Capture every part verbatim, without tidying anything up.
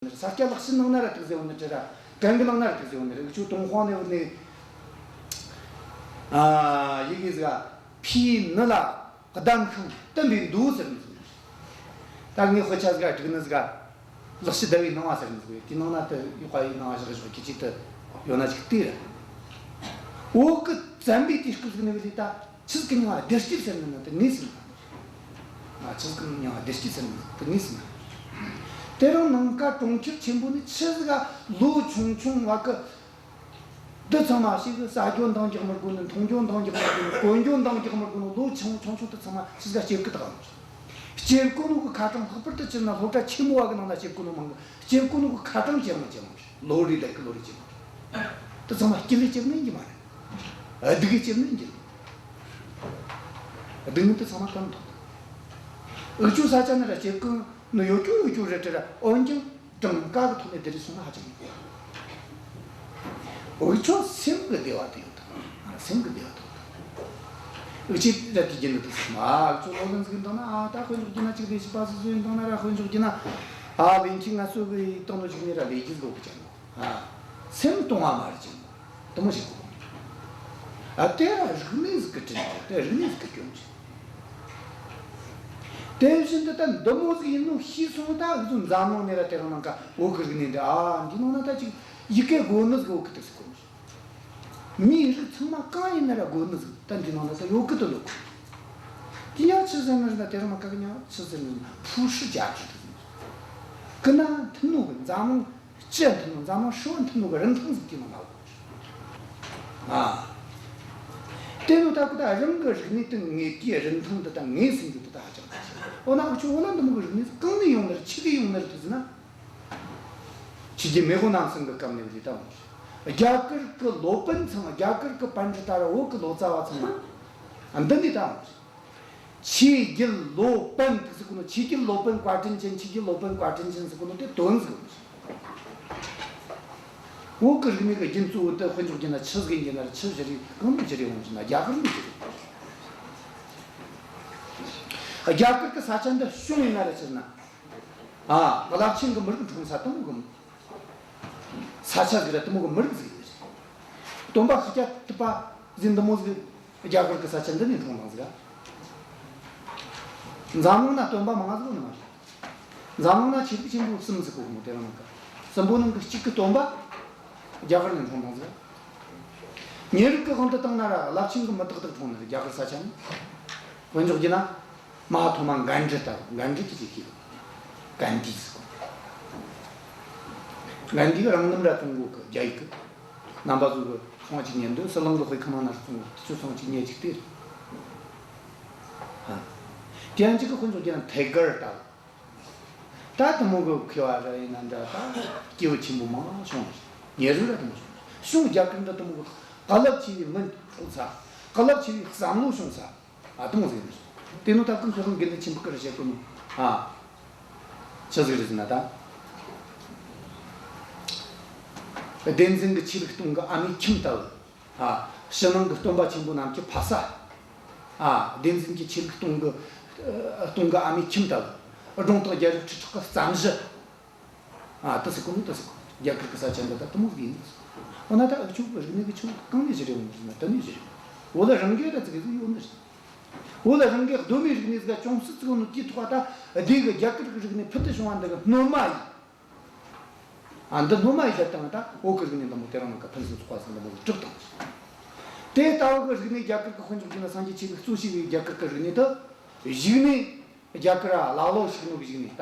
ཡོད་ནི་རེད། ས་སྐྱ་ལེགས་བཤད་ནང་ན་ར་དེ་ཟེར་ཡོད་ནི་རེད། གན་གི་ནང་ན་ར་དེ་ཟེར་ཡོད་ནི་རེད། འུ་ཆོ་ཏུན་ཧོང་ནས་བུད་ནས། ཨ། ཡི་གེ་ཟིག་ག་ཕིའི་ནི་ལ་གདམས་ཤིང་བསྟན་པའི་མདོ་ཟེར་ནི་ཟིག་ཡོད་ནི་རེད། ད་ངས་དཔེ་ཆ་ཟིག་ག་བསྒྲིགས་ནི་ཟིག་ག་ལེགས་བཤད་ཟླ་བའི་སྣང་བ་ཟེར་ནི་ཟིག་ཡོད། དེའི་ནང་ན་དེ་ཡོད་པ་ཡི་སྣང་བ་བཞག་བཞག་གི་ཅིག་དེ་ཡོད་ན་ཅིག་ལྟོས་ར། བོད་གི་བཙན་པོའི་དུས་སྐབས་ཟིག་ནས་བུད་ལས་ད། ཆི་ཟིག་གི་མྱིང་ང་བདེ་སྐྱིད་ཟེར་ནི་ན་དེ་ངས་ཟེར་ནི། ང་ཆི་ཟིག་གི་མྱིང་ང་བདེ་སྐྱིད་ཟེར་ནི་དེ་ངས་ཟེར་ནི། དེ་རིང་ནངས་ཀ་གྲོང་ཁྱེར་ཆེན་པོ་ནས་ཆི་ཟིག་ག་ལོ་ཆུང་ཆུང་བ་གི། འདི་ཚང་མ་ཞིག་གི་ཟ་རྒྱུ་འདང་རྒྱག་མི་དགོས་ནི། འཐུང་རྒྱུ་འདང་རྒྱག་མི་དགོས་ནི། གོན་རྒྱུ་འདང་རྒྱག་མི་དགོས་ནི། ལོ་ཆུང་ཆུང་ཆུང་དེ་ཚང་མ་ཆི་ཟིག་ག་སྐྱེ་གི་ད་ག་མོ། སྐྱེ་གོ་ནོ་གི་ཁ་གྲངས། ལྷག་པར་དུ་སྤྱིར་ན་སློབ་གྲྭ་ཆེན་མོ་བ་གི་ནང་ན་སྐྱེ་གོ་ནོ་མང་གི། སྐྱེ་གོ་ནོ་གི་ཁ་གྲངས་ཇེ་མང་ཇེ་མང་རེད། ལོ་རེ་བསྡད་གི་ལོ་རེ་ཇེ་མང་རེད། དེ་ཚང་མ་སྐྱེ་ལེ་སྐྱེ་ནི་ཡིན་གི་མ་རེད། སྡུག་གི་སྐྱེ་ནི་ཡིན་གི། སྡུག་ནི་དེ་ཚང་མ་གང་ཐོག་འུ་ཆོ་ས་ཆ་ནི་ར་སྐྱེ་གོ་ནོ་ཡོད་རྒྱུ་ཡོད་རྒྱུ་རེད་དྲ་ར། འོན་ཀྱང་གྲངས་ཀ་གི་ཐོག་ནས་བསྡུར་རེ་སོང་ན་ཧ་ཅང་ཡིན། འུ་ཆོ་སེམས་གི་བདེ་བ་དེ་ཡོད་དང་། སེམས་གི་བདེ་བ་དེ་ཡོད་དང་། འུ་ཆོས་ར་དེ་རྒྱུན་དུ་དེ་སེམས། ཨ། འུ་ཆོ་ལོ་ལོན་ཟིག་ཡིན་དང་ན། ཨ། ད་དཔེ་འཇོག་རྒྱུ་ན་ཅིག་ལས་བྱེད་པ་སོ་སོ་ཡིན་དང་ན་ར། དཔེ་འཇོག་རྒྱུ་ན། ཨ། ལས་མཁན་ང་ཚོ་གི་ཡིག་ཐོག་ནོ་ཅིག་ནས་ར་ལས་རྒྱུ་ཟིག་གོ་གི་ཅན་ནོ། ཨ། སེམས་གཏོང་བ་མ་རེད་ཅན་ནོ། དེ་མོ་ཞིག་གོ་གི། ཨ། དེ་ར་རིག་གནས་ཟིག་གི་དྲིན་ཅན། དེ་རིག་གནས་ཟིག་གི་སྐྱོན་ཅན། དེ་བཞིན་དུ་ད་འདི་མོ་ཟིག་ཡིན་ནོ་ཤེས་སོང་། ད་འུ་ཚོ་འཛམ་གླིང་ནས་ར་དེ་རིང་ནངས་ཀ་བོད་གི་རིག་གནས་འདི། ཨ། འདི་ནང་ན་ད་ཅིག་ཡི་གེ་དགོས་ནི་ཟིག་ཡོད་གི། དེ་ཟིག་གོ་མི་ཤེས། མིའི་རིགས་ཚང་མ་གང་ཡིན་ན་ར་དགོས་ནི་ཟིག་ད་འདི་ནང་ན་ད་ཡོད་གི། དེ་ལོ་གོ། དེ་ཡང་ཆི་ཟེར་ནི་རེད་ན། དེ་རིང་ནངས་ཀ་གི་མྱིང་ཆི་ཟེར་ནི་རེད་ན། 普世价值 དེ་ཟེར་ནི། གི་ན་མཐུན་ནོ་གི། འཛམ་གླིང་སྤྱི་མཐུན་ནོ། འཛམ་གླིང་ཧྲིལ་བོ་མཐུན་ནོ་གི་རིན་ཐང་ཟིག་དེ་ནང་ན་ཡོད་གི། ཨ། དེ་ནོ་ད་གི་ད་རང་གི་རིག་གནས་དེ་ངེས། དེའི་རིན་ཐང་དེ་ད་ངེས་ཟིན་རྒྱུ་དེ་ད་ཧ་ཅང་ཁག་ཆེ། འོ་ན་འུ་ཆོ་བོད་ལ་འདི་མོ་གི་རིག་གནས་ཟིག་གང་ནས་ཡོང་ནི་རེད། ཆི་གི་ཡོང་ནི་རེད་དེ་ཟེར་ན། ཆོས་རྒྱལ་མེས་དབོན་རྣམ་གསུམ་གྱི་སྐབས་ནས་བཟུང་ད་འོང་། རྒྱ་གར་གྱི་སློབ་དཔོན་ཚང་མ། རྒྱ་གར་གྱི་པཎྜི་ཏ་ར་བོད་ཀྱི་ལོ་ཙཱ་བ་ཚང་མ་འདི་ནས་ད་འོང་། ཆོས་རྒྱལ་སློབ་དཔོན་དེ་ཟེར་གོ་ནོ། ཆོས་རྒྱལ་སློབ་དཔོན་བཀའ་དྲིན་ཅན། ཆོས་རྒྱལ་སློབ་དཔོན་བཀའ་དྲིན་ཅན་ཟེར་གོ་ནོ་དེ་དོན་ཟིག་བོད་ཀྱི་རིག་གནས་ཀྱི་རྒྱུན་གཙོ་བོ་དེ་དཔེ་འཇོག་རྒྱུ་ན་ཆི་ཟིག་ཡིན་རྒྱུ་ན་ར། ཆི་བཞུར་རེ། གང་ནས་བཞུར་རེ་འོང་རྒྱུ་ན། རྒྱ་གར་ནས་བཞུར་རེ། རྒྱ་གར་གྱི་ས་ཆ་འདི་གཞུང་ཡིན་ན་ར་ཟེར་ན། ཨ། རླབས་ཆེན་གྱི་མི་རིགས་འཁྲུངས་ས་དེ་མོ་གི་ས་ཆ་ཟིག་ར། དེ་མོ་གི་མི་རིགས་ཟིག་ཡིན་ནི་རེད། སྟོན་པ་ཤཱཀྱ་ཐུབ་པ་ཟེར་འདི་མོ་ཟིག་རྒྱ་གར་གྱི་ས་ཆ་འདི་ནས་འཁྲུངས་བཏང་ཟིག་ག། འཛམ་གླིང་ན་སྟོན་པ་མང་ང་ཟིག་ཡོད་ནི་མ་རེད། འཛམ་གླིང་ན་ཆོས་ལུགས་ཆེན་པོ་གསུམ་ཟིག་གོ་གི་མོ། དེ་རིང་ནངས་ཀ་གསུམ་པོ་ནང་གི་གཅིག་གི་སྟོན་པ་རྒྱ་གར་ནས་འཁྲུངས་བཏང་ཟིག་ག། ཉེ་རབས་ཀྱི་དབང་དུ་བཏང་ན་ར་རླབས་ཆེན་གྱི་མི་ཏག་ཏག་འཁྲུངས་ནི་རེད། རྒྱ་གར་ས་ཆ་ནས། དཔེ་འཇོག་རྒྱུ་ན། མ་ཧཱ་ཐོག་མ་གཎྜི་ལྟ་བུ། གཎྜི་ཅི་ཅིག་གི་གཎྜི་ཟེར་གོ། གཎྜི་གིས་རང་ལམ་ར་བཙོང་གོ་གི། རྒྱ་ཡིག་གི། རྣམ་པ་ཚོ་གིས་ཚོང་ཅིག་ཉན་དུས་ཟི་ལིང་གི་དཔེ་ཁང་ནང་ན་ར་བཙོང་གོ། དེ་ཚོ་ཚོང་ཅིག་ཉན་ཅིག་དེ་རེད། ཨ། དེ་ཡང་གཅིག་གི་དཔེ་འཇོག་རྒྱུ་ན་ཐེ་གར་ལྟ་བུ། ད་དེ་མོ་གི་མཁས་པ་ར་ཡིན་ན་འདྲ། ད་སྐྱེས་བུ་ཆེན་པོ་མང་བྱུང་ནི་རེད། ཉེ་རབས་ར་དེ་མོ་བྱུང་ནི་རེད། གཞུང་རྒྱ་གར་འདི་དེ་མོ་གི་གོ་ལ་ཆེ་བའི་མི་འཁྲུངས་ས། གོ་ལ་ཆེ་བའི་བསམ་བློ་བྱུང་ས། ཨ། དེ་མོ་ཟིག་ཡིན་ནི་རེད། དེ་ནོ་ད་གང་གི་རང་དགེ་འདུན་ཆོས་འཕེལ་གིས་ར་བཤད་གོ་ནོ། ཨ། ཆི་ཟིག་རེད་ཟེར་ན་ད། བདེན་འཛིན་གྱི་ཆོས་ལུགས་སྟོང་གི་ཨ་མའི་ཁྱིམ་ལྟ་བུ། ཨ། ཕྱི་ནང་གི་སྟོན་པ་ཆེན་པོ་རྣམས་ཀྱི་ཕ་ས། ཨ། བདེན་འཛིན་གྱི་ཆོས་ལུགས་སྟོང་གི། ཨ། སྟོང་གི་ཨ་མའི་ཁྱིམ་ལྟ་བུ། སྒྲུང་དང་རྒྱལ་རབས་ཁྲི་ཕྲག་གི་རྩ་གཞི། ཨ། དེ་ཟེར་གོ་ནོ་དེ་ཟེར་གོ། རྒྱ་གར་གི་ས་ཆ་འདི་ད་དེ་མོ་ཟིག་ཡིན་ནི་རེད། འོ་ན་ད་འུ་ཆོ་གི་རིག་གནས་གི་ཆུ་གང་ནས་བཞུར་ཡོང་གི་ཟེར་ན། དེ་ནས་བཞུར་ཡོང་། བོད་ལ་རང་གི་ར་ཙི་གེ་ཟིག་ཡོད་ནི་རེད། བོད་ལ་རང་གི་གདོད་མའི་རིག་གནས་ཟིག་ག་ཅུང་ཟད་ཙིག་ཡོད་ནོ་དེའི་ཐོག་ད་སྡེ་གི་རྒྱ་གར་གི་རིག་གནས་ཕུལ་དུ་བྱུང་བ་འདི་གི་སྣོན་མ་ཡིན། ཨ། འདི་སྣོན་མ་ཡིན་ད་བཏང་ད་བོད་གི་རིག་གནས་འདི་མོ་དེ་རིང་ནངས་ཀ་ཕུན་སུམ་ཚོགས་པ་ཟིག་འདི་མོ་ཟིག་གྲུབ་བཏང་། དེ་ལྟ་བུ་གི་རིག་གནས་རྒྱ་གར་གི། དཔེ་འཇོག་རྒྱུ་ན་སངས་རྒྱས་ཆོས་ལུགས་གཙོ་བྱས་པའི་རྒྱ་གར་གི་རིག་གནས་དེ་གཞུག་ནས་རྒྱ་གར་ར་ཀླ་ཀློ་ཞིག་ནོ་གི་གཞུག་ནས་ད།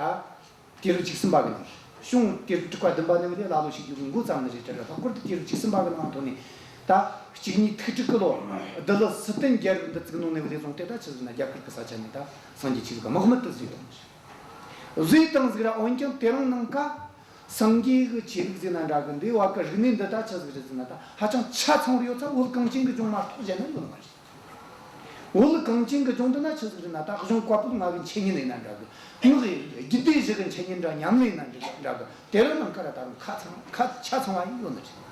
དུས་རབས་བཅུ་གསུམ་པ་གི་ནང་། གཞུང་དུས་རབས་དྲུག་པ་བདུན་པ་ནས་བུད་ལས་ཀླ་ཀློ་ཞིག་རྒྱུ་གི་འགོ་བརྩམས་ནི་རེད་དྲ་ར། ལྷག་པར་དུ་དུས་རབས་བཅུ་གསུམ་པ་གི་ནང་ཐོག་ནས་ད་གཅིག་གཉིས་ཐིག་དྲུག་གི་ལོ། འདི་ལོ་སི་ཏན་རྒྱལ་རབས་འདི་བཙུགས་ནོ་ནས་བུད་ལས་བཟུང་སྟེ་ད་ཆི་ཟེར་ན་རྒྱ་གར་གི་ས་ཆ་ནས་ད་སངས་རྒྱས་ཆོས་ལུགས་དམག་མེད་དུ་བཟོས་བཏང་། བཟོས་བཏང་ཟིག་ར། འོན་ཀྱང་དེ་རིང་ནངས་ཀ་སངས་རྒྱས་གི་ཆོས་ལུགས་ཟེར་ན་འདྲ་གི། འདི་བ་གི་རིག་གནས་འདི་ད་ཆི་ཟིག་རེད་ཟེར་ན་ད་ཧ་ཅང་ཆ་ཚང་བར་ཡོད་ས། བོད་གངས་ཅན་གི་ལྗོངས་མ་གཏོགས་གཞན་ན་ཡོད་ནི་མ་རེད། བོད་གངས་ཅན་གི་ལྗོངས་འདི་ན་ཆི་ཟིག་རེད་ན་ད་གཞུང་བཀའ་པོད་ལྔ་གི་འཆད་ཉན་ཡིན་ན་འདྲ་གི། སྔགས་རྒྱུད་སྡེ་བཞི་གི་འཆད་ཉན་འདྲ། ཉམས་ལེན་ཡིན་ན་འདྲ་གི། དེ་རིང་ནངས་ཀ་ར་ད་རུང་ཁ་ཚང་ཁ་ཆ་ཚང་བ་ཡིན་ཡོད་ནི་རེད།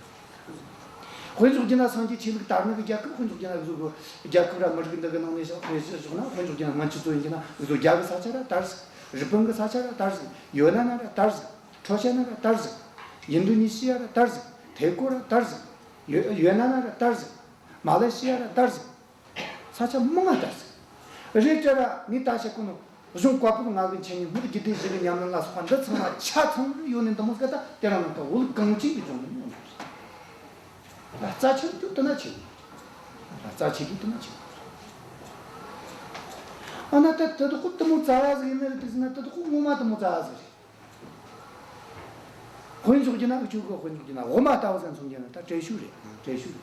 དཔེ་འཇོག་རྒྱུ་ན་སངས་རྒྱས་ཆོས་ལུགས་དར་ནི་གི་རྒྱལ་ཁབ། དཔེ་འཇོག་རྒྱུ་ན་འུ་ཚོ་གི་རྒྱལ་ཁབ་ར་མི་རིགས་འདི་གི་ནང་ནས་བཞག་དཔེ་བཞག་ན། དཔེ་འཇོག་རྒྱུ་ན་སྔོན་ཆད་ཚོ་ཡིན་རྒྱུ་ན་འུ་ཚོ་རྒྱ་གི་ས་ཆ་ར་དར་ཟིག། རི་པིན་གི་ས་ཆ་ར་དར་ཟིག། ཡོ་ནན་ན་ར་དར་ཟིག། ཁྲོ་ཆེན་ན་ར་དར་ཟིག་ཡིན་འདུ་ཉི་ཤི་ཡ་ར་དར་ཟིག་ཐེ་གོ་ར་དར་ཟིག་ཡོ་ཡོ་ན་ན་ར་དར་ཟིག་མ་ལེ་ཤི་ཡ་ར་དར་ཟིག་ས་ཆ་མང་ང་དར་ཟིག་རེད་ཅེ་ར་ངས་ད་བཤད་གོ་ནོ། གཞུང་བཀའ་པོད་ལྔ་གི་འཆད་ཉན། སྔགས་རྒྱུད་སྡེ་བཞི་གི་ཉམས་ལེན་ལ་སོགས་པ་འདི་ཚང་མ་ཆ་ཚང་ཡོད་ནི་འདི་མོ་ཟིག་ད་དེ་རིང་ནངས་ཀ་བོད་གངས་ཅན་གི་ལྗོངས་ནས་ཡོང་ནི་རེད། རྩ་ཆེན་དུ་དེ་ན་ཆེ་བོ། རྩ་ཆེ་དུ་དེ་ན་ཆེ་བོ། ཨ་ན་ད་དེ་དག་གོ་དེ་མོ་རྩ་བ་ཟིག་ཡིན་ནི་རེད། དེ་ཟེར་ན་དེ་དག་གོ་ངོ་མ་དེ་མོ་རྩ་བ་ཟིག་རེད། དཔེ་འཇོག་རྒྱུ་ན་འུ་ཆོ་གི་དཔེ་འཇོག་རྒྱུ་ན་དབུ་མ་ལྟ་བུ་ཟིག་མཚོན་རྒྱུ་ན་ད་བྲེ་ཤུག་རེད། བྲེ་ཤུག་རེད།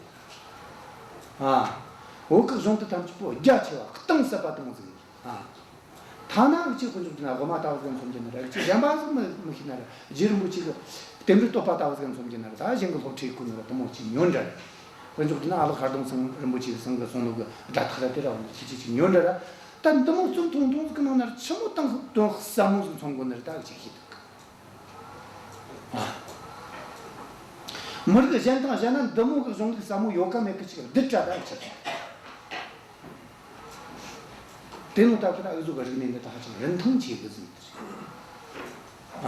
ཨ། བོད་གི་གཞུང་དེ་ཐམས་ཅད་པོ་རྒྱ་ཆེ་བ་གཏིང་ཟབ་པ་དེ་མོ་ཟིག་ཡིན། ཨ། ཐ་ན་འུ་ཆོས་དཔེ་འཇོག་རྒྱུ་ན་དབུ་མ་ལྟ་བུ་ཟིག་མཚོན་རྒྱུ་ན་ར། འུ་ཆོས་གཞན་པ་ཟིག་མི་མི་ཤེས་ན་ར། རྗེ་རིན་པོ་ཆེ་གི་རྟེན་འབྲེལ་བསྟོད་པ་ལྟ་བུ་ཟིག་མཚོན་རྒྱུ་ན་ར། ད་གཞན་གི་སློབ་ཁྲིད་གོ་ནོ་ར་དེ་མོ་ཅིག་ཉོན་དྲ་ར། དཔེ་འཇོག་རྒྱུ་ན་ཨ་ལགས་ཤར་གདོང་ཚང་རིན་པོ་ཆེ་གི་ཚང་གི་གསུང་ནོ་གི་སྒྲ་ཐག་ར་དེ་ར་འོང་ཆི་ཆི་ཅིག་ཉོན་དྲ་ར། ད་འདི་མོ་རྩོམ་ཐུང་ཐུང་ཟིག་གི་ནང་ན་ར་ཆི་མོ་དང་དོན་ཟབ་མོ་ཟིག་མཚོན་གོ་ནི་རེད། ད་འུ་ཆོས་ཤེས་ཐུབ་གི། ཨ། མི་རིགས་གཞན་དང་གཞན་ན་འདི་མོ་གི་གཞུང་ལུགས་ཟབ་མོ་ཡོད་ག་མེད་གི་ཅིག་བསྡུར་དྲ་ད་འུ་ཆོས། དེ་ནོ་ད་གི་ད་འུ་ཚོ་གི་རིག་གནས་འདི་ད་ཧ་ཅང་རིན་ཐང་ཆེ་གི་ཟིན། ཨ།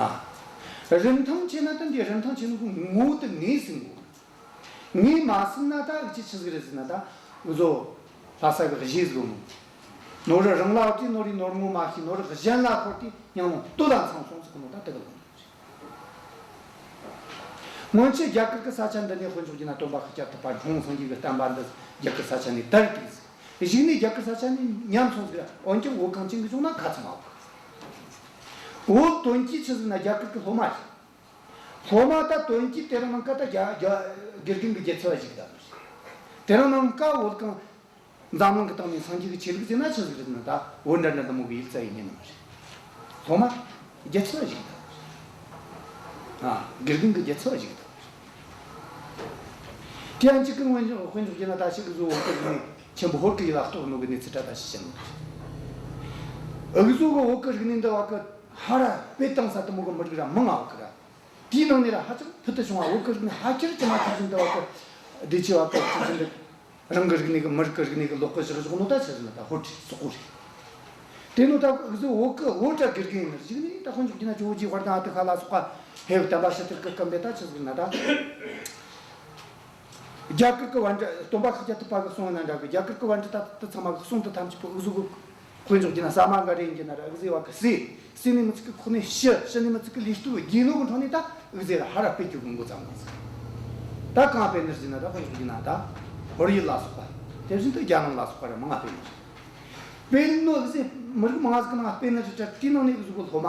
རིན་ཐང་ཆེ་ན་ད་འདི་རིན་ཐང་ཆེ་ནོ་གི་ངོ་བོ་དེ་ངོས་ཟིན་དགོས། ངོས་མ་ཟིན་ན་ད་འུ་ཆོས་ཆི་ཟིག་རེད་ཟེར་ན། ད་འུ་ཚོ་ལྷ་ས་གི་གཞས་ཟིག་ཡོད་ནོ། ནོར་རི་རང་ལ་བལྟས་ནོར་རི་ནོར་ངོ་མ་ཤེས། ནོར་རི་གཞན་ལ་འཁོར་ཏེ་སྙིང་རླུང་སྟོད་ལ་འཚང་སོང་ཟེར་གོ་ནོ་ད་དེ་གི་ལོ། སྔོན་ཆད་རྒྱ་གར་གི་ས་ཆ་འདི་ནས་དཔེ་འཇོག་རྒྱུ་ན་སྟོན་པ་ཤཱཀྱ་ཐུབ་པ་འཁྲུངས་སངས་རྒྱས་ཀྱི་བསྟན་པ་འདི་རྒྱ་གར་ས་ཆ་ནས་དར་ཏེ་ཟིག་གཞུག་ནས་རྒྱ་གར་ས་ཆ་ནས་ཉམས་སོང་ཟིག་ར། འོན་ཀྱང་བོད་གངས་ཅན་གི་ལྗོངས་ན་ཁ་ཚང་མ་བོད། བོད་དོན་གྱི་ཆི་ཟིག་ན་རྒྱ་གར་གི་སློབ་མ་རེད། སློབ་མ་ད་དོན་གྱི་དེ་རིང་ནངས་ཀ་ད་རྒྱ་རྒྱ་དགེ་རྒན་གི་རྒྱལ་ཚབ་བ་ཞིག་ད། དེ་རིང་ནངས་ཀ་བོད་གངས་འཛམ་གླིང་གི་སྟེང་ནས་སངས་རྒྱས་ཀྱི་ཆོས་ལུགས་ཟེར་ན་ཆི་ཟིག་རེད་ན། ད་བོད་འདྲ་འདྲ་འདི་མོ་གི་ཡིག་རྩ་ཡིན་ནི་མ་རེད། སློབ་མ་རྒྱལ་ཚབ་བ་ཞིག་ད། ཨ། དགེ་རྒན་གི་རྒྱལ་ཚབ་བ་ཞིག་ད། དེ་ཡང་གཅིག་གི་སྔོན་དཔེ་འཇོག་རྒྱུ་ན་ད་ཞིག་གི་བཟོ་བོ་གི་ནི་ཆེན་པོ་ཧོར་གི་ཡུལ་ལ་གཏོགས་ནོ་གི་གནས་ཚུལ་འདྲ་ད་ཞིག་བཤད་ནོ། འུ་ཚོ་གི་བོད་གི་རིག་གནས་འདི་བ་གི་ཧ་ར་དཔེ་བཏང་ས་དེ་མོ་གི་མི་རིགས་ར་མང་ང་བ་གི་ར། དེའི་ནང་ནས་ར་ཧ་ཅང་ཕུལ་དུ་བྱུང་བ་བོད་གི་རིག་གནས་ཕལ་ཆེར་ཇི་མ་ཇི་བཞིན་དུ་བ་གི་བདེ་སྐྱིད་བ་གི་ཇི་བཞིན་དུ་རང་གི་རིག་གནས་གི་མི་རིགས་གི་རིག་གནས་གི་ལོག་གི་བཞག་བཞག་ནོ་ད་ཆི་ཟེར་ན་ད་ཧོར་ཁྲིད་སོག་པོ་རེད། དེ་ནོ་ད་གཟོད་བོད་གི་བོད་ར་དགེ་རྒན་ཡིན་ནི་རེད། གཞུག་ནས་ད་དཔེ་འཇོག་རྒྱུ་ན་ཇོ་བོ་རྗེ་དཔལ་ལྡན་ཨ་ཏི་ཤ་ལ་སོགས་པ་ཧེ་བསྟན་པ་ཕྱི་དར་གི་སྐབས་འདི་ད་ཆི་ཟེར་ན་ད། རྒྱ་གར་གི་པཎྜི་ཏ། སྟོན་པ་ཤཱཀྱ་ཐུབ་པ་གི་གསུང་ཡིན་ན་འདྲ་གི། རྒྱ་གར་གི་པཎྜི་ཏ་དེ་ཚང་མ་གི་གསུང་དེ་ཐམས་ཅད་པོ་འུ་ཚོ་གི་དཔེ་འཇོག་རྒྱུ་ན་ཟ་མ་འགའ་རེ་ཡིན་རྒྱུ་ན་ར། འུ་ཚོའི་བ་གི་ཟས། ཟས་ནས་མི་ཚིག་གི་ཁོག་ནས་ཤི། ཤི་ནས་མི་ཚིག་གི་ལུས་སྟོབས་རྒས་ནོ་གི་འཕྲོ་ནས་ད་འུ་ཚོ་ར་ཧ་ར་སྤེལ་རྒྱུ་གི་འགོ་བརྩམས་གི་ཟིག་ད་གང་སྤེལ་ནི་རེད་ཟེར་ན་ད་དཔེ་འཇོག་རྒྱུ་ན་ད་ཧོར་ཡུལ་ལ་སོགས་པ། དེ་བཞིན་དུ་རྒྱ་ནང་ལ་སོགས་པ་ར་མང་ང་སྤེལ་ནི་རེད། སྤེལ་ནོ་འུ་ཚོ་མི་རིགས་མང་ང་ཟིག་གི་ནང་སྤེལ་ནི་རེད་དྲ། དེའི་ནང་ནས་འུ་ཚོ་གི་སློབ་མ།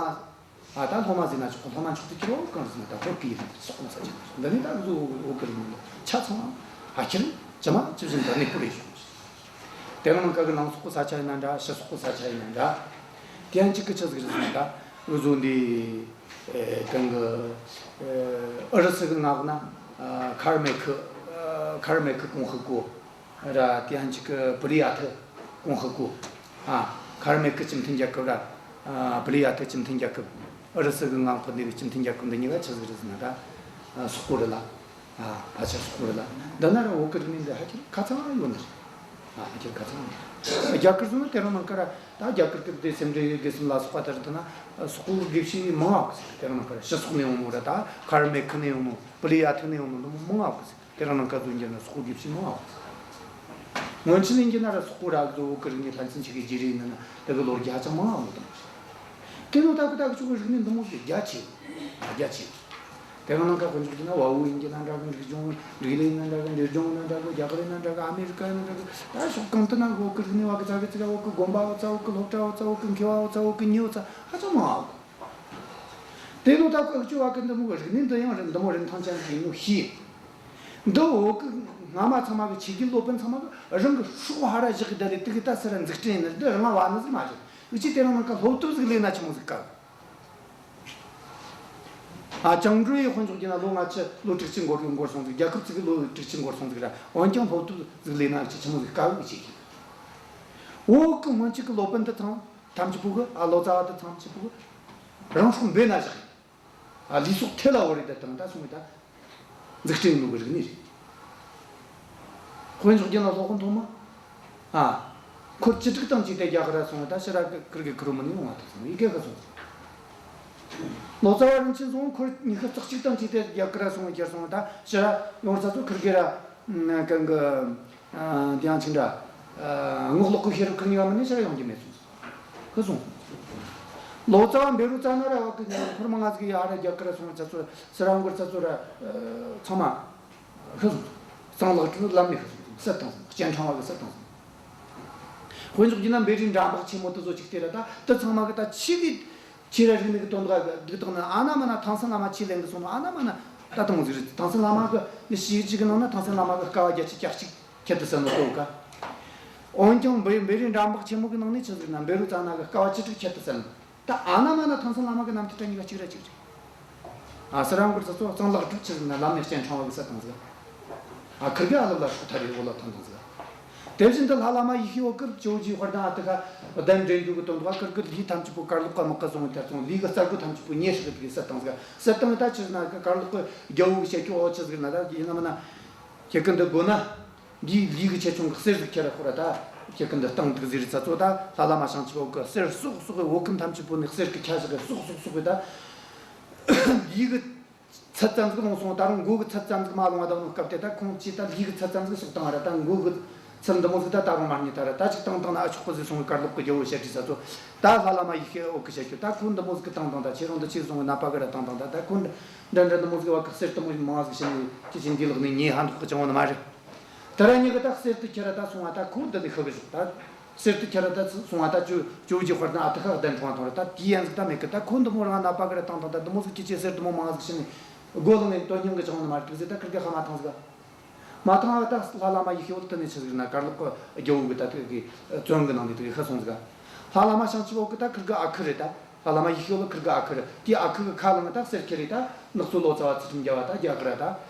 ཨ། ད་སློབ་མ་ཟེར་ན་ཆོག་གི། སློབ་མ་ཆོག་ཏུ་གྱུར་བ་གང་ཟེར་ན་ད་ཧོར་གི་ཡུལ་སོག་པོ་ས་ཆ་ན། འདི་ནི་ད་འུ་ཚོ་བོད་གི་རིག་གནས་ཆ་ཚང་བ་ཆ་ཚང་ཧ་ཁྱེར་ཇི་མ་ཇི་བཞིན་དུ་གནས་སྤོར་རེ་བྱུང་། དེ་རིང་ནངས་ཀ་གི་ནང་སོག་པོ་ས་ཆ་ཡིན་ན་འདྲ། ཕྱི་སོག་པོ་ས་ཆ་ཡིན་ན་འདྲ། དེ་ཡང་གཅིག་གི་ཆི་ཟིག་རེད་ཟེར་ན་ད་འུ་ཚོ་འདི། ཨེ། གང་གི། ཨེ། ཨུ་རུ་སུ་གི་མངའ་འོག་ན། ཨ། མཁར་རྨེ་ཁུ། ཨ། མཁར་རྨེ་ཁུ་ཀོང་ཧི་ཀོ། ར། དེ་ཡང་གཅིག་གི་བི་ལི་ཡ་ཐི་ཀོང་ཧི་ཀོ། ཨ། མཁར་རྨེ་ཁུ་སྤྱི་མཐུན་རྒྱལ་ཁབ་ར། ཨ། བི་ལི་ཡ་ཐི་སྤྱི་མཐུན་རྒྱལ་ཁབ། ཨུ་རུ་སུ་གི་མངའ་འོག་གི་སྤྱི་མཐུན་རྒྱལ་ཁབ་འདི་གཉིས་ཀ་ཆི་ཟིག་རེད་ཟེར་ན་ད། ཨ། སོག་པོ་རེད་ལ། ཨ། ཕལ་ཆེར་སོག་པོ་རེད་ལ། འདི་ན་ར་བོད་གི་རིག་གནས་འདི་ཧ་ཁྱེར་ཁ་ཚང་ཡོད་ནི་རེད། ཨ། ཧ་ཁྱེར་ཁ་ཚང་ཡོད་ནི་རེད། རྒྱ་གར་ཚོ་ནི་དེ་རིང་ནངས་ཀ་ར་ད་རྒྱ་གར་གི་དེ་སེ་འབྲས་དགེ་གསུམ་ལ་སོགས་པ་དེར་བལྟས་ན་སོག་པོ་དགེ་བཤེས་མང་ང་ཡོད་གི་ཟེར། དེ་རིང་ནངས་ཀ་ར་ཕྱི་སོག་ནས་ཡོང་ནོ་ར། ད་མཁར་རྨེ་ཁུ་ནས་ཡོང་ནོ། བི་ལི་ཡ་ཐི་ནས་ཡོང་ནོ། འདི་མོ་མང་ང་ཡོད་གི་ཟེར། དེ་རིང་ནངས་ཀ་ཚོ་འགྱུར་ན་སོག་པོ་དགེ་བཤེས་མང་ང་ཡོད་གི་ཟེར། སྔོན་ཆད་ནས་འགྱུར་ན་ར་སོག་པོ་ར་གི་བོད་གི་རིག་གནས་ཕན་ཚུན་ཆད་གི་བརྗེ་རེས་ཡིན་ན་དེ་གི་ལོ་རྒྱུས་ཧ་ཅང་མང་ང་ཡོད་དང་། དེ་ནོ་ད་གི་ད་གི་ཆོ་གི་རིག་གནས་འདི་མོ་གི་རྒྱ་ཆེ། ཨ། རྒྱ་ཆེ། དེ་གི་ནང་ག་དཔེ་འཇོག་རྒྱུ་ན་བལ་པོ་ཡིན་རྒྱུ་ན་འདྲ་གི། འབྲུག་ལྗོངས། འབྲུག་ལྷ་ཡིན་ན་འདྲ་གི། འབྲས་ལྗོངས་ཡིན་ན་འདྲ་གི། རྒྱ་གར་ཡིན་ན་འདྲ་གི། ཨ་མེ་རི་ཀ་ཡིན་ན་འདྲ་གི། ད་ཕྱོགས་གང་དུ་ན་གི་བོད་གི་རིག་གནས་བ་གི་ཙ་གི་ཙི་ག། བོད་གི་དགོན་པ་བ་ཙ། བོད་གི་སློབ་གྲྭ་བ་ཙ། བོད་གི་མཁས་པ་བ་ཙ། བོད་གི་མྱི་བ་ཙ། ཧ་ཅང་མང་ང་གི། དེ་ནོ་ད་གི་ཨུ་ཆོ་བ་གི་འདི་མོ་གི་རིག་གནས་འདི་ཡང་རིན། འདི་མོ་རིན་ཐང་ཅན་ཟིག་ཡིན་ནོ་ཤེས། འདི་བོད་གི་སྔ་མ་ཚང་མ་གི་ཆོས་བརྒྱུད་སློབ་དཔོན་ཚང་མ་གི་རང་གི་སྲོག་ཧ་ར་བཞག་གི་བསྡད་ལེ་དེ་གི་ད་སི་ར་འཛུགས་སྐྲུན་ཡིན་ནི། འདི་རང་བ་ནི་ཟིག་མ་རེད། ཨུ་ཆོས་དེ་རིང་ནངས་ཀ་སློབ་དེབ་ཟིག་ལས་ན་ཆི་མོ་ཟིག་དཀའ་གི། ཨ། བཅིངས་འགྲོལ་ཡེ་དཔེ་འཇོག་རྒྱུ་ན་ལོ་ལྔ་བཅུ། ལོ་དྲུག་ཅུ་འགོར་འགོར་སོང་ཟིག་རྒྱལ་ཁབ་ཅིག་གི་ལོ་དྲུག་ཅུ་འགོར་སོང་ཟིག་ར། འོན་ཀྱང་སློབ་དེབ་ཟིག་ལས་ན་ཅི་ཆི་མོ་ཟིག་དཀའ་གི་ཅིག། བོད་གི་སྔོན་ཆད་གི་སློབ་དཔོན་དེ་ཚང་ཐམས་ཅད་པོ་གི། ཨ། ལོ་ཙཱ་བ་དེ་ཐམས་ཅད་པོ་གི་རང་སྲོག་འབེན་ན་བཞག། ཨ། ལུས་སྲོག་ཐལ་ལ་བོར་རེ་བསྡད་དང་ད་སོང་བའི་ད། འཛུགས་སྐྲུན་ཡིན་ནོ་གི་རིག་གནས་རེད། དཔེ་འཇོག་རྒྱུ་ན་སློབ་དཔོན་ཐོག་མ། ཨ། འཁོར་བཅུ་དྲུག་དང་བཅས་ཏེ་རྒྱ་གར་ར་སོང་བ། ད་ཕྱི་ར་གི་ཁུར་གི་ཁུར་མི་ནས་ཡོང་བ་དེ་སོང་ཡི་གེ་ག་སོང་། ལོ་ཙཱ་བ་རིན་ཆེན་བཟང་བོ་ཁོ་ཉི་ཤུ་རྩ་གཅིག་དང་བཅས་ཏེ་རྒྱ་གར་ར་སོང་། རྒྱར་སོང་། ད་ཕྱིར་ར་ཡོང་ས་ཚོ་ཁིར་གེ་ར་གང་གི་དེ་ཡང་ཆིག་འདྲ་ངོ་ལོག་གི་ཤེས་རབ་ཁུར་ཉི་བ་མིན་ནས་ཕྱིར་ར་ཡོང་རྒྱུ་མེད་སོང་། ཁུར་སོང་། ལོ་ཙཱ་བ་བཻ་རོ་ཙ་ན་ར་བ་གི་ཁོར་མང་ང་ཟིག་ཡ་ཧ་ར་རྒྱ་གར་ར་སོང་། ས་ཚོ་སི་ར་འགོར་ས་ཚོ་ར་ཚང་མ། ཤི་སོང་། གཙང་ལག་ཁྲིད་ལམ་ནས་ཤི་སོང་། བསད་བཏང་སོང་། སྤྱན་ཕྲེང་བ་གིས་བསད་བཏང་སོང་། དཔེ་འཇོག་རྒྱུ་ན་བཻ་རོའི་འདྲ་འབག་ཆེན་མོ་དེ་ཚོ་གཅིག་དེ་ར། ད་དེ་ཚང་མ་གིས་ད་ཆི་གི་ཁྱེད་ར་རིག་གནས་གི་དོན་དག་གི་སྡུག་དང་ནི། ཨ་ན་མ་ན་ཐང་སན་བླ་མ་ཆི་ལེན་གི་སོང་ནོ། ཨ་ན་མ་ན་ད་དང་ཟིག་རེད། ཐང་སན་བླ་མ་གི་ནི་ཞི་བའི་ཆོས་གི་ནང་ན་ཐང་སན་བླ་མ་གི་དཀའ་བ་བརྒྱད་ཅུ་གྱ་གཅིག་ཁྱད་དུ་བསད་ནོ་དེ་ཡོད་ཀ། འོན་ཀྱང་བཻ་བཻ་རོའི་འདྲ་འབག་ཆེན་མོ་གི་ནང་ནས་ཆི་ཟིག་ན་བཻ་རོ་ཙ་ན་གི་དཀའ་བ་བཅུ་དྲུག་ཁྱད་དུ་བསད་ནོ། ད་ཨ་ན་མ་ན་ཐང་སན་བླ་མ་གི་རྣམ་ཐར་ར་གཉིས་ཀ་གཅིག་ར་གཅིག་རེད། ཨ། སི་ར་འགོར་ས་ཚོ་གཙང་ལག་ཁྲིད་ཆི་ཟིག་ན་ལམ་ནས་སྤྱན་ཕྲེང་བ་གིས་བསད་བཏང་ཟིག། ཨ། ཁིར་གེ་ཨ་ལོ་ལ་སོགས་ཐ་རེ་འོ་ལ་ཐང་ཐང་ཟིག། དེ་བཞིན་དུ་ལྷ་བླ་མ་ཡེ་ཤེས་འོད་གིས་ཇོ་བོ་རྗེ་དཔལ་ལྡན་ཨ་ཏི་ཤ་གདན་འདྲེན་རྒྱུ་གི་དོན་དག་གིར་གི་ལུས་ཐམས་ཅད་པོ་གར་ལོག་ག་དམག་གིས་བཟུང་བའི་དེར་སོང་། ལུས་གི་རྩ་སྒོ་ཐམས་ཅད་པོ་མེ་ཤོར་གི་དེ་བསད་བཏང་ཟིག། བསད་བཏང་ད་ཆི་ཟིག་ན་གི་གར་ལོག་གི་རྒྱལ་པོ་གིས་བཤད་རྒྱུ་འོ་ཆི་ཟིག་ན། ད་ཡིན་ན་མིན་ན་ཁྱེད་ཀི་འདི་དགོ་ན། འདིའི་ལུས་གི་ཆེ་ཆུང་གི་གསེར་ཟིག་ཁྱེར་ར་ཤོག་ར། ད་ཁྱེད་ཀི་འདི་སྟེང་འདུག་ཟེར་རི་ཚ་ཚོ། ད་ལྷ་བླ་མ་བྱང་ཆུབ་འོད་གིས་གསེར་སོག་སོག་གི་བོད་ཁམས་ཐམས་ཅད་པོ་ནས་གསེར་གི་ཁ་བཞག་གི་སོག་སོག་སོག་གི། ད་ལུས་གི་ཚད་ཙམ་ཟིག་ལོངས་སོང་། ད་རུང་མགོ་གི་ཚད་ཙམ་ཟིག་མ་ལོངས་བ་དང་ནོ་སྐབས་དེ། ད་ཁོང་གིས་ད་ལུས་གི་ཚད་ཙམ་ཟིག་སོག་བཏང་ར། ད་མགོ་གི་ཚད་འདི་མོ་ཟིག་ད་ད་རུང་མ་རྙེད་ད་ར། ད་ཅིག་བཏང་བཏང་ན་ཨ་ཆོག་གི་ཟེར་སོང་བའི་གར་ལོག་གི་རྒྱལ་པོ་བཤད་རི་ཚ་ཚོ། ད་ལྷ་བླ་མ་ཡེ་ཤེས་འོད་གིས་བཤད་རྒྱུ། ད་ཁོ་འདི་མོ་ཟིག་གི་བཏང་བཏང་། ད་ཁྱེད་རང་འདི་ཆི་སོང་བའི་ནད་པ་གིས་ར་བཏང་བཏང་། ད་ད་ཁོ་འདྲ་འདྲ་འདི་མོ་ཟིག་བ་གི་གསེར་འདི་མོ་མང་ཟིག་བྱིན་ནས་ཁྱེད་ཀྱི་འདི་ལག་ནས་ཉེས་ཧ་འདོགས་གི་བཅང་བ་ནི་མ་རེད། དེ་ར་ཉིད་གི་ད་གསེར་དེ་ཁྱེར་ར་ད་སོང་བ། ད་ཁོ་འདི་ནས་ཤི་གི་ཞོག། ད་གསེར་དེ་ཁྱེར་ར་ད་སོང་བ། ད་ཇོ་ཇོ་བོ་རྗེ་དཔལ་ལྡན་ཨ་ཏི་ཤ་གདན་འདྲེན་བཏང་ར། ད་དེའི་ཡན་ཟིག་ད་མེད་གི། ད་ཁོ་འདི་མོ་རང་ནད་པ་གིས་ར་བཏང་བཏང་། ད་འདི་མོ་ཟིག་ཁྱེད་ཀྱིས་གསེར་འདི་མོ་མང་ཟིག་བྱིན་ནས་མགོ་ལོག་ནས་དོན་སྙིང་གི་བཅང་བ་ནི་མ་རེད། དེ་ཟིག་ད་ཁིར་གེ་ཧ་མ་ཐང་ཟིག། མ་ཐང་བ། ད་ལྷ་བླ་མ་ཡེ་ཤེས་འོད་དེ་ནས་ཆི་ཟིག་ན་གར་ལོག་གི་རྒྱལ་པོ་གི་ད་དེ་གི་བཙོན་གི་ནང་ནས་དེ་གི་ཤི་སོང་ཟིག། ལྷ་བླ་མ་བྱང་ཆུབ་འོད་གི་ད་ཁིར་གི་ཨ་ཁུ་རེད། ད་ལྷ་བླ་མ་ཡེ་ཤེས་འོད་ཁིར་གི་ཨ་ཁུ་རེད། དེའི་ཨ་ཁུ་གིས་ཁས་བླངས་ད་གསེར་ཁྱེར་རེ་ད་ནག་ཚོ་ལོ་ཙཱ་བ་ཚུལ་ཁྲིམས་རྒྱལ་བ་ད་རྒྱ་གར་ར་ད་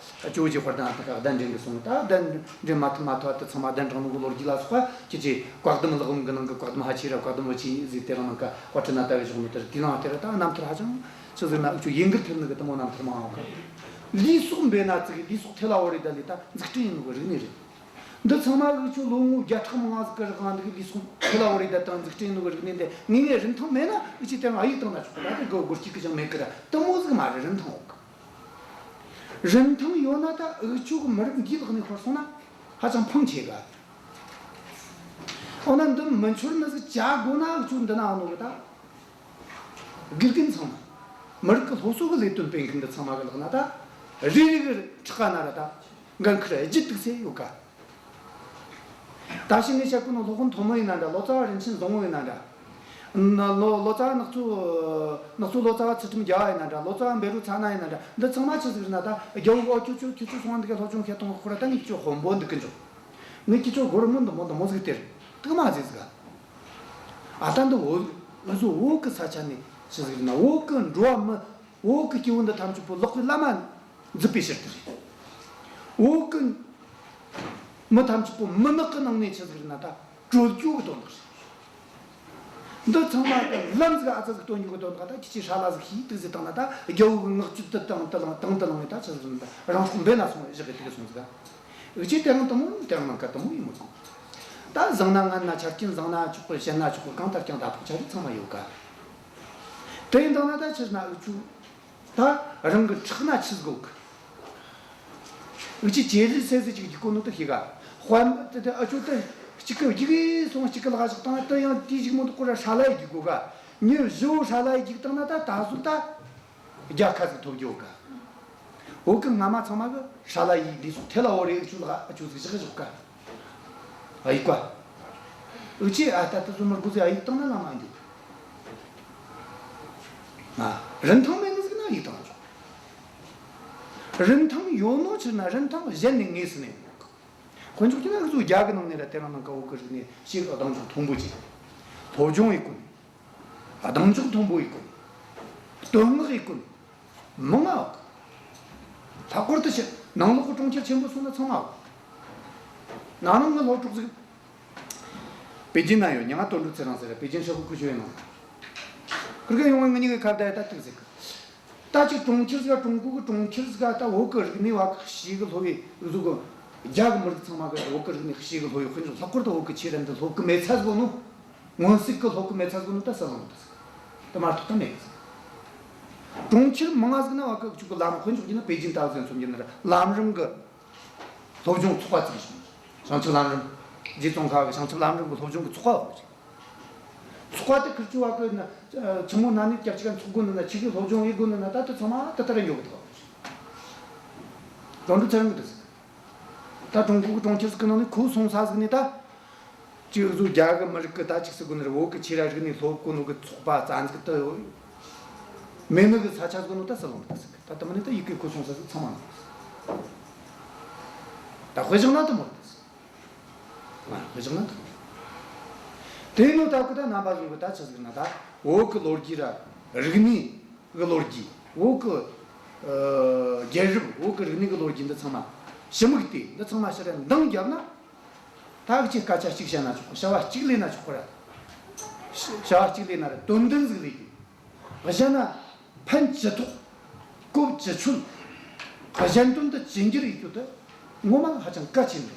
ཇོ་བོ་རྗེ་དཔལ་ལྡན་ཨ་ཏི་ཤ་གདན་འདྲེན་གི་སོང་། ད་གདན་འདྲེན་མ་ཐུབ་མ་ཐུབ་བ་དེ་ཚང་མ་གདན་དྲངས་ནོ་གི་ལོ་རྒྱུས་ལ་སོགས་པ། ཁྱེད་ཀྱིས་བཀའ་གདམས་ཀླུ་འབུམ་གི་ནང་གི་བཀའ་གདམས་ཕལ་ཆེར་ར། བཀའ་གདམས་བོ་ཆེ་ཟིག་དེ་རིང་ནང་ཀ་དཔར་སྐྲུན་ན་ལྟ་བའི་གཞུག་ནས་དེར་དེ་ནང་དེ་ར་ད་རྣམ་ཐར་ཧ་ཅང་ཆི་ཟེར་ན་འུ་ཆོ་ཡིན་གི་ཐེབས་ནི་གི་དེ་མོ་རྣམ་ཐར་མང་བ་གི། ལུས་སྲོག་འབེན་ན་ཙིག། ལུས་སྲོག་ཐལ་བ་བོར་རེ་ད་ལས་ད་འཛུགས་སྐྲུན་ཡིན་ནོ་གི་རིག་གནས་རེད། འདི་ཚང་མ་འུ་ཆོ་ལོ་ངོ་བརྒྱ་ཕྲག་མང་ཟིག་གི་རིང་འདི་གི་ལུས་སྲོག་ཐལ་བ་བོར་རེ་ད་དང་འཛུགས་སྐྲུན་ཡིན་ནོ་གི་རིག་གནས་འདི་ངེས་ངེས་རིན་ཐང་མེད་ན་འུ་ཆོས་དེ་རིང་ཨ་ཡིག་བཏང་ན་ཆོག་གི། ད་དེ་གི་སྒོར་གཅིག་གི་ཅང་མེད་གི་ར། དེ་མོ་ཟིག་མ་རེད། རིན་ཐང་ཡོད་གི། རིན་ཐང་ཡོད་ན་ད་འུ་ཆོ་གི་མི་རབས་འདིའི་ལག་ནས་ཤོར་སོང་ན་ཧ་ཅང་ཕངས་ཆེ་གི། འོ་ན་འདི་མི་འཆོར་ནི་ཟིག་བྱ་དགོས་ན་འུ་ཆོ་འདི་ན་ཨ་ནོ་གི་ད། དགེ་རྒན་ཚང་མ། མི་རིགས་ཀྱི་སློབ་གསོ་གི་ལས་དོན་སྤེལ་མཁན་འདི་ཚང་མ་གི་ལག་ན་ད། རེ་རེ་གི་ཁྲག་ན་ར་ད། འགན་ཁུར་བརྗེད་འདུག་ཟེར་ཡོད་ཀ། ད་ཕྱི་ནས་བཤད་གོ་ནོ་སློབ་དཔོན་ཐོན་མི་ཡིན་ན་འདྲ། ལོ་ཙཱ་བ་རིན་ཆེན་བཟང་བོ་ཡིན་ན་འདྲ། ན་ལོ་ལོ་ཙཱ་བ་ནག་ཚོ་ནག་ཚོ་ལོ་ཙཱ་བ་ཚུལ་ཁྲིམས་རྒྱལ་བ་ཡིན་ན་འདྲ། ལོ་ཙཱ་བ་བཻ་རོ་ཙ་ན་ཡིན་ན་འདྲ། འདི་ཚང་མ་ཆི་ཟིག་རེད་ན་ད། རྒྱལ་བོ་འོ་ཁྱོད་ཁྱོད་ཁྱོད་ཚོ་སོང་བ་འདི་ག་སློབ་སྦྱོང་བྱེད་གཏོང་ཁོ་ར། ད་ངས་ཁྱོད་དཔོན་པོ་འདུག་གི་འཇོག། ངས་ཁྱེད་ཚོ་སྒོར་མོ་འདི་མོ་འདི་མོ་ཟིག་སྟེར། དུག་མ་ཟིག་ཟིག། ཨ་ད་འདི་བོད་འུ་ཟོ་བོད་གི་ས་ཆ་ནས་ཆི་ཟིག་རེད་ན། བོད་གི་འགྲོ་བ་མི། བོད་གི་སྐྱེ་བོ་འདི་ཐམས་ཅད་པོ་ལོག་གི་བླ་མ་མཛད་པའི་ཕྱིར་དུ་རེད། བོད་གི་མི་ཐམས་ཅད་པོ་མུན་ནག་གི་ནང་ནས་ཆི་ཟིག་རེད་ན་ད་སྒྲོལ་རྒྱུ་གི་དོན་དག་རེད། འདི་ཚང་མ་གི་ལམ་ཟིག་ཨ་ཙི་ཟིག་སྟོན་རྒྱུ་གི་དོན་དག། ད་ཁྱེད་ཀྱིས་ཧྲ་ལ་ཟིག་ཤེས་དུག་ཟིག་བཏང་ན་ད། རྒྱལ་བོ་གི་མངགས་བཅོལ་དུ་དང་དུ་བླངས་དང་དུ་བླངས་ནས་ད་ཆི་ཟིག་ཟིག་ད་རང་སྲོག་འབེན་ན་སོང་བཞག་གི་དུག་སོང་ཟིག། ཨ། འུ་ཆོས་དེ་རིང་དེ་མོ་ཡིན། དེ་རིང་ནངས་ཀ་དེ་མོ་ཡིན་མོ་ཟིག། ད་བཟང་ན་ངན་ན། ཆ་རྐྱེན་བཟང་ན་ཆོག་གི། ཞན་ན་ཆོག་གི། གང་ལྟར་ཀྱང་ད་ཕོག་ཆ་རེ་ཚང་མ་ཡོད་ཀ། དེ་ཡིན་དང་ན་ད་ཕྱིར་ན་འུ་ཆོ་ད་རང་གི་ཁྲག་ན་ཆི་ཟིག་གོ་གི། འུ་ཆོས་ཇེ་ལི་སེ་སེ་ཅིག་རྒྱུག་གོ་ནོ་དེ་ཤེས་ག། དཔལ་དེ་དེ་འུ་ཆོ་དེ་གཅིག་གི་རྒྱུག་གི་སོང་། གཅིག་གི་ལག་བཞག་བཏང་ན་དེ་ཡང་དེའི་གཞུག་མོ་དེ་ཁོ་ར་ཧྲ་ལ་ཡི་རྒྱུག་གོ་ག། མྱི་བཞི་བོ་ཧྲ་ལ་ཡི་རྒྱུག་བཏང་ན་ད་ད་གཟོད་ད། རྒྱལ་ཁ་ཟིག་ཐོབ་རྒྱུ་ཡོད་ཀ། བོད་གི་སྔ་མ་ཚང་མ་གི་ཧྲ་ལ་ཡི་ལུས་སྲོག་ཐལ་བ་བོར་རེ་འུ་ཆོ་ལག་འུ་ཆོ་ཟིག་བཞག་བཞག་ཀ། ཨ་ཡིག་པ། འུ་ཆོས་ཨ་ད་ད་ཚོ་མི་དགོས་ཟེར་ཨ་ཡིག་བཏང་ན་ལ་མ་འགྱོ། ཨ། རིན་ཐང་མེད་ནི་ཟིག་ན་ཡིག་བཏང་ཆོག། རིན་ཐང་ཡོད་ནོ་ཆི་ན་རིན་ཐང་གཞན་ནས་ངེས་སུ་མེད་ནོ། དཔེ་འཇོག་རྒྱུ་ན་འུ་ཚོ་རྒྱ་གི་ནང་ནས་ར་དེ་རིང་ནངས་ཀ་བོད་གི་རིག་གནས་ཞེ་གི་གདེང་འཇོག་མཐོན་པོ་ཅིག། སློབ་སྦྱོང་ཡི་སྐོར་ནས། གདེང་འཇོག་མཐོན་པོ་ཡི་སྐོར། བསྟོད་བསྔགས་ཡི་སྐོར། མང་ང་ཡོད། ལྷག་པར་དུ་ཕྱི་ནང་ལོགས་གི་གྲོང་ཁྱེར་ཆེན་པོ་སོང་ན་ཚང་མ་ཡོད། ན་ནིང་ངའི་སློབ་གྲོགས་ཟིག་པེ་ཅིན་ན་ཡོད། མྱིང་ང་དོན་གྲུབ་ཚེ་རིང་ཟེར་ར། པེ་ཅིན་ཧྲི་ཧྥུ་ཁུ་ཆོ་ཡིན་ནོ། ཁིར་གེ་ཡོང་བས་ངེད་གཉིས་ཀྱིས་ཁ་བརྡ་ཡེ་ད་ཐུག་ཟེར་གི། ད་ཅིག་གྲོང་ཁྱེར་ཟིག་ག། ཀྲུང་གོ་གི་གྲོང་ཁྱེར་ཟིག་ག་ད་བོད་གི་རིག་གནས་བ་གི་ཞེ་གི་ལྷོད་པའི་བཟོ་གི། རྒྱ་གི་མི་རིགས་ཚང་མ་གི་བོད་གི་རིག་གནས་ཞེ་གི་ལྷོད་པའི། དཔེ་འཇོག་ལྷག་པར་དུ་བོད་གི་ཆོས་ར་འདི་ལྷོད་གི་མེད་ཚ་ཟིག་ནོ། མངོན་སུམ་གི་ལྷོད་གི་མེད་ཚ་ཟིག་ནོ་ད་ས་ལོང་དུ་ཟིག། དེ་མ་གཏོགས་ད་མེད་གི་ཟིག། གྲོང་ཁྱེར་མང་ང་ཟིག་ན་བ་གི་ཅིག་གི་ལམ་དཔེ་འཇོག་རྒྱུ་ན་པེ་ཅིན་ད་ཟེར་མཚོན་རྒྱུ་ན་ར་ལམ་རིམ་གི་སློབ་སྦྱོང་ཚོགས་པ་བཙུགས་ཤིང་། བྱང་ཆུབ་ལམ་རིམ། རྗེ་ཙོང་ཁ་བ་གི་བྱང་ཆུབ་ལམ་རིམ་གི་སློབ་སྦྱོང་གི་ཚོགས་པ་བ་རེད། ཚོགས་པ་དེ་ཁིར་ཆོ་བ་གི་ན་ཆི་མོ་ན་ནི་སྐྱབས་ཅིག་ག་འཚོགས་དགོས་ནི་ན། ཆི་གི་སློབ་སྦྱོང་ཡེད་དགོས་ནི་ན། ད་དེ་ཚང་མ་དེ་ལྟར་འགྱོ་གི་འདུག། དོན་གྲུབ་ཚེ་རིང་གི་འདུག་ཟེར། ད་ཀྲུང་གོ་གི་གྲོང་ཁྱེར་ཟིག་གི་ནང་ནས་ཁོ་སོང་ས་ཟིག་ནས་ད། ཅིག་བཟོ་རྒྱ་གི་མི་རིགས་གི་ད་ཅིག་ཟེར་དགོས་ནི་རེད། བོད་གི་ཆོས་ར་རིག་གནས་སློབ་གོ་ནོ་གི་ཚོགས་པ་རྩ་འཛུགས་དུ་མེད་ནི་གི་ས་ཆ་ཟིག་ནོ་ད་ཟེར་ལོང་རེད་ད་ཟེར་གི། ད་དེ་མིན་ནི་ད་ཡི་གེ་ཁོ་སོང་ས་ཟིག་ཚང་མ་ནོ། ད་དཔེ་བཞག་ན་དེ་མོ་རེད་ད་ཟེར། ང་དཔེ་བཞག་ན་དེ་མོ་རེད། དེ་ནོ་ད་གི་ད་རྣམ་པ་ཟིག་གི་ད་ཆི་ཟིག་ན་ད་བོད་གི་ལོ་རྒྱུས་ར་རིག་གནས་གི་ལོ་རྒྱུས། བོད་གི་ཨ་རྒྱལ་རབས། བོད་གི་རིག་གནས་གི་ལོ་རྒྱུས་འདི་ཚང་མ་ཞིབ་མོ་བལྟས། འདི་ཚང་མ་ཕྱིར་ར་འདང་བརྒྱབ་ན། ད་གི་ཅིག་སྐད་ཆ་གཅིག་བཤད་ན་ཆོག་གི། བྱ་བ་གཅིག་ལས་ན་ཆོག་གི་ར། བྱ་བ་གཅིག་ལས་ན་ར་དོན་ལྡན་ཟིག་ལས་རྒྱུ། གཞན་ན་ཕན་ཅི་ཐོགས། གོ་ཅི་ཆོད། གཞན་དོན་དུ་ཅི་འགྱུར་ཡེད་རྒྱུ་དེ་ངོ་མ་ཧ་ཅང་གལ་ཆེན་པོ་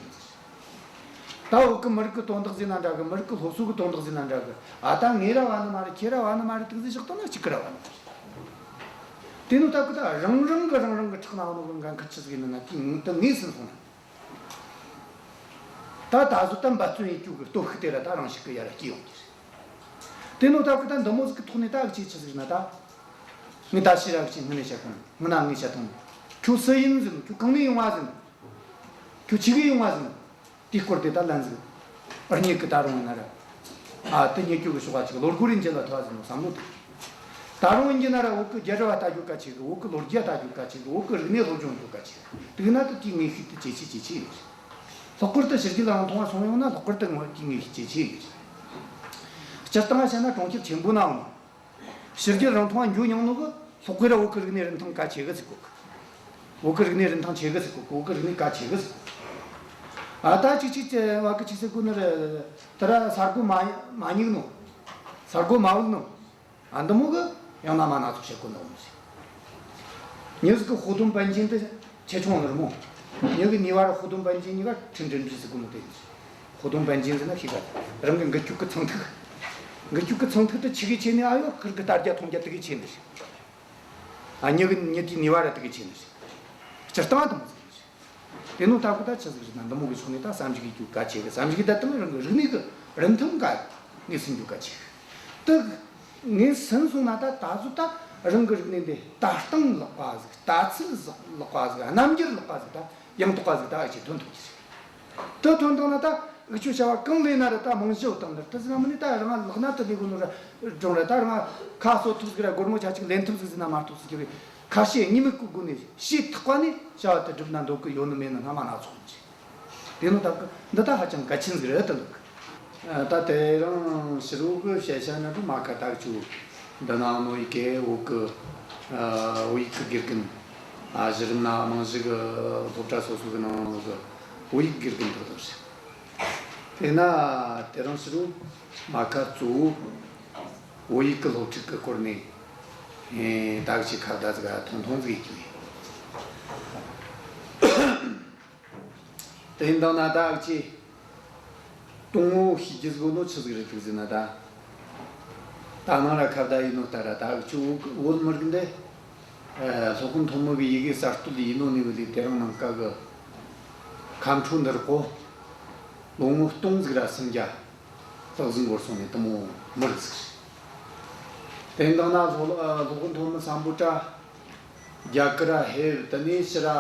རེད། ད་བོད་གི་མི་རིགས་གི་དོན་དག་ཟེར་ན་འདྲ་གི། མི་རིགས་གི་སློབ་གསོ་གི་དོན་དག་ཟེར་ན་འདྲ་གི། ཨ་ད་ངས་ར་བ་ནི་མ་རེད། ཁྱེད་ར་བ་ནི་མ་རེད། དེ་ཟིག་བཞག་བཏང་ན་གཅིག་གི་ར་བ་ནི་མ་རེད། དེ་ནོ་ད་གི་ད་རང་རང་གི་རང་རང་གི་ཁྲག་ན་བ་ནོ་གི་འགན་ཁུར་ཆི་ཟིག་ཡིན་ན་དེ་ངོས་ཟིན་སོང་ན། ད་ད་གཟོད་ད་འབད་བརྩོན་ཡེད་རྒྱུ་གི་སྟོབས་ཤུགས་དེ་ར་ད་རང་ཤུགས་གི་ཡར་ར་སྐྱེ་ཡོང་གི་རེད། དེ་ནོ་ད་གི་ད་འདི་མོ་ཟིག་གི་ཐོག་ནས་ད་གི་ཅིག་ཆི་ཟིག་ན་ད། ངས་ད་ཕྱིར་ར་གི་ཅིག་སྔོན་ནས་བཤད་གོ་ནི། སྔོན་ན་ངས་བཤད་བཏང་ནི། ཁྱོད་སུ་ཡིན་ཟེར་ནོ། ཁྱོད་གང་ནས་ཡོང་བ་ཟེར་ནོ། ཁྱོད་ཆི་གི་ཡོང་བ་ཟེར་ནོ། དེའི་སྐོར་དེ་ད་ལན་ཟིག་ཨ་མྱེས་གི་ད་རུང་ཡིན་ན་ར། ཨ་དེ་མྱེས་ཁྱོད་གི་ཞོགས་པ་ཅིག་ལོ་རྒོད་རེ་འཇལ་ལ་ཐུབ་བ་ཟེར་ནོ་བསམ་བློ་དེ། ད་རུང་ཡིན་གྱི་ན་ར་བོད་གི་རྒྱལ་རབས་བ་ལྟ་རྒྱུ་གལ་ཆེ་གི། བོད་གི་ལོ་རྒྱུས་ལྟ་རྒྱུ་གལ་ཆེ་གི། བོད་གི་རིག་གནས་སློབ་སྦྱོང་རྒྱུ་གལ་ཆེ་གི། དེ་གི་ན་ད་དེའི་ངེས་ཤེས་དེ་ཇེ་ཆེ་ཇེ་ཆེ་ཡིན། ལྷག་པར་དུ་ཕྱི་རྒྱལ་རང་མཐོང་བ་སོང་ཡོང་ན་ལྷག་པར་དུ་ངོ་དེའི་ངེས་ཤེས་ཇེ་ཆེ་ཡིན། སྤྱིར་བཏང་བཤད་ན་གྲོང་ཁྱེར་ཆེན་པོ་ནའང་། ཕྱི་རྒྱལ་རང་མཐོང་བ་འགྱོ་མྱོང་ནོ་གི་ལྷག་པར་བོད་གི་རིག་གནས་རིན་ཐང་གལ་ཆེ་གི་ཟེར་གོ་གི། བོད་གི་རིག་གནས་རིན་ཐང་ཆེ་གི་ཟེར་གོ་གི། བོད་གི་རིག་གནས་གལ་ཆེ་གི་ཟེར་གོ་གི། ཨ་ད་ཅིག་ཅིག་ཅེ་བ་གི་ཅིག་ཟེར་གོ་ནི་རེད། དེ་ར་ས་རྒོད་མ་མ་སྙིགས་ནོ། ས་རྒོད་མ་བུད་ནོ། ཨ་འདི་མོ་གི་ཡང་ན་མ་སྣ་ཚོགས་བཤད་གོ་ནོ་མོ་ཟེར། མྱི་ཟིག་གི་ཧོ་དུམ་པན་ཅིན་དེ་ཆེ་ཆུང་ནོ་རེད་མོ། མྱི་གི་ནུས་པ་ར་ཧོ་དུམ་པན་ཅིན་གཉིས་ཀ་ཁྲི་འགྲིམ་འགྲིམ་ཟེར་གོ་ནོ་དེ་ཡིན། ཧོ་དུམ་པན་ཅིན་ཟེར་ན་ཤེས་ག། རང་གི་འགུལ་སྐྱོད་གི་ཚངས་ཐིག་འགུལ་སྐྱོད་གི་ཚངས་ཐིག་དེ་ཆི་གི་ཆེ་ནི། ཨ་ཡོ་ཁིར་གི་ལྟ་རྒྱ་མཐོང་རྒྱ་དེ་གི་ཆེ་ནི་རེད། ཨ་མྱི་གི་མྱི་དེའི་ནུས་པ་ར་དེ་གི་ཆེ་ནི་རེད། སྤྱིར་བཏང་དེ་མོ་ཟིག་རེད། དེ་ནོ་ད་གི་ད་ཆི་ཟིག་རེད་ན། འདི་མོ་གི་ཕྱོགས་ནས་ད་བསམ་གཞིག་གི་རྒྱུ་གལ་ཆེ་གི། བསམ་གཞིག་ད་དང་རང་གི་རིག་གནས་གི་རིན་ཐང་ག་ངེས་ཟིན་རྒྱུ་གལ་ཆེ་གི། དེ་ངེས་ཟིན་སོང་ན་ད་ད་གཟོད་ད་རང་གི་རིག་གནས་འདི་ལྟ་སྟངས་ལེགས་པ་ཟིག་ལྟ་ཚུལ་ཟིག་ལེགས་པ་ཟིག་རྣམ་འགྱུར་ལེགས་པ་ཟིག་ད་ཡང་དག་པ་ཟིག་ད་ཨེ་ཆེ་ཐོན་ཐུབ་ཀྱི་རེད། དེ་ཐོན་བཏང་ན་ད་འུ་ཆོ་བྱ་བ་གང་ལས་ན་ར་ད་རྨང་གཞི་བཏང་ནི་རེད། དེ་ཟེར་ན་མིན་ནི་ད་རང་ལག་ན་དེ་ལས་གོ་ནོ་ར་སྦྱོང་ར། ད་རང་ཁ་གསོ་ཐུབ་ཟིག་ར་སྒོར་མོ་ཆ་གཅིག་ལེན་ཐུབ་ཟིག་ཟེར་ན་མ་གཏོགས་ཟེར་གི་རེད། ཁ་ཞེ་གཉིས་མེད་གི་སྒོ་ནས་ཞེ་ཐག་པ་ནས་བྱ་བ་དེ་སྒྲུབ་ན་འདོད་གི་ཡོད་ནི་མེད་ནི་སྣ་མ་སྣ་ཚོགས་ཡིན། དེ་ནོ་ད་གི་འདི་ད་ཧ་ཅང་གལ་ཆེན་ཟིག་རེད་དེ་འདུག། ཨ་ད་དེ་རིང་ཕྱི་དྲོ་གི་བཤད་བྱ་ན་དུ་མ་ཁ་ཐག་ཆུ་འདི་ནང་ནོ་ཡི་གེ་བོད་གི་ཨ་བོད་ཡིག་གི་དགེ་རྒན། ཨ་གཞི་རིམ་ན་རྨང་གཞི་གི་སློབ་གྲྭ་སོ་སོ་གི་ནང་ནོ་གི་བོད་ཡིག་དགེ་རྒན་ཐོག་ཐོག་ཞིག། དེས་ན་དེ་རིང་ཕྱི་དྲོ་མ་ཁ་གཙོ་བོ་བོད་ཡིག་གི་སློབ་ཁྲིད་ཀྱི་སྐོར་ནས་ཨེ་ད་གི་ཅིག་ཁ་བརྡ་ཟིག་ཐུང་ཐུང་ཟིག་ཡེད་རྒྱུ་ཡིན། དེ་ཡིན་དང་ན་ད་གི་ཅིག་དང་པོ་ཤེས་རྒྱུ་ཟིག་ནོ་ཆི་ཟིག་རེད་འདུག་ཟེར་ན། ད་ད་ནང་ར་ཁ་བརྡ་ཡིན་ནོ་ལྟར་ར་ད་གི་ཅིག་བོད་བོད་མི་རིགས་འདི་ཨེ་སློབ་དཔོན་ཐོན་མི་གི་ཡི་གེ་གསར་གཏོད་ཡིན་ནོ་ནས་བུད་ལས་དེ་རིང་ནངས་ཀ་གི་ཁམས་ཕྲུག་འདིར་གོ་ལོ་ངོ་སྟོང་ཟིག་ར་སུམ་བརྒྱ་ལྷག་ཟིག་འགོར་སོང་ནས་དེ་མོ་མི་རིགས་ཟིག་རེད། དེ་འདང་ན་སློབ་ཨ་སློབ་དཔོན་ཐོན་མི་སམ་བྷོ་ཊ་རྒྱ་གར་ར་ཕེབས། དེ་ནས་ཕྱིར་ར་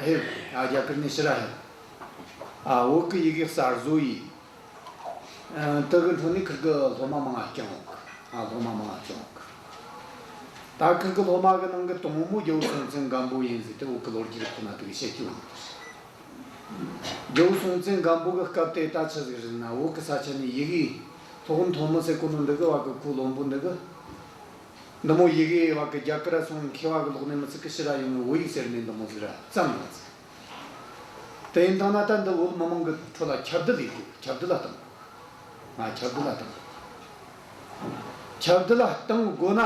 ཕེབས། ཨ་རྒྱ་གར་ནས་ཕྱིར་ར་ཕེབས། ཨ་བོད་ཀྱི་ཡི་གེ་གསར་བཟོ་ཡིས། ཨ་དེ་གི་འཕྲོ་ནས་ཁིར་གི་སློབ་མ་མང་ང་བསྐྱངས་ཡོང་གི། ཨ་སློབ་མ་མང་ང་བསྐྱངས་ཡོང་གི། ད་ཁིར་གི་སློབ་མ་གི་ནང་གི་དང་པོ་རྒྱལ་བོ་སྲོང་བཙན་སྒམ་པོ་ཡིན་ཟེར་ཏེ་བོད་ཀྱི་ལོ་རྒྱུས་རིགས་ཁོ་ན་དེ་གི་བཤད་རྒྱུ་ཡོད་གི། རྒྱལ་བོ་སྲོང་བཙན་སྒམ་པོ་གི་སྐབས་དེ་ད་ཆི་ཟིག་རེད་ན། བོད་གི་ས་ཆ་ནས་ཡི་གེ་སློབ་དཔོན་ཐོན་མི་ཟེར་གོ་ནོ་འདི་གི་བ་གི་ཁོའི་བློན་པོ་འདི་གི་འདི་མོ་ཡི་གེ་བ་གི་རྒྱ་གར་ར་སོང་མཁས་པ་གི་ལག་ནས་མི་ཚིག་གི་ཕྱིར་ར་ཡོང་ནི་བོད་ཡིག་ཟེར་ནས་འདི་མོ་ཟིག་ར་བརྩམས་ཡོད་ཟིག། དེ་ཡིན་དང་ན་ད་འདི་བོད་མི་མང་གི་ཁྲོད་ལ་ཁྱབ་གདལ་ཡེད་དགོས། ཁྱབ་གདལ་ལ་གཏོང་དགོས། ང་ཁྱབ་གདལ་ལ་གཏོང་དགོས། ཁྱབ་གདལ་ལ་གཏོང་དགོས་ན།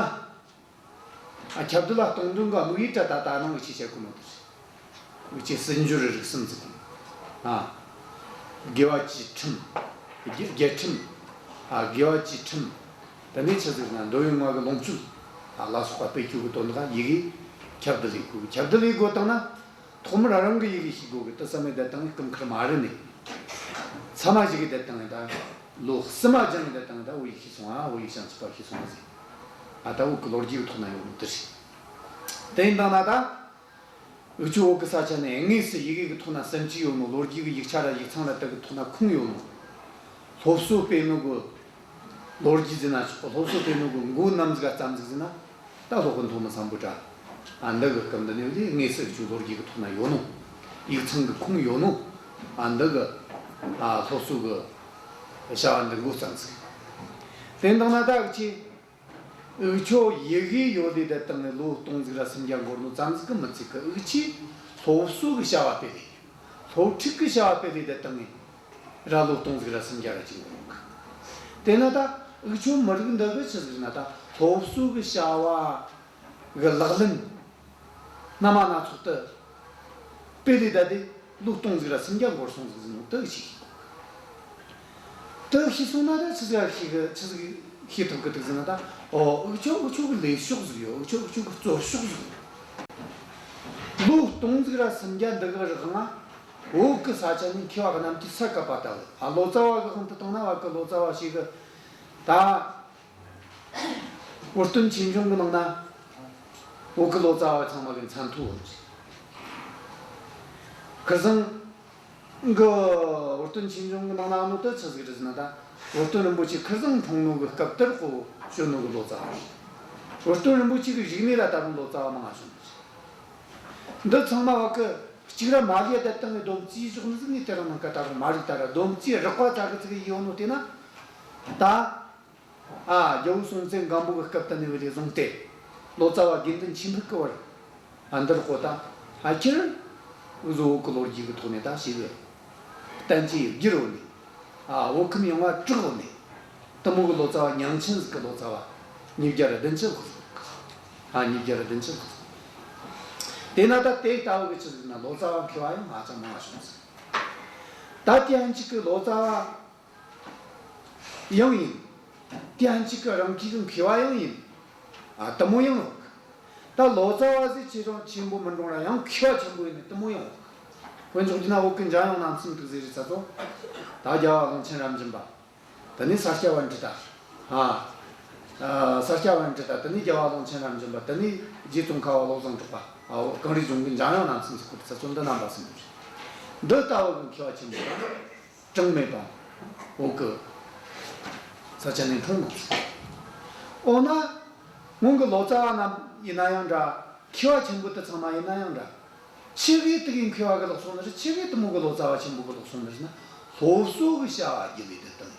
ཨ་ཁྱབ་གདལ་ལ་གཏོང་དོན་གི་དམིགས་ཡུལ་ད་ད་ནང་གི་ཅིག་བཤད་གོ་ནོ་དེ་རེད། འུ་ཅག་སྲིད་འབྱོར་རིག་གསུམ་ཟེར་གོ་ནོ། ཨ་དགེ་བ་བཅུའི་ཁྲིམས། རྒྱལ་རྒྱལ་ཁྲིམས། ཨ་དགེ་བ་བཅུའི་ཁྲིམས། དེ་ནས་ཆི་ཟེར་ན་འདོད་ཡོན་ལྔ་གི་ལོངས་སྤྱོད། ལ་སོགས་པ་སྤེལ་རྒྱུ་གི་དོན་དག་ཡི་གེ་ཁྱབ་གདལ་ཡེད་དགོས། ཁྱབ་གདལ་ཡེད་དགོས་བཏང་ན། ཐོག་མར་རང་གི་ཡི་གེ་ཤེས་དགོས་གི། དེ་ཙམ་མེད་བསྡད་བཏང་ངས་སྐུ་མཁར་མ་རེད་ནས། ཚད་མ་ཞིག་གི་བསྡད་བཏང་ངས་ད། ལོ་གསུམ་མ་སྦྱངས་ངས་བསྡད་བཏང་ངས་ད་བོད་ཡིག་ཤེས་སོང་ཨ། བོད་ཡིག་བྱང་ཆུབ་པ་ཤེས་སོང་ཟེར། ཨ་ད་བོད་གི་ལོ་རྒྱུས་གི་ཐོག་ན་ཡོད་ནོ་དེ་རེད། དེ་ཡིན་བཏང་ན་ད། འུ་ཆོ་བོད་གི་ས་ཆ་ནས་དངོས་སུ་ཡི་གེ་གི་ཐོག་ན་སིམ་རྒྱུ་ཡོད་ནོ། ལོ་རྒྱུས་གི་ཡིག་ཆ་ར་ཡིག་ཚང་ར་དེ་གི་ཐོག་ན་ཁུངས་ཡོད་ནོ། སློབ་གསོ་སྤེལ་ནོ་གི་ལོ་རྒྱུས་ཟེར་ན་ཆོག་གི། སློབ་གསོ་སྤེལ་ནོ་གི་མགོ་ནམ་ཟིག་ག་བརྩམས་ཟིག་ཟེར་ན། ད་སློབ་དཔོན་ཐོན་མི་སམ་བྷོ་ཊ། ཨ་འདི་གི་སྐབས་འདི་ནས་བཟུང་དངོས་སུ་འུ་ཆོ་ལོ་རྒྱུས་གི་ཐོག་ན་ཡོད་ནོ། ཡིག་ཚང་གི་ཁུངས་ཡོད་ནོ། ཨ་འདི་གི་ཨ་སློབ་གསོ་གི་བྱ་བ་འདི་མགོ་བརྩམས་ཟིག། དེ་འདང་ན་ད་འུ་ཆོ། འུ་ཆོ་ཡི་གེ་ཡོད་ལེ་བསྡད་བཏང་ནས་ལོ་སྟོང་ཟིག་ར་སུམ་བརྒྱ་འགོར་ནོ་ཙམ་ཟིག་གི་མི་ཚད་གི། འུ་ཆོས་སློབ་གསོ་གི་བྱ་བ་སྤེལ་ལེ། སློབ་ཁྲིད་གི་བྱ་བ་སྤེལ་ལེ་བསྡད་བཏང་ནས་ར་ལོ་སྟོང་ཟིག་ར་སུམ་བརྒྱ་ར་ཅིག་འགོར་ནོ་གི། དེ་ན་ད་འུ་ཆོ་མི་རིགས་འདི་གི་ཆི་ཟིག་ན་ད་སློབ་གསོ་གི་བྱ་བ་གི་ལག་ལེན་སྣ་མ་སྣ་ཚོགས་དེ་སྤེལ་ལེ་བསྡད་དེ་ལོ་སྟོང་ཟིག་ར་སུམ་བརྒྱ་འགོར་སོང་ཟིག་ཟེར་ནོ་དེ་གི་ཆི་གི། དེ་ཤེས་སོང་ན་ད་ཆི་ཟིག་ཤེས་གི། ཆི་ཟིག་ཤེས་ཐུབ་གི་འདུག་ཟེར་ན་ད། ཨོ་འུ་ཆོ་འུ་ཆོ་གི་ལས་ཕྱོགས་ཟིག་ཡོད། འུ་ཆོ་འུ་ཆོ་གི་རྩོད་ཕྱོགས་ཟིག་ཡོད། ལོ་སྟོང་ཟིག་ར་སུམ་བརྒྱ་འདི་གི་རིང་ང་བོད་གི་ས་ཆ་ནས་མཁས་པ་རྣམས་ཀྱིས་ས་བཀབ་པ་ལྟ་བུ། ཨ་ལོ་ཙཱ་བ་གི་དབང་དུ་བཏང་ན་བ་གི་ལོ་ཙཱ་བ་ཞིག་གི་ད། བུ་སྟོན་ཆོས་འབྱུང་གི་ནང་ན་བོད་གི་ལོ་ཙཱ་བ་ཚང་མ་གི་མཚན་ཐོ་ཡོད་རེད། ཁིར་ཚང་གི་བུ་སྟོན་ཆོས་འབྱུང་གི་ནང་ན་ནོ་དེ་ཆི་ཟིག་རེད་ཟེར་ན་ད། བུ་སྟོན་རིན་པོ་ཆེ་ཁིར་ཚང་འཁྲུངས་ནོ་གི་སྐབས་དེར་ཁོ་བྱོན་ནོ་གི་ལོ་ཙཱ་བ་རེད། བུ་སྟོན་རིན་པོ་ཆེ་གི་བཞུགས་གནས་ལ་ད་རུང་ལོ་ཙཱ་བ་མང་ང་བྱོན་ནོ་རེད། འདི་ཚང་མ་བ་གི་གཅིག་ར་མ་ལུས་བསྡད་བཏང་ངས་སྡོམ་རྩིས་བཞག་ནི་ཟིག་ནས་དེ་རིང་ནངས་ཀ་ད་རུང་མ་རིག་ད་ར་སྡོམ་རྩིས་རགས་པ་ཙ་གི་ཙི་གི་ཡོད་ནོ་དེ་ན་ད། ཨ། རྒྱལ་པོ་སྲོང་བཙན་སྒམ་པོ་གི་སྐབས་དེ་ནས་བུད་ལས་བཟུང་སྟེ། ལོ་ཙཱ་བ་དགེ་འདུན་ཆོས་འཕེལ་གི་བར། ཨ། འདིར་གོ་ད། ཨ། ཁྱེར། འུ་ཟོ་བོད་གི་ལོ་རྒྱུས་གི་ཐོག་ནས་ད་ཞིག་གི། བསྟན་བཅོས་བསྒྱུར་ཡོད་ནི། ཨ། བོད་ཁམས་ཡོངས་ལ་གྲགས་ཡོད་ནི། དེ་མོ་གི་ལོ་ཙཱ་བ་ཉང་ཆེན་ཟིག་གི་ལོ་ཙཱ་བ་ཉིས་བརྒྱ་ར་བདུན་ཅུ་ལྷག་ཟིག། ཨ། ཉིས་བརྒྱ་ར་བདུན་ཅུ་ལྷག་ཟིག། དེ་ན་ད་དེ་ལྟ་བུ་གི་ཆི་ཟིག་ན་ལོ་ཙཱ་བ་མཁས་པ་ཡང་ཧ་ཅང་མང་བ་བྱུང་ཟིག། ད་དེ་ཡང་གཅིག་གི་ལོ་ཙཱ་བ། ཡང་ཡིན། དེ་ཡང་གཅིག་གི་རང་གི་གི་མཁས་པ་ཡང་ཡིན། ཨ། དེ་མོ་ཡང་ཡོད། ད་ལོ་ཙཱ་བ་ཟིག་ཆེ་ཆུང་ཆེན་པོ་མི་འགྲོ་ར་ཡང་མཁས་པ་ཆེན་པོ་ཡིན་ནི་དེ་མོ་ཡང་ཡོད། དཔེ་འཇོག་རྒྱུ་ན་བོད་ཀྱི་འཇམ་དབྱངས་རྣམ་གསུམ་དུ་ཟེར་རི་ཚ་ཚོ། ད་རྒྱལ་བ་ཀློང་ཆེན་རབ་འབྱམས་པ། དེ་ནས་ས་སྐྱ་པཎྜི་ཏ། ཨ། ཨ། ས་སྐྱ་པཎྜི་ཏ། དེ་ནས་རྒྱལ་བ་ཀློང་ཆེན་རབ་འབྱམས་པ། དེ་ནས་རྗེ་ཙོང་ཁ་པ་བློ་བཟང་གྲགས་པ། ཨ། གངས་རིའི་ལྗོངས་ཀྱི་འཇམ་དབྱངས་རྣམ་གསུམ་ཟེར་གོ་རི་ཚ་ཚོ་འདི་རྣམ་པ་གསུམ་རེད། འདི་ལྟ་བུ་གི་མཁས་པ་ཆེན་པོ་དང་། གྲངས་མེད་པ་བོད་ཀྱི་ས་ཆ་ནས་འཁྲུངས་ནོ། འོ་ན་སྔོན་གྱི་ལོ་ཙཱ་བ་རྣམས་ཡིན་ན་ཡང་འདྲ། མཁས་པ་ཆེན་པོ་དེ་ཚང་མ་ཡིན་ན་ཡང་འདྲ། ཆི་གི་དེ་གི་མཁས་པ་གི་ལོག་སོང་ནི་རེད། ཆི་གི་དེ་མོ་གི་ལོ་ཙཱ་བ་ཆེན་པོ་གི་ལོག་སོང་ནི་རེད་ན། སློབ་གསོ་གི་བྱ་བ་རྒྱུད་ལས་དེ་དང་།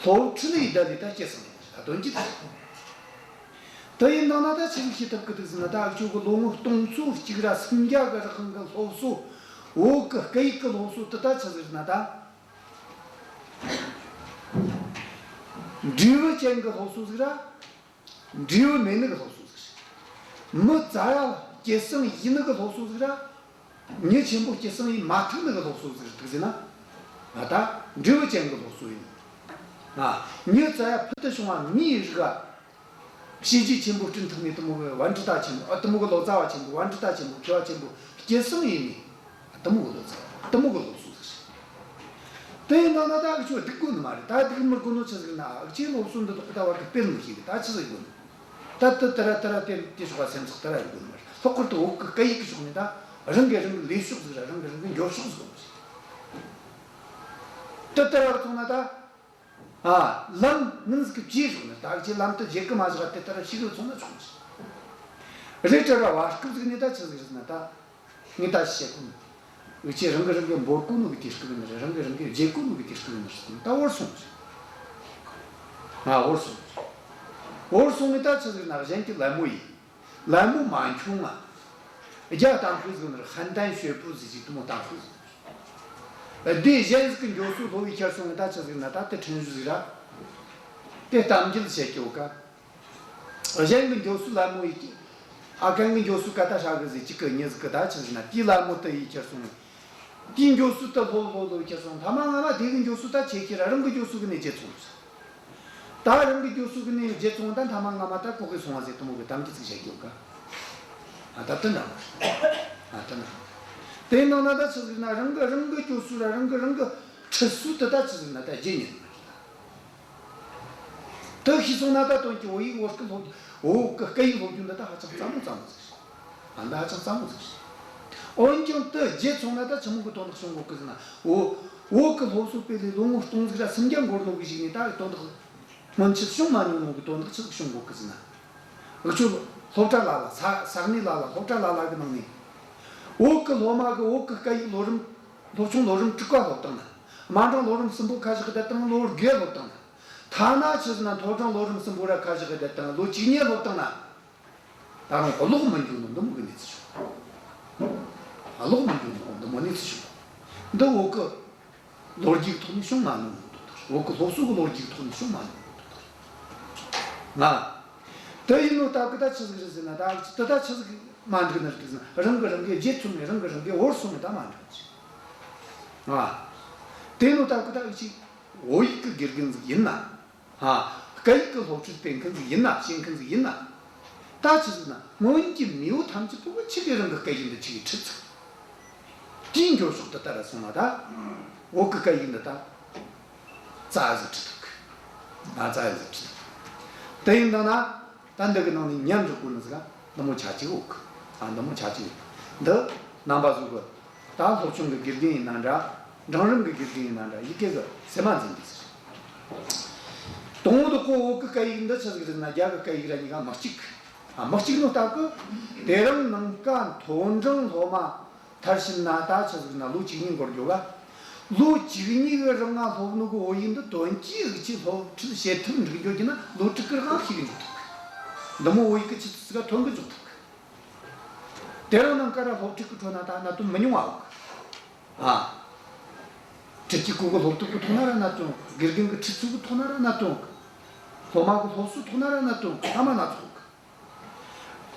སློབ་ཁྲིད་ལས་ཡི་ད་ལས་ད་སྐྱེ་སོང་ནི་རེད། ད་དོན་གྱི་དེ། དེ་ཡིན་ན་ན་ད་ཆི་གི་ཤེས་ཐུབ་གི་འདུག་ཟེར་ན། ད་ཁྱོད་གི་ལོ་ངོ་སྟོང་ཚོ་གཅིག་ར་སུམ་བརྒྱ་གི་རིང་གི་སློབ་གསོ། བོད་གི་སྐད་ཡིག་གི་སློབ་གསོ་དེ་ད་ཆི་ཟིག་རེད་ན་ད། འབྲས་བུ་ཅན་གི་སློབ་གསོ་ཟིག་ར། འབྲས་བུ་མེད་ནི་གི་སློབ་གསོ་ཟིག་རེད། མི་ཙ་ཡ་སྐྱེད་སྲིང་ཡིན་ནི་གི་སློབ་གསོ་ཟིག་ར། མྱི་ཆེན་པོ་སྐྱེད་སྲིང་ཡིན་མ་ཐུབ་ནི་གི་སློབ་གསོ་ཟིག་རེད་འདུག་ཟེར་ན། ང་ད་འབྲས་བུ་ཅན་གི་སློབ་གསོ་ཡིན། ང་མྱི་ཙ་ཡ་ཕུལ་དུ་བྱུང་བ་མིའི་རིགས་ཨ། བྱས་རྗེས་ཆེན་པོ་བསྐྲུན་ཐུབ་ནི་དེ་མོ་གི་པཎྜི་ཏ་ཆེན་པོ། ཨ། དེ་མོ་གི་ལོ་ཙཱ་བ་ཆེན་པོ། པཎྜི་ཏ་ཆེན་པོ། མཁས་པ་ཆེན་པོ་སྐྱེད་སྲིང་ཡིན་ནི། དེ་མོ་གི་ལོ་ཙཱ་བ། དེ་མོ་གི་སློབ་གསོ་ཟིག་རེད། དེ་ཡིན་ན་ན་ད་འུ་ཆོ་སྡུག་དགོས་ནི་མ་རེད། ད་སྡུག་མི་དགོས་ནོ་ཆི་ཟིག་ན། འུ་ཆོའི་སློབ་གསོ་འདི་དག་ད་བར་དུ་སྤེལ་མི་ཤེས་གི། ད་ཆི་ཟིག་དགོས་ནི། ད་དེ་དེ་ར་དེ་ར་དེ་དེ་ཕྱོགས་པ་སེམས་ཚེགས་དེ་ར་ཡོད་དགོས་ནི་མ་རེད། ལྷག་པར་དུ་བོད་ཀྱི་སྐད་ཡིག་གི་ཕྱོགས་ནས་ད་རང་གི་རང་གི་ལས་ཕྱོགས་ཟིག་ར་རང་གི་རང་གི་འགྱོ་ཕྱོགས་ཟིག་དགོས་ནི་རེད། དེ་དེ་ར་སོང་ན་ད། ཨ། ལམ་ངན་ཟིག་གི་བརྗེ་བཞག་ནས། ད་ཀྱི་ལམ་དུ་བརྗེ་གི་མ་བཞག་དེ་ལྟར་ཞིག་ལ་ཚོང་ན་ཆོག་ནས། རེད་དྲ་ར་བར་སྐབས་ཟིག་ནས་ད་ཆི་ཟིག་རེད་ན་ད། ངས་ད་བཤད་གོ་ནི། འུ་ཆོས་རང་གི་རང་གི་འབོར་གོ་ནོ་གི་དུས་སྐབས་ཡིན་ནི་རེད། རང་གི་རང་གི་བརྗེ་གོ་ནོ་གི་དུས་སྐབས་ཡིན་ནི་རེད། ད་བོར་སོང་ཟིག། ང་བོར་སོང་ཟིག། བོར་སོང་ནས་ད་ཆི་ཟིག་ན་གཞན་གྱི་ལད་མོ་ཡིན། ལད་མོ་མ་འཁྱོངས་ང་། རྒྱ་གཏམ་དཔེ་ཟིག་ནི་རེད། ཧན་ཏན་ཞོལ་པོ་ཟིག་ཅིག་དེ་མོ་གཏམ་དཔེ་ཟིག་ནི་རེད། སྡེ་གཞན་ཟིག་གི་འགྱོ་སོ་སློབ་བའི་ཁྱེར་སོང་ངས་ད་ཆི་ཟིག་ན་ད་དེ་ཁྲིན་ཞུ་ཟིག་ར། དེ་གཏམ་རྒྱུད་བཤད་ཀྱི་ཡོད་ཀ། གཞན་གི་འགྱོ་སོ་ལད་མོ་ཡིན་གྱི། ཨ་གན་གི་འགྱོ་སོ་ཀ་ད་ཧྲ་གི་ཟིག་གཅིག་གི་གཉིས་ཟིག་གི་ད་ཆི་ཟིག་ན་དེའི་ལད་མོ་དེ་ཡི་ཁྱེར་སོང་ངས། དེའི་འགྱོ་སོ་དེ་སློབ་སློབ་སློབ་ཁྱེར་སོང་། ཐ་མ་ང་ལ་དེ་གི་འགྱོ་སོ་ད་ཆེ་ཁྱེར་ར་རང་གི་འགྱོ་སོ་གི་ནས་བརྗེད་སོང་ཟིག། ད་རང་གི་གྱོད་སོ་གི་ནས་བརྗེད་སོང་། ད་མཐའ་མ་ང་མ་ད་ལྐོག་གི་སོང་བ་ཟེར་དེ་མོ་གི་དམ་གྱི་ཚིག་བཤད་རྒྱུ་ག་ཨ་ད་དེ་འདྲ་མ་རེད། ཨ་དེ་འདྲ་མ་རེད། དེ་ནང་ན་ད་ཆི་ཟིག་ན་རང་གི་རང་གི་གྱོད་སོ་ར་རང་གི་རང་གི་ཁྲིད་སོ་དེ་ད་ཆི་ཟིག་ན་ད་བརྗེད་ཉན་མ་རེད། དེ་ཤེས་སོང་ན་ད་དོན་གྱི་བོད་ཡིག་བོད་སྐད་སློབ། བོད་གི་སྐད་ཡིག་སློབ་རྒྱུ་འདི་ད་ཧ་ཅང་སླ་མོ་སླ་མོ་ཟིག་རེད། ཨ་འདི་ཧ་ཅང་སླ་མོ་ཟིག་རེད། འོན་ཀྱང་དེ་བརྗེད་སོང་ན་ད་ཆི་མོ་གི་དོན་དག་བྱུང་གོ་གི་ཟེར་ན། བོད་བོད་གི་སློབ་གསོ་སྤེལ་ལས་ལོ་ངོ་སྟོང་ཟིག་ར་སུམ་བརྒྱ་འགོར་ནོ་གི་ཞིག་ནས་ད་དོན་དག་སྔོན་ཆད་བྱུང་མ་མྱོང་ནོ་གི་དོན་དག་ཆི་ཟིག་བྱུང་གོ་གི་ཟེར་ན། འུ་ཆོ་སློབ་གྲྭ་ལ་ལ་ས་ས་གནས་ལ་ལ་སློབ་གྲྭ་ལ་ལ་གི་ནང་ནས་བོད་གི་སློབ་མ་གི་བོད་གི་སྐད་ཡིག་ལོ་རིམ་སློབ་ཆུང་ལོ་རིམ་དྲུག་པ་སློབ་བཏང་ན། དམའ་འབྲིང་ལོ་རིམ་གསུམ་པོ་ཁ་བཞག་བསྡད་བཏང་ལོ་དགུ་སློབ་བཏང་ན། ཐ་ན་ཆི་ཟེར་ན་མཐོ་འབྲིང་ལོ་རིམ་གསུམ་པོ་ར་ཁ་བཞག་བསྡད་བཏང་ལོ་བཅུ་གཉིས་སློབ་བཏང་ན། ད་རུང་ཀློག་མི་འགྱུར་ནོ་འདི་མོ་གི་གནས་ཚུལ་བྱུང་། ཀློག་མི་འགྱུར་ནོ་འདི་མོ་གནས་ཚུལ་བྱུང་། འདི་བོད་གི་ལོ་རྒྱུས་ཐོག་ནས་བྱུང་མ་མྱོང་ནོ་དོན་དག་རེད། བོད་གི་སློབ་གསོ་གི་ལོ་རྒྱུས་ཐོག་ནས་བྱུང་མ་མྱོང་ནོ་དོན་དག་རེད། ང་། དེ་ཡིན་ནོ་སྟབས་གི་ད་ཆི་ཟིག་རེད་ཟེར་ན། ད་དེ་ད་ཆི་ཟིག་མ་འགྲིག་ནི་རེད་ཟེར་ན། རང་གི་རང་གི་བརྗེད་སོང་ནས་རང་གི་རང་གི་བོར་སོང་ནས་ད་མ་འགྲིག་ཅི། ང་། དེ་ནོ་སྟབས་གི་ད་འུ་ཅིག་བོད་ཡིག་གི་དགེ་རྒན་ཟིག་ཡིན་ན། ཧ། སྐད་ཡིག་གི་སློབ་ཁྲིད་སྤེལ་མཁན་ཟིག་ཡིན་ན། བྱེད་མཁན་ཟིག་ཡིན་ན། ད་ཆི་ཟེར་ན་སྔོན་གྱི་མེས་པོ་ཐམས་ཅད་པོ་གི་ཆི་གི་རང་གི་སྐད་ཡིག་འདི་ཆི་གི་ཁྲིད་ཚུགས། དེའི་འགྱོ་ཕྱོགས་དེ་ལྟར་སོང་ན་ད། བོད་གི་སྐད་ཡིག་འདི་ད་རྩ་ཟིག་ཁྲིད་ཐུབ་གི། ཨ་རྩ་ཟིག་ཁྲིད་ཐུབ་གི། དེ་ཡིན་ད་ན། ད་འདི་གི་ནང་ནས་ཉམས་འཇོག་དགོས་ནི་ཟིག་ག་འདི་མོ་ཆ་གཅིག་ཡོད་གི། ཨ་འདི་མོ་ཆ་གཅིག་ཡོད། འདི་རྣམ་པ་ཚོ་གི་ད་སློབ་ཆུང་གི་དགེ་རྒན་ཡིན་ན་འདྲ། འབྲིང་རིམ་གི་དགེ་རྒན་ཡིན་ན་འདྲ། ཡི་གེ་གི་སེམས་མ་འཛིན་དགོས་ཟེར། དང་པོ་དེ་ཁོ་བོད་གི་སྐད་ཡིག་འདི་ཆི་ཟིག་རེད་ན། རྒྱ་གི་སྐད་ཡིག་ར་གཉིས་ཀ་མི་གཅིག་གི། ཨ་མི་གཅིག་ནོ་སྟབས་གི་དེ་རིང་ནངས་ཀ་མཐོ་འབྲིང་སློབ་མ་མཐར་ཕྱིན་ན་ད་ཆི་ཟིག་ན་ལོ་བཅུ་གཉིས་འགོར་རྒྱུ་ག་ལོ་བཅུ་གཉིས་གི་རིང་ང་སློབ་ནོ་གི་བོད་ཡིག་འདི་དོན་གྱིས་འུ་ཆོས་སློབ་ཁྲིད་བྱེད་ཐུབ་འགྲིག་རྒྱུ་གི་ན་ལོ་དྲུག་གི་རིང་ཤེས་གི་འཇུག་ཐུབ་གི། འདི་མོ་བོད་ཡིག་གི་ཆུ་ཚད་ཟིག་ག་ཐོན་གི་འཇུག་ཐུབ་གི། དེ་རིང་ནངས་ཀ་ར་སློབ་ཁྲིད་གི་ཁྲོད་ན་ད་གནད་དོན་མི་ཉུང་བ་ཡོད་གི། ཨ། ཁྲིད་ཀྱི་སྐོར་གི་སློབ་དེབ་གི་ཐོག་ན་ར་གནད་དོན། དགེ་རྒན་གི་ཁྲིད་ཚུལ་གི་ཐོག་ན་ར་གནད་དོན། སློབ་མ་གི་སློབ་གསོའི་ཐོག་ན་ར་གནད་དོན། ཐ་མ་སྣ་ཚོགས་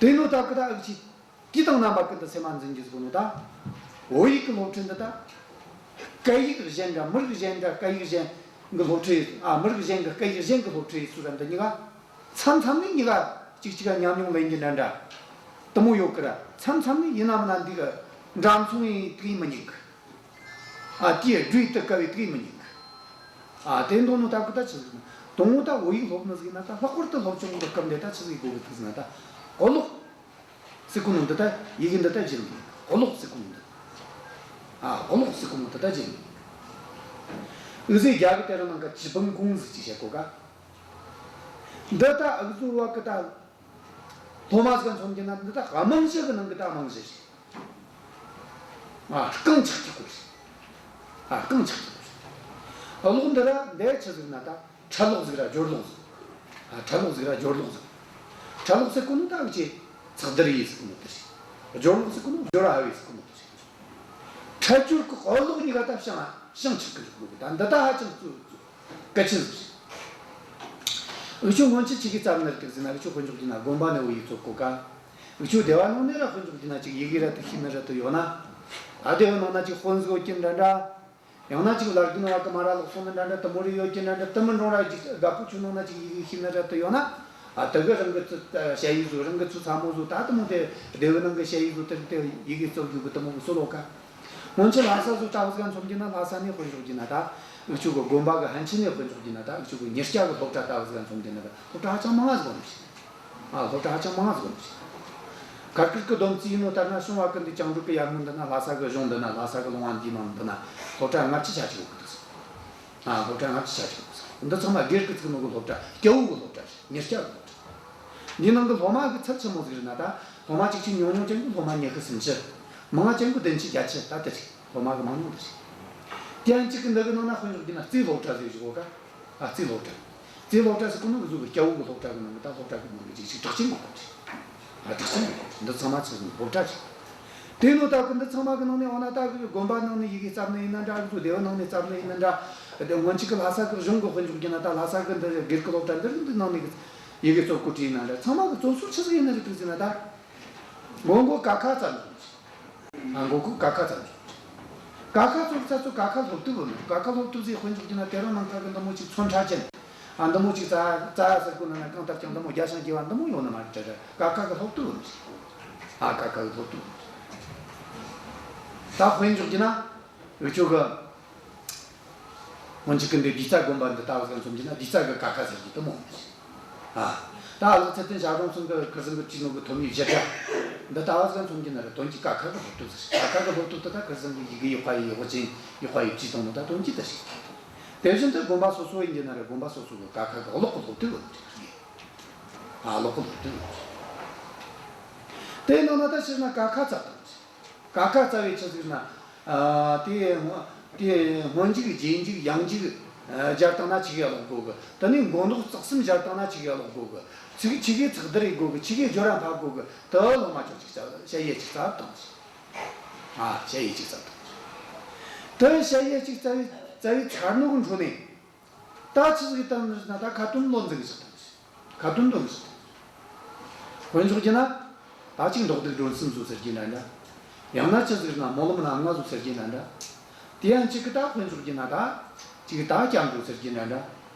གི། དེ་ནོ་སྟབས་གི་ད་འུ་ཆོས་དུས་དང་རྣམ་པ་ཀུན་ཏུ་སེམས་མ་འཛིན་རྒྱུ་ཟིག་དགོས་ནོ་ད། བོད་ཡིག་གི་སློབ་ཁྲིད་འདི་ད་སྐད་ཡིག་གཞན་འདྲ་མི་རིགས་གཞན་འདྲ་སྐད་ཡིག་གཞན་གི་སློབ་ཁྲིད། ཨ་མི་རིགས་གཞན་གི་སྐད་ཡིག་གཞན་གི་སློབ་ཁྲིད་ཡེད་ཚུལ་ར་འདི་གཉིས་ཀ་མཚམས་མཚམས་ནས་གཉིས་ཀ་གཅིག་གཅིག་ག་ཉམས་མྱོང་ལེན་རྒྱུ་འདྲ་འདྲ་དེ་མོ་ཡོད་གི་ར། མཚམས་མཚམས་ནས་ཡིན་ན་མིན་ན་འདི་གི་འདྲ་མཚུངས་ཡིན་དེ་གི་མི་ཉན་གི། ཨ་དེའི་སྒྲོས་དེ་དཀའ་བའི་དེ་གི་མི་ཉན་གི། ཨ་དེ་འདོད་ནོ་ད་གི་ད་ཆི་ཟིག་ན། དང་པོ་ད་བོད་ཡིག་སློབ་ནི་ཟིག་ཡིན་ན་ད་ལྷག་པར་དུ་སློབ་ཆུང་གི་སྐབས་འདི་ད་ཆི་ཟིག་དགོས་གི་ཐུག་ཟིག་ན་ད། གོ་ལོག་ཟེར་གོ་ནོ་འདི་ད་ཡི་གེ་འདི་ད་བརྗེད་མི་ཉན། གོ་ལོག་ཟེར་གོ་ནོ་འདི། ཨ་གོ་ལོག་ཟེར་གོ་ནོ་འདི་ད་བརྗེད་མི་ཉན། འུ་ཟོས་རྒྱ་གི་དེ་རིང་ནངས་ཀ་ཅི་བང་ཀོང་ཟིག་ཅིག་བཤད་གོ་ག་འདི་ད་འུ་ཟོ་བ་གི་ད་སློབ་མ་ཟིག་མཚོན་རྒྱུ་ན་འདི་ད་རྨང་གཞི་གི་ནང་གི་ད་རྨང་གཞི་རེད། ཨ་རྐང་ཆག་གི་སྐོར་རེད། ཨ་རྐང་ཆག་གི་སྐོར་རེད། གློག་འདི་ར་འདི་ཆི་ཟིག་ན་ད་ཁྲལ་གློག་ཟིག་ར་སྦྱོར་གློག་ཟིག་ཨ་ཁྲལ་གློག་ཟིག་ར་སྦྱོར་གློག་ཟིག་ཁྲལ་གློག་ཟེར་གོ་ནོ་ད་འུ་ཆོས་ཚགས་སྡེར་ཡས་ཟེར་གོ་ནོ་དེ་རེད། སྦྱོར་གློག་ཟེར་གོ་ནོ་སྦྱོར་བ་ཡས་ཟེར་གོ་ནོ་དེ་རེད། ཁྲལ་སྦྱོར་གི་གློག་གཉིས་ཀ་ད་བྱང་བྱང་ཆུབ་ཀྱི་འཇུག་གི། ད་འདི་ད་ཧ་ཅང་གཙོ་གལ་ཆེན་ཟིག་རེད། འུ་ཆོ་སྔོན་ཆད་ཆི་གི་རྩ་བ་ནས་རེད་ཟེར་ན། འུ་ཆོ་དཔེ་འཇོག་རྒྱུ་ན་དགོན་པ་ནས་བོད་ཡིག་བཙོག་གོ་ག་འུ་ཆོ་སྡེ་བ་ནང་ནས་ར་དཔེ་འཇོག་རྒྱུ་ན་ཅིག་ཡི་གེ་ར་དེ་ཤེས་ནི་ར་དེ་ཡོད་ན། ཨ་སྡེ་བ་ནང་ན་ཅིག་དཔོན་ཟིག་ཡོད་རྒྱུ་འདྲ་འདྲ། ཡང་ན་ཅིག་བླ་རྒན་བ་གི་མ་ར་ལོག་སོང་ནི་འདྲ་འདྲ་དེ་མོ་རེ་ཡོད་རྒྱུ་འདྲ་འདྲ། དེ་མིན་རུང་ར་ཅིག་རྒད་པོ་ཆོ་ནང་ན་ཅིག་ཡི་གེ་ཤེས་ནི་ར་དེ་ཡོད་ན། ཨ་དེ་གི་རང་གི་ཚུ་ཞ་ཡིས་བཟོ། རང་གི་ཚུ་ཚ་མོ་བཟོ། ད་དེ་མོ་དེ་སྡེ་བའི་ནང་གི་ཞ་ཡིས་བཟོ་དེར་དེ་ཡི་གེ་བཙོག་རྒྱུ་གི་དེ་མོ་གི་སྲོལ་ཡོད་ག་སྔོན་ཆད་ལྷ་ས་བཟོ་ལྟ་བུ་ཟིག་མཚོན་རྒྱུ་ན། ལྷ་ས་ནས་དཔེ་འཇོག་རྒྱུ་ན་ད་འུ་ཆོ་གི་དགོན་པ་གི་ཕན་ཆད་ནས་དཔེ་འཇོག་རྒྱུ་ན་ད་འུ་ཆོ་གི་མྱི་སྐྱ་གི་སློབ་གྲྭ་ལྟ་བུ་ཟིག་མཚོན་རྒྱུ་ན་ད་སློབ་གྲྭ་ཧ་ཅང་མང་ང་ཟིག་ཡོད་ནི་རེད། ཨ་སློབ་གྲྭ་ཧ་ཅང་མང་ང་ཟིག་ཡོད་ནི་རེད། གར་སྐོར་གི་སྡོམ་རྩིས་ཡིན་ནོ་ལྟར་ན། བྱུང་བ་གི་འདི་བཅིངས་འགྲོལ་གི་ཡར་སྔོན་འདི་ན། ལྷ་ས་གི་ལུང་བ་འདིའི་ནང་འདི་ན། སློབ་གྲྭ་ལྔ་བཅུ་ནང་འདི་ན་སློབ་གྲྭ་ལྔ་བཅུ་ཆ་གཅིག་ཡོད་གི་འདུག་ཟེར། ཨ་སློབ་གྲྭ་ལྔ་བཅུ་ཆ་གཅིག་ཡོད་གི་འདུག་ཟེར། འདི་ཚང་མ་སྒེར་གི་བཙུགས་ནོ་གི་སློབ་གྲྭ། སྐྱ་བོ་གི་སློབ་གྲྭ་རེད། མྱི་སྐྱ་གི་སློབ་གྲྭ། འདིའི་ནང་གི་སློབ་མ་གི་ཚད་ཆི་མོ་ཟིག་རེད་ན། ད་སློབ་མ་གཅིག་ཆ་ཉུང་ཉུང་ཅན་གི་སློབ་མ་ཉི་ཤུ་སུམ་ཅུ། མང་ང་ཅན་གི་བདུན་ཅུ་བརྒྱད་ཅུ། ད་དེ་རེད། སློབ་མ་གི་མང་ཉུང་དེ་རེད། དེ་ཡང་གཅིག་གི་འདི་གི་ནང་ན་དཔེ་འཇོག་རྒྱུ་ན་རྩིས་སློབ་གྲྭ་ཟེར་གི་ཡོད་ག་ཨ་རྩིས་སློབ་གྲྭ། རྩིས་སློབ་གྲྭ་ཟེར་གོ་ནོ་གི་ཟོ་གི་སྐྱ་བོ་གི་སློབ་གྲྭ་གི་ནང་གི་ད་སློབ་གྲྭ་གི་ནང་གི་ཅིག་ཅིག་གྲགས་ཅན་གི་སློབ་གྲྭ། ཨ་གྲགས་ཅན་གི་སློབ་གྲྭ། འདི་ཚང་མ་ཆི་ཟེར་ན་སློབ་གྲྭ་རེད། དེ་ནོ་ད་གི་འདི་ཚང་མ་གི་ནང་ནས་འོ་ན་ད་གི་དགོན་པ་ནང་ནས་ཡི་གེ་བརྩམས་ནི་ཡིན་ན་འདྲ། ཨ་གི་ཚོ་སྡེ་བ་ནང་ནས་བརྩམས་ནི་ཡིན་ན་འདྲ། དེ་སྔོན་ཆད་གི་ལྷ་ས་གི་གཞུང་གི་དཔེ་འཇོག་རྒྱུ་ན། ད་ལྷ་ས་གི་འདི་སྒེར་གི་སློབ་གྲྭ་འདི་རིགས་འདི་ནང་ནས་ཡི་གེ་བཙོག་གོ་བྲིས་ཡིན་ན་འདྲ། ཚང་མ་གི་བཙོག་སྲོལ་ཆི་ཟིག་ཡིན་ནི་རེད་དེ་ཟེར་ན། ད་མགོ་མགོ་ཀ་ཁ་བརྩམས་འཇོག་ཨ་མགོ་མགོ་ཀ་ཁ་བརྩམས་འཇོག་ཀ་ཁ་ཚོ་ཚ་ཚོ་ཀ་ཁ་སློབ་དེབ་ཡོད་ནོ། ཀ་ཁ་སློབ་དེབ་ཟེར་དཔེ་འཇོག་རྒྱུ་ན་དེ་རིང་ནངས་ཁ་གི་འདི་མོ་ཅིག་ཚོན་ཁྲ་ཅན། ཨ། འདི་མོ་ཅིག་རྩ་རྩ་ཟེར་གོ་ནི་ན། གང་ལྟར་ཀྱང་འདི་མོ་རྒྱ་ཞང་གི་བ་འདི་མོ་ཡོད་ནི་མ་རེད། ཀ་ཁ་གི་སློབ་དེབ་ཡོད་ནི་ཞིག་ཨ། ཀ་ཁ་གི་སློབ་དེབ་ཡོད་ནི་ཞིག་ད་དཔེ་འཇོག་རྒྱུ་ན། འུ་ཆོ་གི་སྔོན་ཆད་གི་འདི་སྡིག་རྩ་དགོན་པ་འདི་ལྟ་བུ་ཟིག་མཚོན་རྒྱུ་ན། སྡིག་རྩ་གི་ཀ་ཁ་ཟེར་རྒྱུ་དེ་མོ་ཡོད་ནི་ཞིག་ཨ། ད་ལག་ཚད་ལྡན་ཞབས་དྲུང་ཚང་གི་ཁུར་ཚང་གི་བྲིས་ནོ་གི་ཐོན་མིའི་བཞེད་སྒྲ་འདི་ལྟ་བུ་ཟིག་མཚོན་རྒྱུ་ན་ར། དོན་གྱི་ཀ་ཁ་གི་སློབ་དེབ་ཟིག་ཀ་ཁ་གི་སློབ་དེབ་དེ་ད་ཁུར་ཚང་གི་ཡི་གེ་ཡག་པ་ཡི་ཡོག་ཅན་ཡག་པ་ཡི་བྲིས་བཏང་ནོ་ད་དོན་གྱི་དེ་ཞིག་དེ་བཞིན་དུ་དགོན་པ་སོ་སོ་ཡིན་རྒྱུ་ན་ར། དགོན་པ་སོ་སོ་གི་ཀ་ཁ་གི་ཀློག་གི་སློབ་དེབ་ཡོད་ནི་ཞིག་ཨ། ཀློག་གི་སློབ་དེབ་ཡོད་ནི་ཞིག་དེའི་ནང་ན་ད་ཕྱིར་ན་ཀ་ཁ་བཙལ་བཏང་ཞིག་ཀ་ཁ་བཙལ་བའི་ཆི་ཟིག་ན། ཨ། དེ་སྔོ་དེ་སྔོན་འཇུག་རྗེས་འཇུག་ཡང་འཇུག་ཨ། སྦྱར་བཏང་ན་ཆི་གེ་ཀློག་དགོ་གི། དེ་ནས་མགོ་ནག་རྩེག་གསུམ་སྦྱར་བཏང་ན་ཆི་གེ་ཀློག་དགོ་གི། ཚིག་ཆི་གེ་ཚགས་བསྡུར་ཡེད་དགོ་གི། ཆི་གེ་སྦྱོར་ར་འཕར་དགོ་གི། དེ་ལོ་མ་ཅོག་ཅིག་བཙལ། ཞ་ཡི་ཅིག་བཙལ་བཏང་ཞིག་ཨ། ཞ་ཡི་ཅིག་བཙལ་བཏང་ཞིག་དེ་ཞ་ཡི་ཅིག་བཙལ་བའི་བཙལ་བའི་ཚར་ནོ་གི་འཕྲོ་ནས། ད་ཆི་ཟིག་བཏང་ནི་ཟེར་ན། ད་ཁ་ཏོན་ལོ་འཛིན་གི་ཟིག་བཏང་ཟིག་ཁ་ཏོན་ལོ་འཛིན་ཟིག་དཔེ་འཇོག་རྒྱུ་ན། ད་ཅིག་མདོ་སྡེ་སྒྲོམ་གསུམ་བཟོ་ཟེར་རྒྱུ་ན་འདྲ། ཡང་ན་ཆི་ཟིག་ན་སྨོན་ལམ་རྣམ་ལྔ་བཟོ་ཟེར་རྒྱུ་ན་འདྲ། དེ་ཡང་གཅིག་གི་ད་དཔེ་འཇོག་རྒྱུ་ན་ད། གཅིག་གི་ད་སྐྱབས་འགྲོ་ཟེར་རྒྱུ་ན་འདྲ།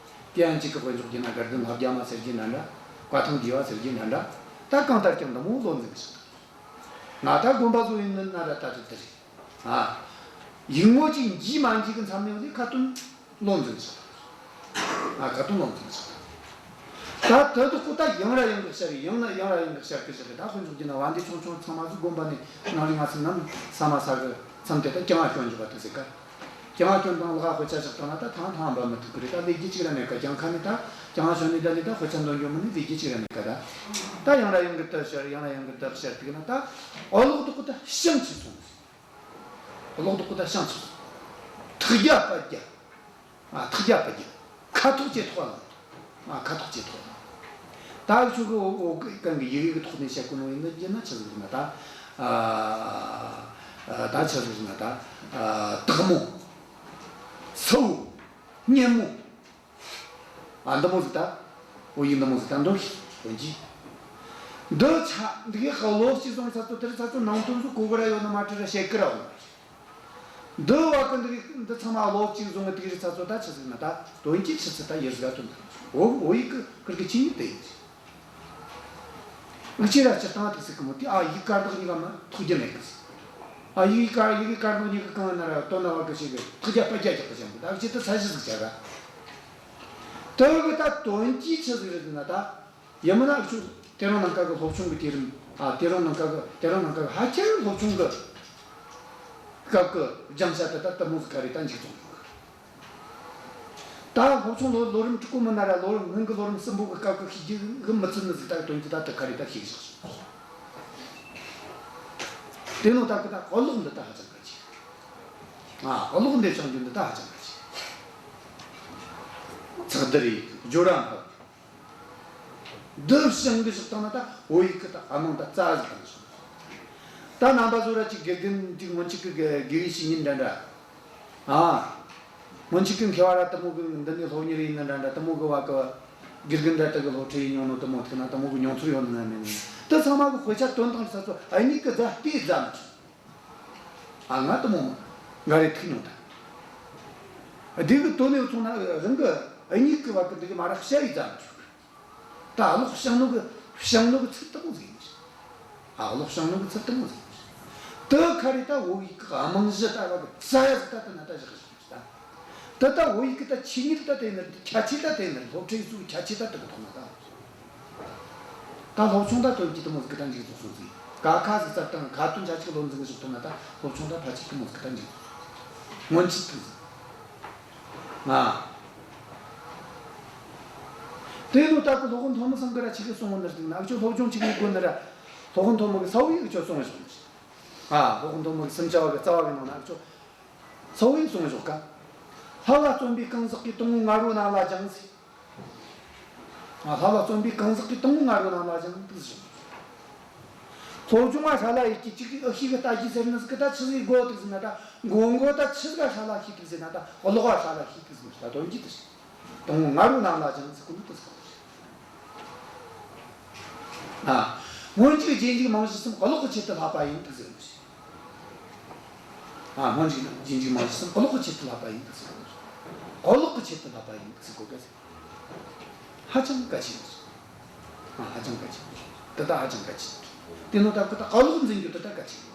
དེ་ཡང་གཅིག་གི་དཔེ་འཇོག་རྒྱུ་ན་དགེ་འདུན་ལྷ་བརྒྱ་མ་ཟེར་རྒྱུ་ན་འདྲ། བཀའ་ཐང་བསྡུས་པ་ཟེར་རྒྱུ་ན་འདྲ། ད་གང་ལྟར་ཀྱང་འདི་མོ་ལོ་འཛིན་གི་ཟིག་ང་ད་དགོན་པ་བཟོ་ཡིན་ན་ར་ད་དེ་དེ་རེད། ཨ། ཡིག་ངོ་ཅིག་འགྱིས་མ་འགྱིས་གི་མཚམས་ནས་ཁ་ཏོན་ལོ་འཛིན་ཟིག་ཨ། ཁ་ཏོན་ལོ་འཛིན་ཟིག་ད་དེ་དག་གོ་ད་ཡང་ར་ཡང་གི་བཤད་རེད། ཡང་ན་ཡང་ར་ཡང་གི་བཤད་གི་བཤད་གི་ད་དཔེ་འཇོག་རྒྱུ་ན་བན་དེ་ཆུང་ཆུང་ཚང་མ་ཟིག་དགོན་པ་ནས་ནང་རི་ང་སི་ནམ་ས་མ་ས་གི་མཚམས་དེ་ད་རྐྱང་བ་སྐྱོན་འཇོག་པ་དེ་ཟེར་ག་རྐྱང་བ་སྐྱོན་དང་ལག་དཔེ་ཆ་བཞག་བཏང་ན་ད་ཐང་ཐང་འབབ་མི་ཐུབ་གི་རེད། ད་ལས་རྒྱུ་གཅིག་ར་མེད་ཀ་རྐྱང་ཁ་ནས་ད་རྐྱང་བ་ཞོན་ནས་ད་ལས་ད་དཔེ་ཆ་འདོན་རྒྱུ་མིན་ནི་ལས་རྒྱུ་གཅིག་ར་མེད་ཀ་ད་ད་ཡང་ར་ཡང་གི་དེ་བཤད། ཡང་ར་ཡང་གི་དེ་བཤད་དུས་ན་ད་ཨོ་ལོག་དག་གོ་ད་ཤང་ཆི་སོང་། ལོག་རྡོག་གི་ད་ཤང་ཆུ། ཐག་རྒྱ་པ་རྒྱ། ཨ། ཐག་རྒྱ་པ་རྒྱ། ཁ་ཐོག་ཅེ་ཐོག་ལ། ཨ། ཁ་ཐོག་ཅེ་ཐོག་ལ། ད་ཆུ་གི་འོ་གི་གང་གི་ཡི་གེ་གི་ཐོག་ནས་བཤད་གོ་ནོ་ཡིན་ན་རྒྱུ་ན་ཆི་ཟིག་ན་ད། ཨ། ཨ། ད་ཆི་ཟིག་ན་ད། ཨ། སྟག་མོ། སེའུ། སྙེ་མོ། ཨ། འདི་མོ་ཟིག་ད། འོ་ཡིག་འདི་མོ་ཟིག་ད་འདོན་ཤིག་འདོན་གྱིས། འདི་ཆ་འདི་གི་ཧ་ལོ་གཅིག་བཟུང་ཚ་ཚོ་དེར་ཚ་ཚོ་ནང་དོན་ཟིག་གོ་གི་ར་ཡོད་ན་མ་བྲི་ར་བཤད་གི་ར་འོང་། འདི་བ་གི་འདི་གི་འདི་ཚང་མ་ལོ་གཅིག་བཟུང་གི་དེ་གི་རི་ཚ་ཚོ་ད་ཆི་ཟིག་ན་ད་དོན་གྱིས་ཆི་ཚི་ད་ཡི་ཟིག་ག་དོན་ད། འོ་འོ་ཡིག་གི་ཁིར་གི་ཆི་ཉིད་དེ་ཡིན། འུ་ཅི་ར་སྤྱིར་བཏང་དེ་ཟིག་གི་མོ་དེ། ཨ། ཡིག་དཀར་དག་གཉིས་ཀ་མི་ཐོགས་རྒྱུ་མེད་གི་ཟིག་ཨ། ཡིག་དཀར་ཡིག་དཀར་དག་གཉིས་ཀ་གང་ན་ར་དོན་ན་བ་གི་ཞིག་གི་ཐག་རྒྱ་པ་རྒྱ་རྒྱག་གི་ཅན་གི་ད་འུ་ཅི་དེ་ཚ་གཞི་ཟིག་བྱ་ག་དེ་གི་ད་དོན་གྱིས་ཆི་ཟིག་རེད་ན་ད། ཡིན་མིན་ན་འུ་ཆོ་དེ་རིང་ནངས་ཀ་གི་སློབ་ཆུང་གི་དུས་རིམ། ཨ། དེ་རིང་ནངས་ཀ་གི་དེ་རིང་ནངས་ཀ་གི་ཧ་ཅང་སློབ་ཆུང་གི་སྐབས་ཀྱི་སྦྱངས་བྱ་དེ་ད་དེ་མོ་ཟིག་ག་རེ་ད་མཇུག་རྫོགས་ཡོད་གི། ད་སློབ་ཆུང་ལོ་ལོ་རིམ་དྲུག་གོ་མིན་ན་ར་ལོ་རིམ་སྔོན་གི་ལོ་རིམ་གསུམ་པོ་གི་སྐབས་ཀྱི་ཤེས་རྒྱུ་གི་མི་ཚུད་ནི་ཟིག་ད་དོན་གྱིས་ད་དེ་ག་རེ་ད་ཤེས་གི་བཞག་སོང་། དེ་ནོ་ད་གི་ད་ཨོ་ལོག་འདི་ད་ཧ་ཅང་གལ་ཆེ། ཨ། ཨོ་ལོག་འདི་བྱང་རྒྱུ་འདི་ད་ཧ་ཅང་གལ་ཆེ། ཚགས་བསྡུར་རེད། སྦྱོར་ར་འཕར། འདི་བྱང་གི་བཞག་བཏང་ན་ད་བོད་ཡིག་གི་ད་ཨ་མང་ད་རྩ་ཟིག་བཏང་སོང་། ད་རྣམ་པ་ཚོ་ར་ཅིག་དགེ་རྒན་ཅིག་སྔོན་ཆད་གི་དགེ་དགེ་བའི་བཤེས་གཉེན་འདྲ་འདྲ། ཨ། སྔོན་ཆད་གི་མཁས་པ་ར་དེ་མོ་གི་འདི་ནས་སློབ་གཉེར་ཡིན་ན་འདྲ་འདྲ། དེ་མོ་གི་བ་གི་དགེ་རྒན་འདྲ་དེ་གི་སློབ་ཁྲིད་ཡིན་མྱོང་ནོ་དེ་མོ་ཐུག་ན་དེ་མོ་གི་མྱོང་ཚོར་ཡོད་ན་མེད་ན། དེ་ཚང་མ་གི་དཔེ་ཆ་དོན་དང་ས་ཚོ་ཨ་མྱེས་གི་རྫ་སྟེ་རྫ་མི་ཆུང་། ཨ། ང་དེ་མོ་མ་འགའ་རེ་ཐུག་མྱོང་ད། དེ་གི་དོན་ཡོད་སོང་ན་རང་གི་ཨ་མྱེས་གི་བ་གི་འདི་གི་མ་ར་བཤད་ཡི་རྫ་མི་ཆུང་། ད་ཨ་ལོག་བྱང་ནོ་གི་བྱང་ནོ་གི་ཚུལ་དེ་མོ་ཟིག་ཡིན། ཨ་ལོག་བྱང་ནོ་གི་ཚུལ་དེ་མོ་ཟིག་ཡིན། དེ་ཁ་རེ་ད་བོད་ཡིག་གི་རྨང་གཞི་ད་བ་གི་རྩ་ཡ་ཟིག་ད་དེ་ན་ད་བཞག་བཞག་ད། དེ་ད་བོད་ཡིག་གི་ད་ཆོས་ཉིད་ད་དེ་ནི་ཁྱད་ཆོས་ད་དེ་ནི་སློབ་ཁྲིད་སུ་ཁྱད་ཆོས་ད་དེ་གི་ཐོག་ན་ད། ད་སློབ་ཆུང་ད་དོན་གྱིས་དེ་མོ་ཟིག་གི་ད་མཇུག་རྫོགས་སོང་ཟིག་ཀ་ཁ་ཟིག་བཙལ་དང་ཁ་ཏོན་ཆ་ཆིག་ལོ་འཛིན་གི་ཞོག་ཐུབ་ན་ད་སློབ་ཆུང་ད་ཕལ་ཆེར་དེ་མོ་ཟིག་གི་ད་མཇུག་རྫོགས་སོང་། སྔོན་ཆད་དེ་ཟིག་ང་། དེ་ནོ་ད་གི་སློབ་དཔོན་ཐོན་མི་ཚང་གི་ར་ཆི་གི་གསུང་བ་ནི་ཟིག་ན་འུ་ཆོ་སློབ་སྦྱོང་ཆི་གི་དགོས་ནི་ར། སློབ་དཔོན་ཐོན་མི་གི་ས་བོ་ཡིག་འུ་ཆོ་གསུང་བ་ཞོག་ནི་ཟིག་ཨ། སློབ་དཔོན་ཐོན་མི་གི་སུམ་ཅུ་བ་གི་རྩ་བ་གི་ནང་ན་འུ་ཆོ། ས་བོ་ཡིག་གསུང་བ་ཞོག་ཀ་ལྷ་ལ་བརྩོན་པའི་གང་ཟག་གིས། དང་པོ་ང་རོ་རྣམས་ལ་སྦྱངས་ཟེར། ལྷ་ལ་བརྩོན་པའི་གང་ཟག་གིས། དང་པོ་ང་རོ་རྣམས་ལ་སྦྱངས་ཟེར། སློབ་སྦྱོང་ང་ཧྲ་ལ་ཡེད་ཀྱི་ཅིག་ཨ་ཤེས་གི་ལྟ་རྒྱུ་ཟེར་ནི་ཟིག་གི་ད་ཆི་ཟིག་དགོས་ཏིག་ཟེར་ན་ད་མགོ་མགོ་ད་ཆི་ཟིག་ག་ཧྲ་ལ་ཤེས་ཏིག་ཟེར་ན་ད་ཀློག་ག་ཧྲ་ལ་ཤེས་ཏིག་ཟེར་ན་ད་དོན་གྱིས་དེ་ཟིག་དང་པོ་ང་རོ་རྣམས་ལ་སྦྱངས་ཟེར་གོ་ནི་དེ་ཟིག་ཨ། སྔོན་འཇུག་རྗེས་འཇུག་རྨང་གཞི་གསུམ་ཀློག་གི་ཆེད་དུ་བསླབ་པ་ཡིན་དེ་ཟིག་ཨ། སྔོན་འཇུག་རྗེས་འཇུག་རྨང་གཞི་གསུམ་ཀློག་གི་ཆེད་དུ་བསླབ་པ་ཡིན་དེ་ཟིག་ཀློག་གི་ཆེད་དུ་བསླབ་པ་ཡིན་དེ་ཟིག་གོ་ག་ཟེར། ཧ་ཅང་གལ་ཆེན་པོ་རེད། ཨ། ཧ་ཅང་གལ་ཆེན་པོ་རེད། དེ་ད་ཧ་ཅང་གལ་ཆེན་པོ་རེད། དེ་ནོ་ད་ཁོ་ད་གློག་འཛིན་རྒྱུ་དེ་ད་གལ་ཆེན་པོ་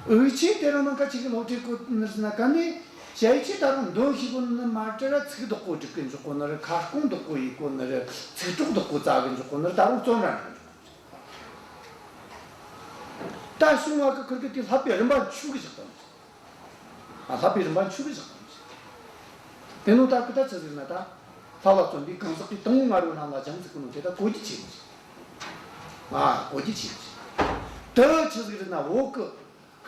རེད། འུ་ཆོས་དེ་རིང་ནངས་ཁ་ཅིག་གི་སློབ་ཁྲིད་གོ་ནི་ཟེར་ན་ག་ནས་ཞ་ཡི་ཆོས་ད་རུང་འདོན་ཤེས་གོ་ནི་མ་དྲི་ར། ཚིག་བདག་པོ་སྒྲིག་གི་འཇུག་གོ་ནི་རེད། ཁ་སྐོང་བདག་པོ་ཡེད་གོ་ནི་རེད། ཚིག་གྲོགས་བདག་པོ་བཙལ་གི་འཇུག་གོ་ནི་རེད། ད་རུང་རྩོམ་ར་འགྲོ་ད་བྱུང་བ་གི་ཁུར་གི་དེ་བསླབ་པའི་རིམ་པ་འཆུག་གི་བཞག་དང་། ཨ། བསླབ་པའི་རིམ་པ་འཆུག་གི་བཞག་དང་། དེ་ནོ་ད་ཁོ་ད་ཆི་ཟིག་ན་ད། བསླབ་པ་རྩོམ་པའི་གང་ཟག་གིས་དང་པོ་ང་རོ་ནང་ལ་སྦྱངས་ཟིག་གི་ནོ་དེ་ད་གོ་རྒྱུ་ཆེ་གི། ཨ། གོ་རྒྱུ་ཆེ་གི། དེ་ཆི་ཟིག་རེད་ན་བོད་གི་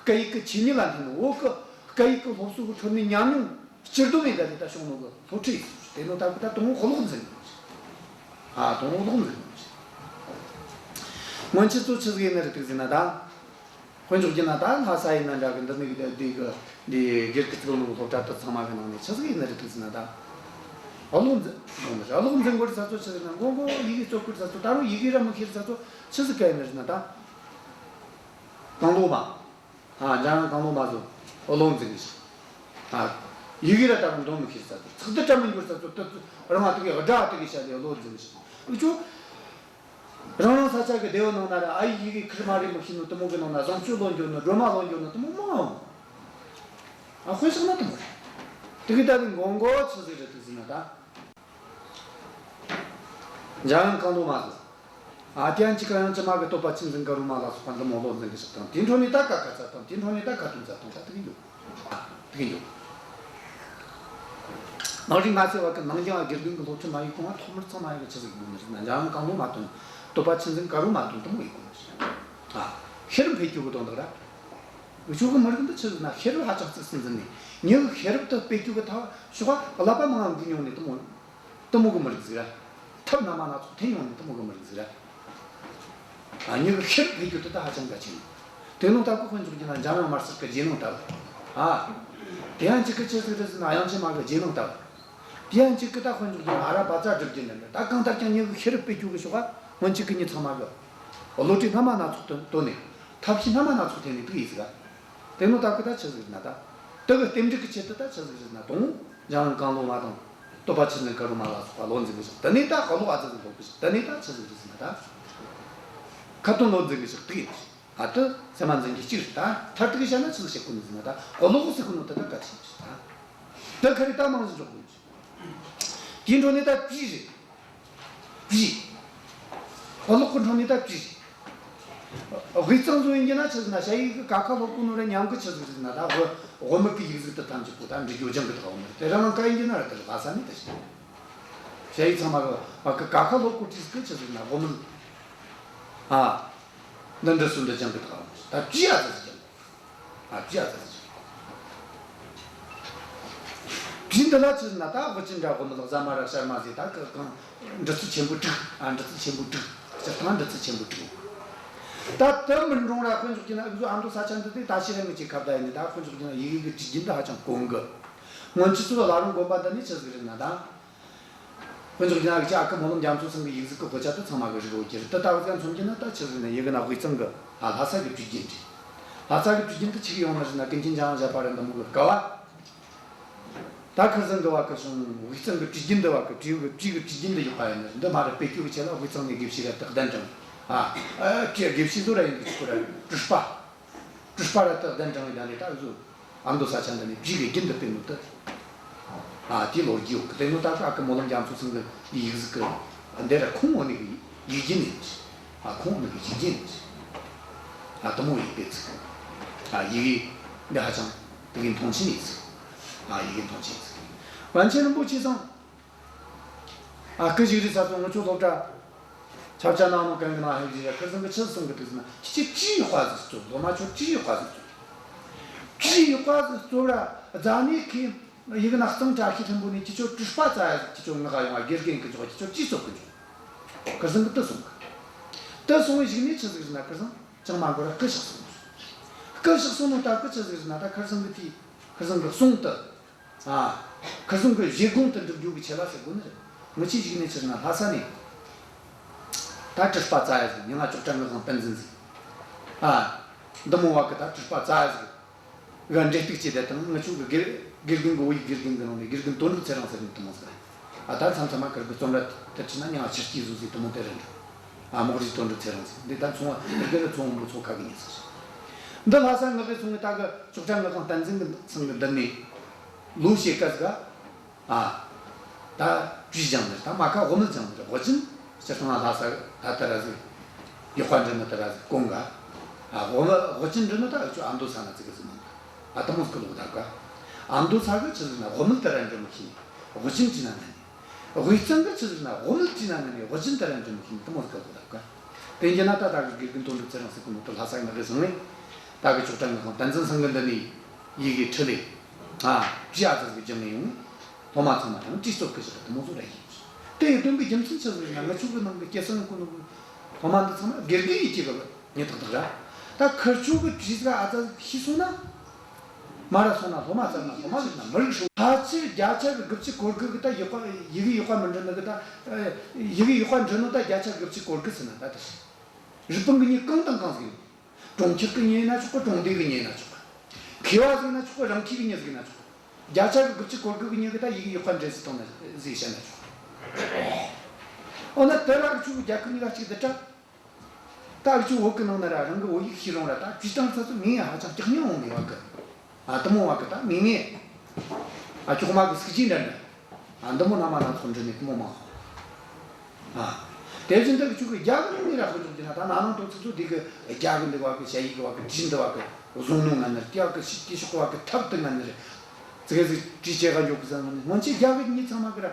སྐད་ཡིག་གི་ཆོས་ཉིད་ལ་འཐད་ནོ། བོད་གི་སྐད་ཡིག་གི་སློབ་གསོ་གི་ཁྲོད་ནས་ཉམས་མྱོང་སྤྱི་བསྡོམས་ཡེད་ད་ལས་ད་བྱུང་ནོ་གི་སློབ་ཁྲིད་ཡིན། དེ་ནོ་ད་ཁོ་ད་དང་པོ་གློག་འཛིན་གི། ཨ། དང་པོ་གློག་འཛིན་གི། སྔོན་ཆད་ཚོ་ཆི་ཟིག་ཡེད་ནི་རེད་འདུག་ཟེར་ན་ད། དཔེ་འཇོག་རྒྱུ་ན་ད་ལྷ་ས་ཡིན་ན་འདྲ་གི། འདི་ནི་འདི་གི་འདི་སྒེར་གི་རྩིས་ལོ་ནོ་སློབ་གྲྭ་དེ་ཚང་མ་གི་ནང་ནས་ཆི་ཟིག་ཡེད་ནི་རེད་འདུག་ཟེར་ན་ད། ཨ། གློག་འཛིན་ཡོང་ནི་རེད། གློག་འཛིན་གོ་རེད་ས་ཚོ་ཆི་ཟིག་ན་མགོ་མགོ་ཡི་གེ་རྩོད་གོ་རེད་ས་ཚོ། ད་རུང་ཡི་གེ་ར་མི་ཤེས་རེད་ས་ཚོ་ཆི་ཟིག་ག་ཡེད་ནི་རེད་ན་ད། གང་བློ་མ། ཨ། འཇམ་དབྱངས་གང་བློ་མ་ཚོ་གློག་འཛིན་གི་ཞིག་ཨ། ཡི་གེ་ར་ད་རུང་འདོན་མི་ཤེས་ས་ཚོ། ཚིག་སྡུད་བྲལ་མི་འགྱུར་ས་ཚོ་དེ་ཚོ་རང་ང་དེ་གི་སྒྲ་དེ་གི་ཆ་ལས་གློག་འཛིན་གི་ཞིག་འུ་ཆོ་རང་རང་ས་ཆ་གི་སྡེ་བ་ནང་ན་ར། ཨ་ཡི་ཡི་གེ་ཁེར་མ་རེ་མི་ཤེས་ནོ་དེ་མོ་གི་ནང་ན། བཟང་སྤྱོད་ལོ་འགྱོ་ནོ། སྒྲོལ་མ་ལོ་འགྱོ་ནོ་དེ་མོ་མང་ང་། ཨ། དཔེ་བཞག་ན་དེ་མོ་རེད། དེ་གི་ད་ལི་མགོ་མགོ་ཆི་ཟིག་རེད་འདུག་ཟེར་ན་ད། འཇམ་དབྱངས་གང་བློ་མ་ཟེར། ཨ། དེ་ཡང་གཅིག་ག་ཡང་ཅི་མ་གི་བསྟོད་པ་ཆུ་འཛིན་དཀར་རོ་མ་ལ་སོགས་པ་འདི་མོ་བློ་འཛིན་གི་ཞིག་དང་། དེའི་འཕྲོ་ནས་ད་ཀ་ཁ་ཚ་དང་། དེའི་འཕྲོ་ནས་ད་ཁ་ཏོན་ཚ་དང་། ད་དེ་གི་འགྱོ། དེ་གི་འགྱོ། ནང་རིག་ང་ཚེ་བ་གི་ནང་རྐྱང་དགེ་རྒན་གི་སློབ་ཁྲིད་མ་ཡེད་གོང་ང་ཐོག་མར་ཚང་མ་ཡེད་གི་ཆི་ཟིག་དགོས་ནི་རེད་ན། འཇམ་དབྱངས་གང་བློ་མ་དང་བསྟོད་པ་ཆུ་འཛིན་དཀར་རོ་མ་དང་དེ་མོ་ཡེད་དགོས་ནི་རེད། ཨ། ཤེས་རབ་འཕེལ་རྒྱུ་གི་དོན་དག་ར། འུ་ཆོ་གི་མི་རིགས་འདི་ཆི་ཟེར་ན་ཤེས་རབ་ཧ་ཅང་གཙིགས་སུ་འཛིན་ནས། མྱི་གི་ཤེས་རབ་དེ་སྤེལ་རྒྱུ་གི་ཐབས་ཤོག་ག་ཀླད་པ་མང་ང་འགུལ་མྱོང་ནས་དེ་མོ། དེ་མོ་གི་མི་རིགས་ཟིག་ར། ཐབས་སྣ་མང་སྣ་ཚོགས་འཐེན་མྱོང་ནས་དེ་མོ་གི་མི་རིགས་ཟིག་ར། ཨ། མྱི་གི་ཤེས་རབ་འཕེལ་རྒྱུ་དེ་ད་ཧ་ཅང་གལ་ཆེ་ནོ། དེ་ནོ་ད་ཁོ་དཔེ་འཇོག་རྒྱུ་ན་འཇམ་དབྱངས་དམར་སེར་གི་རྗེས་གནང་ལྟ་བུ། ཨ། དེ་ཡང་གཅིག་གི་ཆི་ཟིག་རེད་ཟེར་ན་དབྱངས་ཅན་མ་གི་རྗེས་གནང་ལྟ་བུ། དེ་ཡང་གཅིག་གི་ད་དཔེ་འཇོག་རྒྱུ་ན་ཨ་ར་བ་ཙ་སྒྲུབ་རྒྱུ་འདྲ་འདྲ། ད་གང་ལྟར་ཀྱང་མྱི་གི་ཤེས་རབ་སྤེལ་རྒྱུ་གི་ཕྱོགས་ག་སྔོན་ཆད་གི་མྱི་ཚང་མ་གི་བློ་གྲོས་སྣ་མང་སྣ་ཚོགས་བཏོན་བཏོན་ནས། ཐབས་ཤེས་སྣ་མང་སྣ་ཚོགས་བཏོན་ནས་འདུག་ཡིན་ཟིག་ག། དེ་ནོ་ད་གི་ད་ཆི་ཟིག་རེད་ན་ད། དེ་གི་རྟེན་འབྲེལ་གི་ཆེད་དུ་ད་ཆི་ཟིག་རེད་ན་དང་། འཇམ་དབྱངས་གང་བློ་མ་དང་བསྟོད་པ་ཆུ་འཛིན་དཀར་རོ་མ་ལ་སོགས་པ་བློ་འཛིན་གི་ཞིག། དེ་ནས་ད་ཀློག་ཨ་ཙི་ཙི་ཀློག་གི་ཞིག། དེ་ནས་ད་ཆི་ཟིག་རེད་ཟེར་ན་ད། ཁ་ཏོན་བློ་འཛིན་གི་ཞིག་དེ་ཡིན། ཨ། དེ་སེམས་མ་འཛིན་རྒྱུ་གཅིག་རེད། ད་མཐར་ཐུག་གི་བཤད་ན་ཆི་ཟིག་བཤད་དགོས་ནི་ཟེར་ན་ད། ཀློག་ཟེར་གོ་ནོ་དེ་ད་གལ་ཆེན་པོ་ཞིག་ད། དེ་ཁ་རི་ད་མང་ཟིག་འཇོག་དགོས་ནི་ཞིག། དེའི་འཕྲོ་ནས་ད་བྲིས་རེད། བྲིས། ཀློག་གི་འཕྲོ་ནས་ད་བྲིས། དབུས་གཙང་བཟོ་ཡིན་གྱི་ན་ཆི་ཟེར་ན་ཞ་ཡི་གི་ཀ་ཁ་སློབ་གོ་ནོ་ར་མཉམ་གི་ཆི་ཟིག་ཟེར་ན་ད། དབུ་དབུ་མེད་གི་ཡིག་གཟུགས་དེ་ཐམས་ཅད་པོ་ད་འབྲི་རྒྱུ་སྦྱང་གི་ཐོག་ནས། དེ་རང་ང་ག་ཡིན་གྱི་ན་ར་དེ་ལ་ལྷ་ས་ནས་དེ་ཞིག། ཞ་ཡི་ཚང་མ་གི་བ་གི་ཀ་ཁ་སློབ་གོ་དུས་གི་ཆི་ཟེར་ན་དབུ་མེད། ཨ། འདི་འདྲ་སུ་འདི་སྦྱང་གི་ཐོག་ནས་ད་བྲིས་ཨ་ཙི་ཙི་སྦྱང་། ཨ། བྲིས་ཨ་ཙི་ཙི་བྲིས། འདི་ལ་ཆི་ཟེར་ན་ད་དབུ་ཅན་འདྲ་དབུ་མེད་ཟླ་མ་ར་ཤར་མ་ཟེར། ད་གི་གང་འབྲི་ཚུལ་ཆེན་པོ་དྲུག། ཨ། འབྲི་ཚུལ་ཆེན་པོ་དྲུག། སྤྱིར་བཏང་འབྲི་ཚུལ་ཆེན་པོ་དྲུག། ད་དེ་མིན་རུང་ར་དཔེ་འཇོག་རྒྱུ་ན་འུ་ཚོ་ཨ་མདོ་ས་ཆ་འདི་དེ་ད་ཕྱིར་ར་ངེད་ཀྱི་ཁ་བརྡ་ཡིན་ནི། ད་དཔེ་འཇོག་རྒྱུ་ན་ཡི་གེ་གི་བྲིས་རྒྱུན་འདི་ཧ་ཅང་གོང་གི། སྔོན་ཆད་ཚོ་བླ་རུང་དགོན་པ་འདི་ནས་ཆི་ཟིག་རེད་ན་ད། དཔེ་འཇོག་རྒྱུ་ན་ཨ་ཅེ་ཨ་ཁུ་སྨོན་ལམ་རྒྱ་མཚོ་ཚང་གི་ཡིག་གཟུགས་ཀྱི་དཔེ་ཆ་དེ་ཚང་མ་གི་རིག་འོ་གྱི་རེད། དེ་ལྟ་བུ་ཙམ་མཚོན་རྒྱུ་ན་ད་ཆི་ཟེར་ན་ཡི་གེ་ན་དབུས་གཙང་གི། ཨ། ལྷ་ས་གི་བྲིས་རྒྱུན་རེད། ལྷ་ས་གི་བྲིས་རྒྱུན་དེ་ཆི་གི་ཡོང་ནི་ཟེར་ན་ཀུན་མཁྱེན་འཇམ་དབྱངས་བཞད་པ་ར་འདི་མོ་གི་སྐབས་བ། ད་ཁུར་ཚང་གི་བ་གི་སོང་དབུས་གཙང་གི་བྲིས་རྒྱུན་འདི། བ་གི་བྲིས་གི་བྲིས་གི་བྲིས་རྒྱུན་འདི་ཡོད་པ་ཡིན་ནི། འདི་མ་ར་སྤེལ་རྒྱུ་གི་ཆེད་ལ་དབུས་གཙང་ནས་དགེ་བཤེས་ར་དེ་གདན་དྲངས། ཨ། ཨ། དགེ་བཤེས་ཚོ་ར་ཡིན་གི་ཆོག་གི་ར། སྤྲུལ་པ། སྤྲུལ་པ་ར་དེ་གདན་དྲངས་ཡིན། ད་ནི་ད་བཟོ། ཨ་མདོ་ས་ཆ་འདི་ནས་བྲིས་གི་རྒྱུན་དུ་སྤེལ་ནོ་དེ། ཨ། དེའི་ལོ་རྒྱུས་ཡོད་གི། དེ་ནོ་ད་ཨ་ཁུ་སྨོན་ལམ་རྒྱ་མཚོ་ཚང་གི་ཡིག་གཟུགས་གི་འདི་ར་ཁོང་ངོ་ནས་གི་ཡིག་རྒྱུན་ཡིན་ཟིག། ཨ། ཁོང་ངོ་ནས་གི་ཡིག་རྒྱུན་ཡིན་ཟིག། ཨ། དེ་མོ་ཡིག་དེ་ཚིག། ཨ། ཡི་གེ་འདི་ཧ་ཅང་དེ་གི་མཐོང་ཆེན་ཡིན་ཟིག། ཨ། ཡི་གེ་མཐོང་ཆེན་ཡིན་ཟིག། པཎ་ཆེན་རིན་པོ་ཆེ་ཚང་། ཨ། སྐུ་བཞུགས་རིས་ས་ཚོ་ངེད་ཚོ་སློབ་གྲྭ་ཆབ་ཆ་ནང་ནང་གན་གི་ནང་ཧེ་གི་ཡ། ཁུར་ཚང་གི་ཆི་གསུང་གི་འདུག་ཟེར་ན། ཁྱེད་ཆོས་ཡག་པ་ཟིག་རྩོམ། སློབ་མ་ཆོ་ཆོས་ཡག་པ་ཟིག་རྩོམ། ཆོས་ཡག་པ་ཟིག་རྩོམ་ར་རྫ་ནས་ཁི་ཡི་གེ་ན་གཙང་བཀྲ་ཤིས་ལྷུན་པོ་ནས་ཁྱེད་ཆོ་སྤྲུལ་པ་བཙལ་ཡ་ཟིག། ཁྱེད་ཆོ་ངག་ཡོང་བ་དགེ་རྒན་གི་འཇོག། ཁྱེད་ཆོ་ཆོས་རྩོམ་གི་འཇོག། ཁུར་ཚང་གི་དེ་གསུང་གི། དེ་གསུང་བའི་གཞུག་ནས་ཆི་ཟིག་ཟེར་ན། ཁུར་ཚང་ཅང་མ་འགོར་ར་སྐུ་གཤེགས་སོང་། སྐུ་གཤེགས་སོང་ནོ་ད་སྐུ་ཆི་ཟིག་ཟེར་ན། ད་ཁུར་ཚང་གི་དེ། ཁུར་ཚང་གི་གསུང་དེ། ཨ། ཁུར་ཚང་གི་བཞེད་དགོངས་དེ་འགྲུབ་རྒྱུ་གི་ཆེད་ལ་ཟེར་དགོས་ནི་རེད། ངེད་ཆོའི་གཞུག་ནས་ཕྱིར་ན་ལྷ་ས་ནས་ད་སྤྲུལ་པ་བཙལ་ཡ་ཟིག། མྱིང་ང་ཅོག་གྲངས་ངག་དབང་པཎ་འཛིན་ཟིག། ཨ། འདི་མོ་བ་གི་ད་སྤྲུལ་པ་བཙལ་ཡ་ཟིག་ག་འབྲེལ་གཏུག་བྱས་ཏེ་དང་། ངེད་ཆོ་གི་དགེ་དགེ་རྒན་གི། བོད་ཡིག་དགེ་རྒན་གི་ནང་ནས་དགེ་རྒན་དོན་གྲུབ་ཚེ་རིང་ཟེར་ནི་དེ་མོ་ཟིག། ཨ། ད་མཚམས་མཚམས་མ་ཁིར་གི་རྩོམ་ར་དེ་བྲིས་ན་མྱིང་ང་ཆུ་སྐྱེས་བཟོ་ཟིག་དེ་མོ་དེ་རེད་འདྲ། ཨ། མོག་རིས་དོན་གྲུབ་ཚེ་རིང་ཟིག། འདི་ད་ཚོང་བ་དེ་གི་ར་ཚོང་བ་མོ་ཚོ་ཁ་གི་ཉེ་ཟིག་རེད། འདི་ལྷ་ས་ངག་གི་ཚོང་གི་ད་གི་ཅོག་ཁྲ་ངག་དབང་བསྟན་འཛིན་གི་ཚང་གི་འདི་ནས་ལོ་ཕྱེད་ཀ་ཟིག་ག་ཨ། ད་བྲིས་སྦྱངས་ནི་རེད། ད་མ་ཁ་དབུ་མེད་སྦྱངས་ནི་རེད། དབུ་ཅན་སྤྱིར་བཏང་ལྷ་ས་ད་ལྟ་ར་ཟིག་ཡག་པ་འབྲི་ནི་ད་ར་ཟིག་གོང་ག་ཨ། དབུ་མེད་དབུ་ཅན་འབྲི་ནི་ད་ཨུ་ཆོ་ཨ་མདོ་ས་ན་ཙི་གི་ཟིག་མང་ག་ཨ། དེ་མོ་ཟིག་གི་ལོག་ད་ག་ཨ་མདོ་ས་གི་ཆི་ཟིག་ན་དབུ་མེད་ད་ར་འབྲི་མི་ཤེས་ནི། དབུ་ཅན་བྲིས་ན་ངན་ནི། དབུས་གཙང་གི་ཆི་ཟིག་ན་དབུ་མེད་བྲིས་ན་ངན་ནི། དབུ་ཅན་ད་ར་འབྲི་མི་ཤེས་ནི། དེ་མོ་ཟིག་གི་ལོག་ད་ག་དེ་ཡིན་ན་ད་ད་གི་དགེ་རྒན་དོན་གྲུབ་ཚེ་རིང་ཟེར་གོ་ནོ་དེ་ལྷ་ས་ངག་གི་ཚང་ནས་ད་གི་ཅོག་ཁྲ་ངག་དབང་བསྟན་འཛིན་ཚང་གི་འདི་ནས་ཡི་གེ་ཁྲིད་ལས། ཨ། བྲིས་ཨ་ཙི་ཟིག་སྦྱངས་ནས་ཡོང་ནས། སློབ་མ་ཚང་མ་ཡང་བྲིས་སྟོབས་ཀྱི་ཞིག་དེ་མོ་ཟིག་ར་ཡིན། དེ་ཡི་སྟོན་པའི་རྒྱུ་མཚན་ཆི་ཟིག་ཡིན་ན། ང་ཆོ་གི་ནང་གི་སྐྱེད་སྲིང་གོ་ནོ་གི་སློབ་མ་འདི་ཚང་མ་དགེ་རྒན་ཡིན་གྱི་གི་ཉེ་ཐག་ཐག་ར། ད་ཁིར་ཆོ་གི་བྲིས་ཟིག་ཨ་ཙི་ཟིག་ཤེས་སོང་ན། མ་ར་སོང་ན་སློབ་མ་ཙམ་ན་སློབ་མ་ཟིག་ན་མི་རིགས་སྲུང་། ཕལ་ཆེར་བརྒྱ་ཆ་གི་དགུ་བཅུ་གོ་དགུ་གི་ད་ཡག་པ་ཡི་གེ་ཡག་པ་མི་འབྲི་ནི་གི་ད། ཡི་གེ་ཡག་པ་འབྲི་ནོ་ད་བརྒྱ་ཆ་དགུ་བཅུ་གོ་དགུ་ཟེར་ན་ད་དེ་རེད། རིགས་པ་གི་མྱི་གང་དང་གང་ཟིག་ཡིན། གྲོང་ཁྱེར་གི་མྱི་ཡིན་ན་ཆོག་གི། གྲོང་སྡེ་གི་མྱི་ཡིན་ན་ཆོག་གི། མཁས་པ་ཟིག་ཡིན་ན་ཆོག་གི། རང་མཁས་གི་མྱི་ཟིག་ཡིན་ན་ཆོག་གི། བརྒྱ་ཆ་གི་དགུ་བཅུ་གོ་དགུ་གི་མྱི་གི་ད་ཡི་གེ་ཡག་པ་འབྲི་ཟིག་བཏང་ན་ཟིག་བཤད་ན་ཆོག་གི། འོ་ན་དེ་ར་གི་ཆོ་གི་རྒྱ་གི་མྱི་ག་གཅིག་འདི་དྲ། ད་འུ་ཆོ་བོད་གི་ནང་ན་ར་རང་གི་བོད་ཡིག་ཤེས་རུང་ར་ད་བྲིས་བཏང་ཚར་ཚོ་ངས་ཧ་ཅང་སྐྲག་སྙིང་འོང་ནི་བ་གི། ཨ། དེ་མོ་བ་གི་ད་མི་ངས། ཨ། ཅོག་མ་གི་སུག་ཅིག་འདྲ་འདྲ། ཨ། འདི་མོ་ན་མ་ན་ཚོགས་འདྲི་ནས་དེ་མོ་མང་། ཨ། དེ་བཞིན་དུ་ཁྱོད་ཀྱི་རྒྱ་གི་ནང་ནས་ར་དཔེ་འཇོག་རྒྱུ་ན་ད་ན་ནིང་དུ་ཚིག་ཚོ་འདི་གི་རྒྱ་གི་འདི་བ་གི་ཞ་ཡི་གི་བ་གི་བྲིས་འདི་བ་གི་བཟུང་ནོ་ང་ནི་དེ་བ་གི་ཤི་དེ་ཤོག་བ་གི་ཐབས་དུ་ང་ནི་རེད། ཙི་གེ་ཟིག་བྲིས་བྱས་ག་འཇོག་གི་ཟ་ནི་སྔོན་ཆད་རྒྱ་གི་མྱི་ཚང་མ་གི་ར་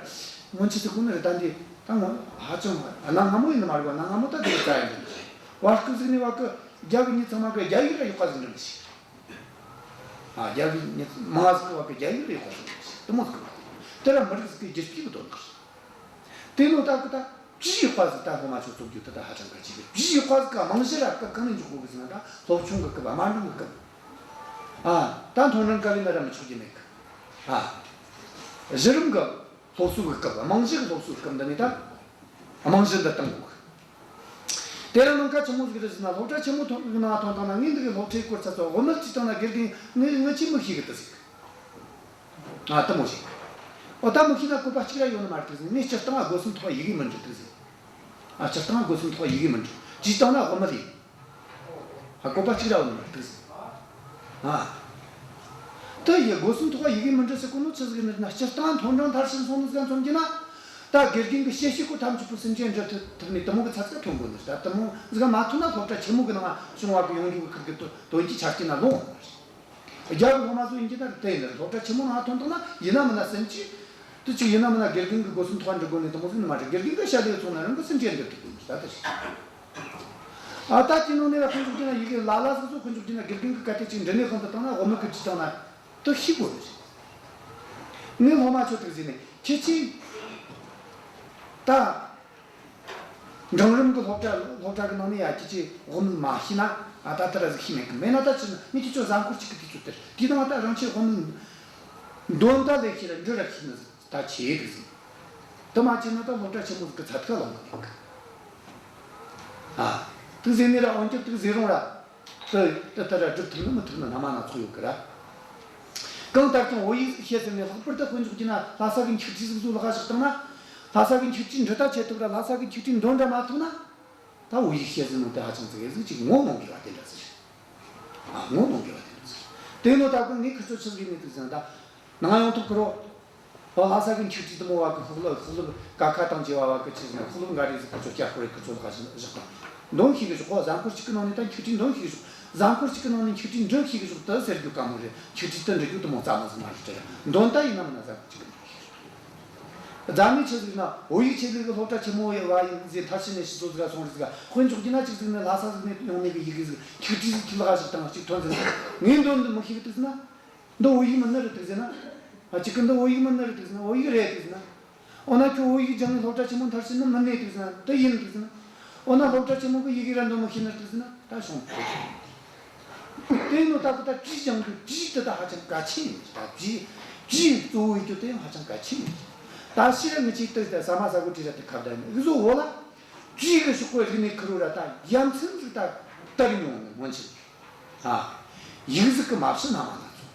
སྔོན་ཆད་ཟིག་གོ་ནི་རེད། ད་འདི་ད་ངོ་ཧ་ཅང་གནའ་སྔ་མོ་ཡིན་ནི་མ་རེད་བ། གནའ་སྔ་མོ་ད་འདི་རྩ་ཡིན་འདི་བ་སྐུ་ཟིག་ནི་བ་གི་རྒྱ་གི་མྱི་ཚང་མ་གི་རྒྱ་ཡིག་ར་ཡག་པ་ཟིག་འདྲ་མི་ཤེས། ཨ། རྒྱ་གི་མྱི་མང་ཟིག་གི་བ་གི་རྒྱ་ཡིག་རེད་གོ། དེ་མོ་ཟིག་གི་བ་དེ་ར་མི་རིགས་ཟིག་གི་རྒྱུད་སྤྱི་གི་དོན་དག་རེད། དེ་ནོ་ད་གི་ད་བྲིས་ཡག་པ་ཟིག་ད་སློབ་མ་ཆོ་བཙུགས་རྒྱུ་དེ་ད་ཧ་ཅང་གལ་ཆེ་གི། བྲིས་ཡག་པ་ཟིག་ག་རྨང་གཞི་ར་སྐབས་གང་ནས་འཇོག་དགོས་གི་ཟེར་ན། ད་སློབ་ཆུང་གི་སྐབས། དམའ་འབྲིང་གི་སྐབས། ཨ། ད་མཐོ་འབྲིང་སྐབས་ཡིན་ན་ར་མི་ཆོག་རྒྱུ་མེད་གི། ཨ། གཞི་རིམ་གི་སློབ་གསོ་གི་སྐབས། རྨང་གཞི་གི་སློབ་གསོ་གི་སྐབས་འདི་ནས་ད་རྨང་གཞི་འདི་བཏིང་དགོས་གི། དེ་རིང་ནངས་ཁ་ཆི་མོ་ཟིག་རེད་ཟེར་ན། སློབ་གྲྭ་ཆེན་མོ་ཐོན་གི་ནང་ཐོན་བཏང་ན། ངས་འདི་གི་སློབ་ཁྲིད་སྐོར་ཚ་ཚོ་དབུ་མེད་བྲིས་བཏང་ན། དགེ་རྒན་ངས་ངས་ཅི་མི་ཤེས་གི་དེ་ཟིག། ཨ། དེ་མོ་ཟིག། འོ། ད་མི་ཤེས་ན་བཀོད་པ་གཅིག་ར་ཡོད་ནི་མ་རེད་དེ་ཟིག། ངས་སྤྱིར་བཏང་སྒོ་སམ་ཐོག་ཡི་གེ་མི་འབྲི་དེ་ཟིག། ཨ། སྤྱིར་བཏང་སྒོ་སམ་ཐོག་ཡི་གེ་མི་འབྲི། བྲིས་བཏང་ན་དབུ་མེད་ཡིན། ཨ། བཀོད་པ་གཅིག་ར་ཡོད་ནི་མ་རེད་དེ་ཟིག། ཨ། དེ་ཡི་སྒོ་སམ་ཐོག་ཡི་གེ་མི་འབྲི་ཟེར་གོ་ནོ་ཆི་ཟིག་ཡིན་ན། སྤྱིར་བཏང་མཐོ་འབྲིང་མཐར་ཕྱིན་སོང་ནི་ཟིག་མཚོན་རྒྱུ་ན། ད་དགེ་རྒན་གི་བཤད་བཤད་གོ་ཐམས་ཅད་པོ་སེམས་ཅན་འབྲི་ཐུབ་ཐུབ་ནི་དེ་མོ་གི་ཚད་ཚད་ཐོན་དགོས་ནི་རེད། ད་དེ་མོ་ཟིག་མ་ཐུབ་ན་སློབ་གྲྭ་ཆེན་མོ་གི་ནང་བྱུང་བ་གི་ཡོང་རྒྱུ་གི་ཁུར་གི་དོ་དོན་གྱི་ཆ་རྐྱེན་ན་ལོངས་འོང་ནི་རེད། རྒྱ་གི་སློབ་མ་ཚོ་ཡིན་གྱི་ད་དེ་ཡིན་ནི་རེད། སློབ་གྲྭ་ཆེན་མོ་ནང་ཐོན་བཏང་ན་ཡིན་ན་མིན་ན་སེམས་ཅན་དེ་ཅིག་ཡིན་ན་མིན་ན་དགེ་རྒན་གི་སྒོ་སམ་ཐོག་འབྲི་དགོས་ནི་དེ་མོ་ཟིག་ནི་མ་རེད། དགེ་རྒན་གི་བཤད་ལས་ཚོང་ན་རང་གི་སེམས་ཅན་འབྲི་ཐུབ་དགོས་ནི་ད་དེ་རེད། ཨ། ད་དེ་ནང་ནས་ལ་ཁོང་ཚོ་དེ་ན་ཡི་གེ་ལ་ལ་སོ་སོ་ཁོང་ཚོ་དེ་ན་དགེ་རྒན་གི་གལ་ཏེ་ཅིག་འབྲི་ནས་ཁོང་དུ་བཏང་ན། དབུ་མེད་གི་བྲིས་བཏང་ན་དེ་ཤེས་དགོས་ནི་རེད། ངས་སློབ་མ་ཚོ་དེ་གི་ཟེར་ནས། ཁྱེད་ཀྱིས་ད་འབྲིང་རིམ་གི་སློབ་གྲྭ་སློབ་གྲྭ་གི་ནང་ནས་ཡ་ཁྱེད་ཀྱིས་དབུ་མེད་མ་ཤེས་ན། ཨ། ད་ལྟ་ར་ཟིག་ཤེས་མེད་གི། མེད་ན་ད་ཅི་ན་ངས་ཁྱེད་ཚོ་གཟའ་འཁོར་གཅིག་གི་དུས་ཚོད་སྟེར། དེའི་ནང་ད་རང་ཆས་དབུ་མེད་འདོན་ད་ལས་ཤེས་ར་འབྲི་ར་ཤེས་ནི་ཟིག་ད་ཆེ་གི་ཟིག། དེ་མ་བྱས་ན་ད་སློབ་གྲྭ་ཆེན་མོ་ཟིག་གི་ཚད་ཁ་ལོངས་གི་མེད་གི། ཨ། དེ་གི་ཟེར་ནས་ར། འོན་ཀྱང་དེ་གི་ཟེར་རུང་ར། དེ་དེ་ལྟར་སྒྲུབ་ཐུབ་ནི་མི་ཐུབ་ནི་སྣ་མ་སྣ་ཚོགས་ཡོད་གི་ར། གང་ལྟར་ཀྱང་བོད་ཡིག་ཤེས་ཟིན་ནས། ལྷག་པར་དུ་དཔེ་འཇོག་རྒྱུ་ན་ལྷ་ས་གི་འཁྱུག་བྲིས་ཟིག་བཟོ་ལྷག་ག་བཞག་བཏང་ན། ལྷ་ས་གི་འཁྱུག་བྲིས་འབྲི་ད་ཆེ་ཐུབ་ར། ལྷ་ས་གི་འཁྱུག་བྲིས་འདོན་འདྲ་མ་ཐུབ་ན། ད་བོད་ཡིག་ཤེས་ཟིན་ནོ་དེ་ཧ་ཅང་ཙི་གེ་ཟིག་ཅིག་ངོ་གནོང་དགོས་པ་དེ་འདྲ་ཟིག་རེད། ཨ། ངོ་གནོང་དགོས་པ་དེ་འདྲ་ཟིག་རེད། དེ་ནོ་ད་ཀུན་ངས་ཁི་ཚོ་ཆི་ཟིག་ཡིན་ནི་འདུག་ཟེར་ན། ད་ནང་ཡོང་ཐོག་ཁི་རོ། ཨོ། ལྷ་ས་གི་འཁྱུག་བྲིས་དེ་མོ་བ་གི་ཤོག་ལེབ། ཤོག་ལེབ་ཀ་ཁ་དང་བཅས་པ་བ་གི་ཆི་ཟེར་ན། ཤོག་ལེབ་འགའ་རེ་ཟིག་ཁི་ཚོ་སྐྱ་ཁོ་རེ་ཁི་ཚོ་ལྷག་བཞག་བཞག་དང་། འདོན་ཤེས་གི་ཞོག་གོ། གཟའ་འཁོར་གཅིག་གི་ནང་ནས་ད་འཁྱུག་བྲིས་འདོན་ཤེས་གི་ཞོག། གཟའ་འཁོར་གཅིག་གི་ནང་ནས་འཁྱུག་བྲིས་འབྲི་ཤེས་གི་ཞོག་དེ་ཟེར་རྒྱུ་དཀའ་མོ་རེད། འཁྱུག་བྲིས་དེ་འབྲི་རྒྱུ་དེ་མོ་རྩ་མ་ཟིག་མ་རེད་དྲ། འདོན་ད་ཡིན་ན་མིན་ན་གཟའ་འཁོར་གཅིག་གི་ནང་ནས་ཤེས་གི་ཞོག། རྫ་མའི་ཆི་ཟིག་ན་བོད་ཡིག་ཆེད་ལས་གི་སློབ་གྲྭ་ཆེན་མོ་བ་ཡིན་ཟེར། མཐར་ཕྱིན་ནས་ཤི་སོ་ཟིག་ག་སོང་རིགས་ཟིག་ག། དཔེ་འཇོག་རྒྱུ་ན་གཅིག་ཟིག་ནས་ལྷ་ས་ཟིག་ནས་ཡོང་ནས་གི་ཡི་གེ་ཟིག་འཁྱུག་བྲིས་ཟིག་ཁྱི་ལ་ག་ཞིག་དང་གཅིག་ཐོན་ཟིན། ངས་འདོན་འདི་མི་ཤེས་གི་དུས་ཟིག་ན། འདི་བོད་ཡིག་མིན་ནི་རེད་དུས་ཟེར་ན། ཨ། གཅིག་གི་འདི་བོད་ཡིག་མིན་ནི་རེད་དུས་ཟེར་ན། བོད་ཡིག་རེད་དུས་ཟེར་ན། འོ་ན་ཁྱོད་བོད་ཡིག་སྦྱངས་ནས་སློབ་གྲྭ་ཆེན་མོ་མཐར་ཕྱིན་ནི་མིན་ནི་དུས་ཟེར་ན། དེ་ཡིན་དུས་ཟེར་ན། འོ་ན་སློབ་གྲྭ་ཆེན་མོ་གི་ཡི་གེ་ར་འདོན་མི་ཤེས་ནི་དུས་ཟེར་ན། ད་བྱུང་། དེ་ནོ་ད་གི་ད་བྲིས་སྦྱང་གི་བྲིས་དེ་ད་ཧ་ཅང་གལ་ཆེན་ཡིན། ད་བྲིས་བྲིས་གཙོ་བོ་ཡིན་རྒྱུ་དེ་ཡང་ཧ་ཅང་གལ་ཆེན་ཡིན། ད་ཕྱིར་ངི་ཅིག་ཏུ་ད་ཟ་མ་ཟ་གོ་བྲིས་ར་དེ་ཁ་བརྡ་ཡིན། འུ་ཟོ་བོད་ལ་བྲིས་གི་ཤོག་གོ་རིག་གནས་ཁུར་བོ་ར་ད་ཡ་མཚན་ཟིག་ད་དར་མྱོང་ནི་སྔོན་ཆད། ཨ། ཡིག་གཟུགས་ཀྱི་མ་ཕྱི་ན་མ་ན་ཚོ།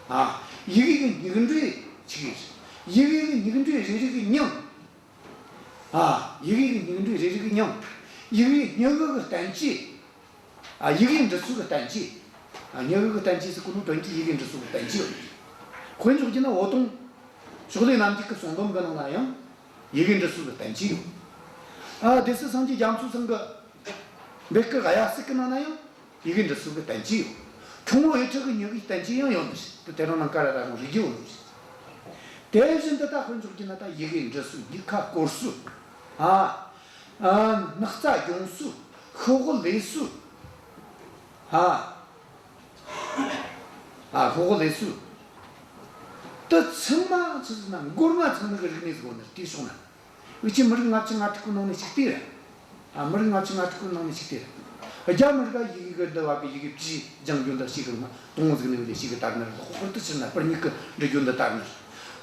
ཨ། ཡི་གེ་གི་སྙིགས་འགྲོས་ཆི་གི་རེད། ཡི་གེ་གི་སྙིགས་འགྲོས་རེ་རེ་གི་མྱིང་། ཨ། ཡི་གེ་གི་སྙིགས་འགྲོས་རེ་རེ་གི་མྱིང་། ཡི་གེ་སྙིང་གི་གི་བསྟན་བཅོས། ཨ། ཡི་གེ་འབྲི་སྲོལ་གི་བསྟན་བཅོས། ཨ། སྙིང་གི་གི་བསྟན་བཅོས་ཟེར་གོ་ནོ་དོན་གྱིས་ཡི་གེ་འབྲི་སྲོལ་གི་བསྟན་བཅོས་ཡོད། དཔེ་འཇོག་རྒྱུ་ན་འོད་སྟོང་ཕྱོགས་ལས་རྣམ་རྒྱལ་གི་གསུང་འབུམ་གི་ནང་ན་ཡང་ཡི་གེ་འབྲི་སྲོལ་གི་བསྟན་བཅོས་ཡོད། ཨ། སྡེ་སྲིད་སངས་རྒྱས་རྒྱ་མཚོ་ཚང་གི་འབེབས་སྐུལ་གཡའ་གསེར་གི་ནང་ན་ཡང་ཡི་གེ་འབྲི་སྲོལ་གི་བསྟན་བཅོས་ཡོད། ཁྲོ་བོ་འོད་འཕྲོ་གི་སྙིང་གི་བསྟན་བཅོས་ཡང་ཡོད་ནི་རེད། དེ་དེ་རིང་ནངས་ཀ་ར་ད་རུང་རིག་རྒྱུ་ཡོད་ནི་རེད། དེ་བཞིན་དུ་ད་དཔེ་འཇོག་རྒྱུ་ན་ད་ཡི་གེ་འབྲི་སྲོལ། སྨྱུག་ཁ་བསྐོར་སྲོལ། ཨ། ཨ། སྣག་ཚ་སྦྱོང་སྲོལ། ཤོག་བུ་ལས་སྲོལ། ཨ། ཨ། ཤོག་བུ་ལས་སྲོལ། དེ་ཚང་མ་ཆི་ཟེར་ན་མགོ་རྨ་ཚང་ནི་གི་རིག་གནས་ཟིག་ཡོད་ནི་རེད། དེའི་ཕྱོགས་ན། འུ་ཆོའི་མི་རིགས་ལྔ་བཅུ་ང་དྲུག་གི་ནང་ནས་གཅིག་དེ་རེད། ཨ། མི་རིགས་ལྔ་བཅུ་ང་དྲུག་གི་ནང་ནས་གཅིག་དེ་རེད། རྒྱ་མི་རིགས་ཡི་གེ་གི་འདི་བ་གི་ཡི་གེ་བྲིས་སྦྱང་རྒྱུ་འདི་ཞེ་གི་དང་པོ་ཟིག་ནས་བ་ལས་ཞེ་གི་དར་ནི་རེད། ལྷག་པར་དུ་ཕྱིར་ན་སྤུར་སྨྱུག་གི་འབྲི་རྒྱུ་འདི་དར་ནི་རེད།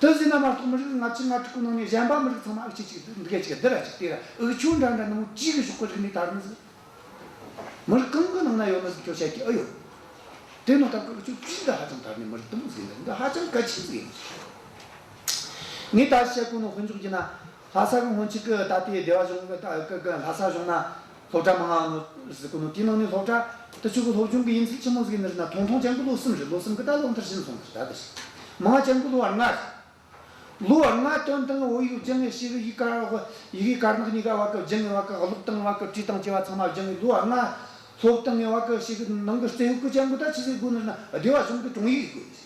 དེ་ཟེར་ན་མ་གཏོགས་མི་རིགས་ལྔ་བཅུ་ང་དྲུག་གི་ནང་ནས་གཞན་པ་མི་རིགས་ཚང་མ་འུ་ཆོ་གཅིག་འདི་ག་གཅིག་འདི་ར་གཅིག་དེ་ར། འུ་ཆོ་འདྲ་འདྲ་ནི་མོ་བྲིས་གི་ཤོག་གི་རིག་གནས་དར་ནི་ཟིག་མི་རིགས་གང་གི་ནང་ན་ཡོད་ནི་ཟིག་ཁྱོད་བཤད་ཀྱི་ཨེ་ཡོད། དེ་ནོ་ད་ཁོ་ཚོ་བྲིས་འདི་ཧ་ཅང་དར་ནི་མི་རིགས་དེ་མོ་ཟིག་ཡིན། འདི་ཧ་ཅང་གལ་ཆེན་ཟིག་ཡིན། ངས་ད་བཤད་གོ་ནོ་དཔེ་འཇོག་རྒྱུ་ན། ལྷ་ས་གི་སྔོན་ཆད་གི་ད་ལྟའི་སྡེ་བ་གཞུང་གི་ད་གི་གི་ལྷ་ས་གཞུང་ན་སློབ་གྲྭ་མང་ང་ནོ་ཟིག་གོ་ནོ། དེའི་ནང་ནས་སློབ་གྲྭ་དེ་ཆོ་གི་སློབ་སྦྱོང་གི་ཡུན་ཚད་ཆི་མོ་ཟིག་ཡིན་ནི་རེད་ན། ཐུང་ཐུང་ཅན་གི་ལོ་གསུམ་རེད། ལོ་གསུམ་གི་ད་ལོ་མཐར་ཕྱིན་སོང་ཟིག་ད་དེ་མང་ང་ཅན་གི་ལོ་བ་ལྔ་རེད། ལོ་ལྔ་དོན་དང་བོད་ཡིག་སྦྱང་ངེ་ཞེ་གི་ཡི་གེ་བ་གི་ཡི་གེ་དཀར་ནག་གཉིས་ཀ་བ་གི་སྦྱང་ངེ་བ་གི་ཀློག་སྟངས་བ་གི་བྲིས་སྟངས་བཅས་པ་ཚང་མ་སྦྱང་ངེ། ལོ་ལྔ་སློབ་སྟངས་ངེ་བ་གི་ཞེ་གི་ནང་གི་རྩེ་ཡོད་གི་ཅན་གི་ད་ཆི་ཟིག་དགོས་ནི་ན། སྡེ་བ་གཞུང་གི་དྲུང་ཡིག་དགོས།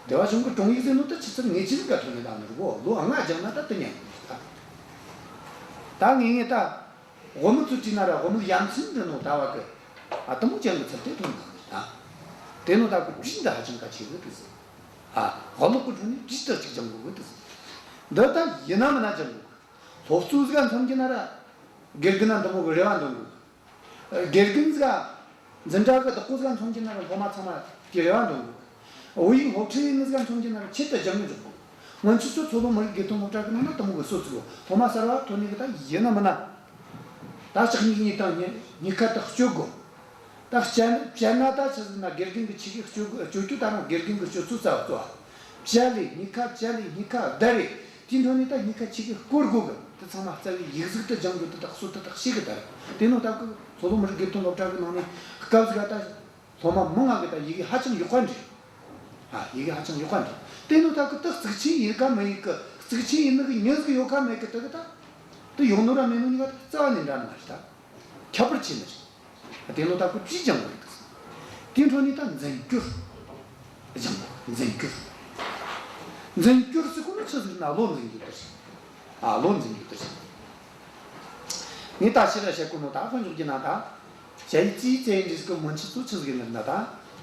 སྡེ་བ་གཞུང་གི་དྲུང་ཡིག་ཟེར་ནོ་ད་ཆི་ཟིག་ངེས་ཅན་ག་ཐོན་ནི་ད་ནི་རུ་གོ། ལོ་ལྔ་སྦྱང་ན་ད་དེ་ཉན་གི་ད། ད་ངེས་ངེས་ད། དབུ་མའི་ཚུལ་བྲིས་ན་ར་དབུ་མའི་ཡ་མཚན་འདྲི་ནོ་ད་བ་གི། ཨ། དེ་མོ་ཅན་གི་ཚུལ་དེ་ཐོན་གི་ད། དེ་ནོ་ད་གི་བྲིས་འདི་ཧ་ཅང་གལ་ཆེ་གི་དེ་ཟེར། ཨ། ཀློག་གི་ཐོག་ནས་བྲིས་འདི་ཅིག་སྦྱང་དགོས་གི་དེ་ཟེར། འདི་ད་ཡིན་ན་མིན་ན་སྦྱང་དགོས་གི། སློབ་གཙོ་ཟིག་མཚོན་གྱི་ན་ར། དགེ་རྒན་ན་འདི་མོ་གི་རེ་བ་འདོན་དགོས་གི། དགེ་རྒན་ཟིག་འཛིན་གྲྭ་གི་བདག་པོ་ཟིག་མཚོན་གྱི་ན་ར་སློབ་མ་ཚང་མ་གི་རེ་བ་འདོན་དགོས། བོད་ཡིག་སློབ་ཁྲིད་ཡིན་ནི་ཟིག་མཚོན་གྱི་ན་ར་ཆེད་དུ་སྦྱང་གི་འཇུག་དགོས། སྔོན་ཆད་ཚོ་མཚོ་ལྷོ་མི་རིགས་དགེ་ཐོན་སློབ་གྲྭ་གི་ནང་ན་དེ་མོ་གི་སྲོལ་ཟིག་ཡོད། སློབ་མ་གསར་བ་ཐོན་ནི་གི་ད་ཡིན་ན་མིན་ན། ད་ལྕགས་སྨྱུག་གཉིས་དང་སྨྱུག་སྨྱུག་ཁ་དག་གཅོད་དགོས། ད་བཅད་བཅད་ན་ད་ཆི་ཟེར་ན་དགེ་རྒན་གི་ཆི་གི་གཅོད་གཅོད་རྒྱུ་ད་རུང་དགེ་རྒན་གི་སྤྱོད་ཚུལ་རྩ་བ་གཙོ་བ། བཅད་ལས་སྨྱུག་ཁ་བཅད་ལས་སྨྱུག་ཁ་བརྡར་རེ། དེའི་འཕྲོ་ནས་ད་སྨྱུག་ཁ་ཆི་གི་བསྐོར་དགོས་གི། དེ་ཚང་མ་རྩ་བའི་ཡིག་གཟུགས་དེ་སྦྱང་རྒྱུ་དེ་དག་སྲོལ་དེ་དག་ཤེས་གི་ད་རེད། དེ་ནོ་ད་གི་མཚོ་ལྷོ་མི་རིགས་དགེ་ཐོན་སློབ་གྲྭ་གི་ནང་ནས་སྐབས་ཟིག་ག་ད་སློབ་མ་མང་ང་གི་ད་ཡི་གེ་ཧ་ཅང་ཡག་ག་འདྲི། ཨ། ཡི་གེ་ཧ་ཅང་ཡག་ག་འདྲི། དེ་ནོ་ད་གི་ད་གཙུག་ཆེན་ཡིན་ག་མེད་གི། གཙུག་ཆེན་ཡིན་ནི་གི་མྱི་ཟིག་ཡོད་ག་མེད་གི། ད་གི་ད་དེ་ཡོང་ནོ་ར་མེད་ནོ་གཉིས་ཀ་ད་རྩ་བ་ནས་འདྲ་ནི་མ་རེད་ད། ཁྱད་པར་ཆེ་ནི་རེད། དེ་ནོ་ད་གི་བྲིས་སྦྱང་དགོས་རེད། དེའི་འཕྲོ་ནས་ད་འཛིན་སྐྱོར་སྦྱང་དགོས། འཛིན་སྐྱོར། འཛིན་སྐྱོར་ཟེར་གོ་ནོ་ཆི་ཟེར་ན་བློ་འཛིན་རྒྱུ་དེ་རེད། ཨ། བློ་འཛིན་རྒྱུ་དེ་རེད། ངས་ད་ཕྱིར་ར་བཤད་གོ་ནོ་ད་དཔེ་འཇོག་རྒྱུ་ན་ད། ཞ་ཡི་ཙིའི་ཙེ་འདྲི་ཟིག་གི་སྔོན་ཆད་ཚོ་ཆི་ཟིག་ཡིན་ནི་རེད་ན་ད།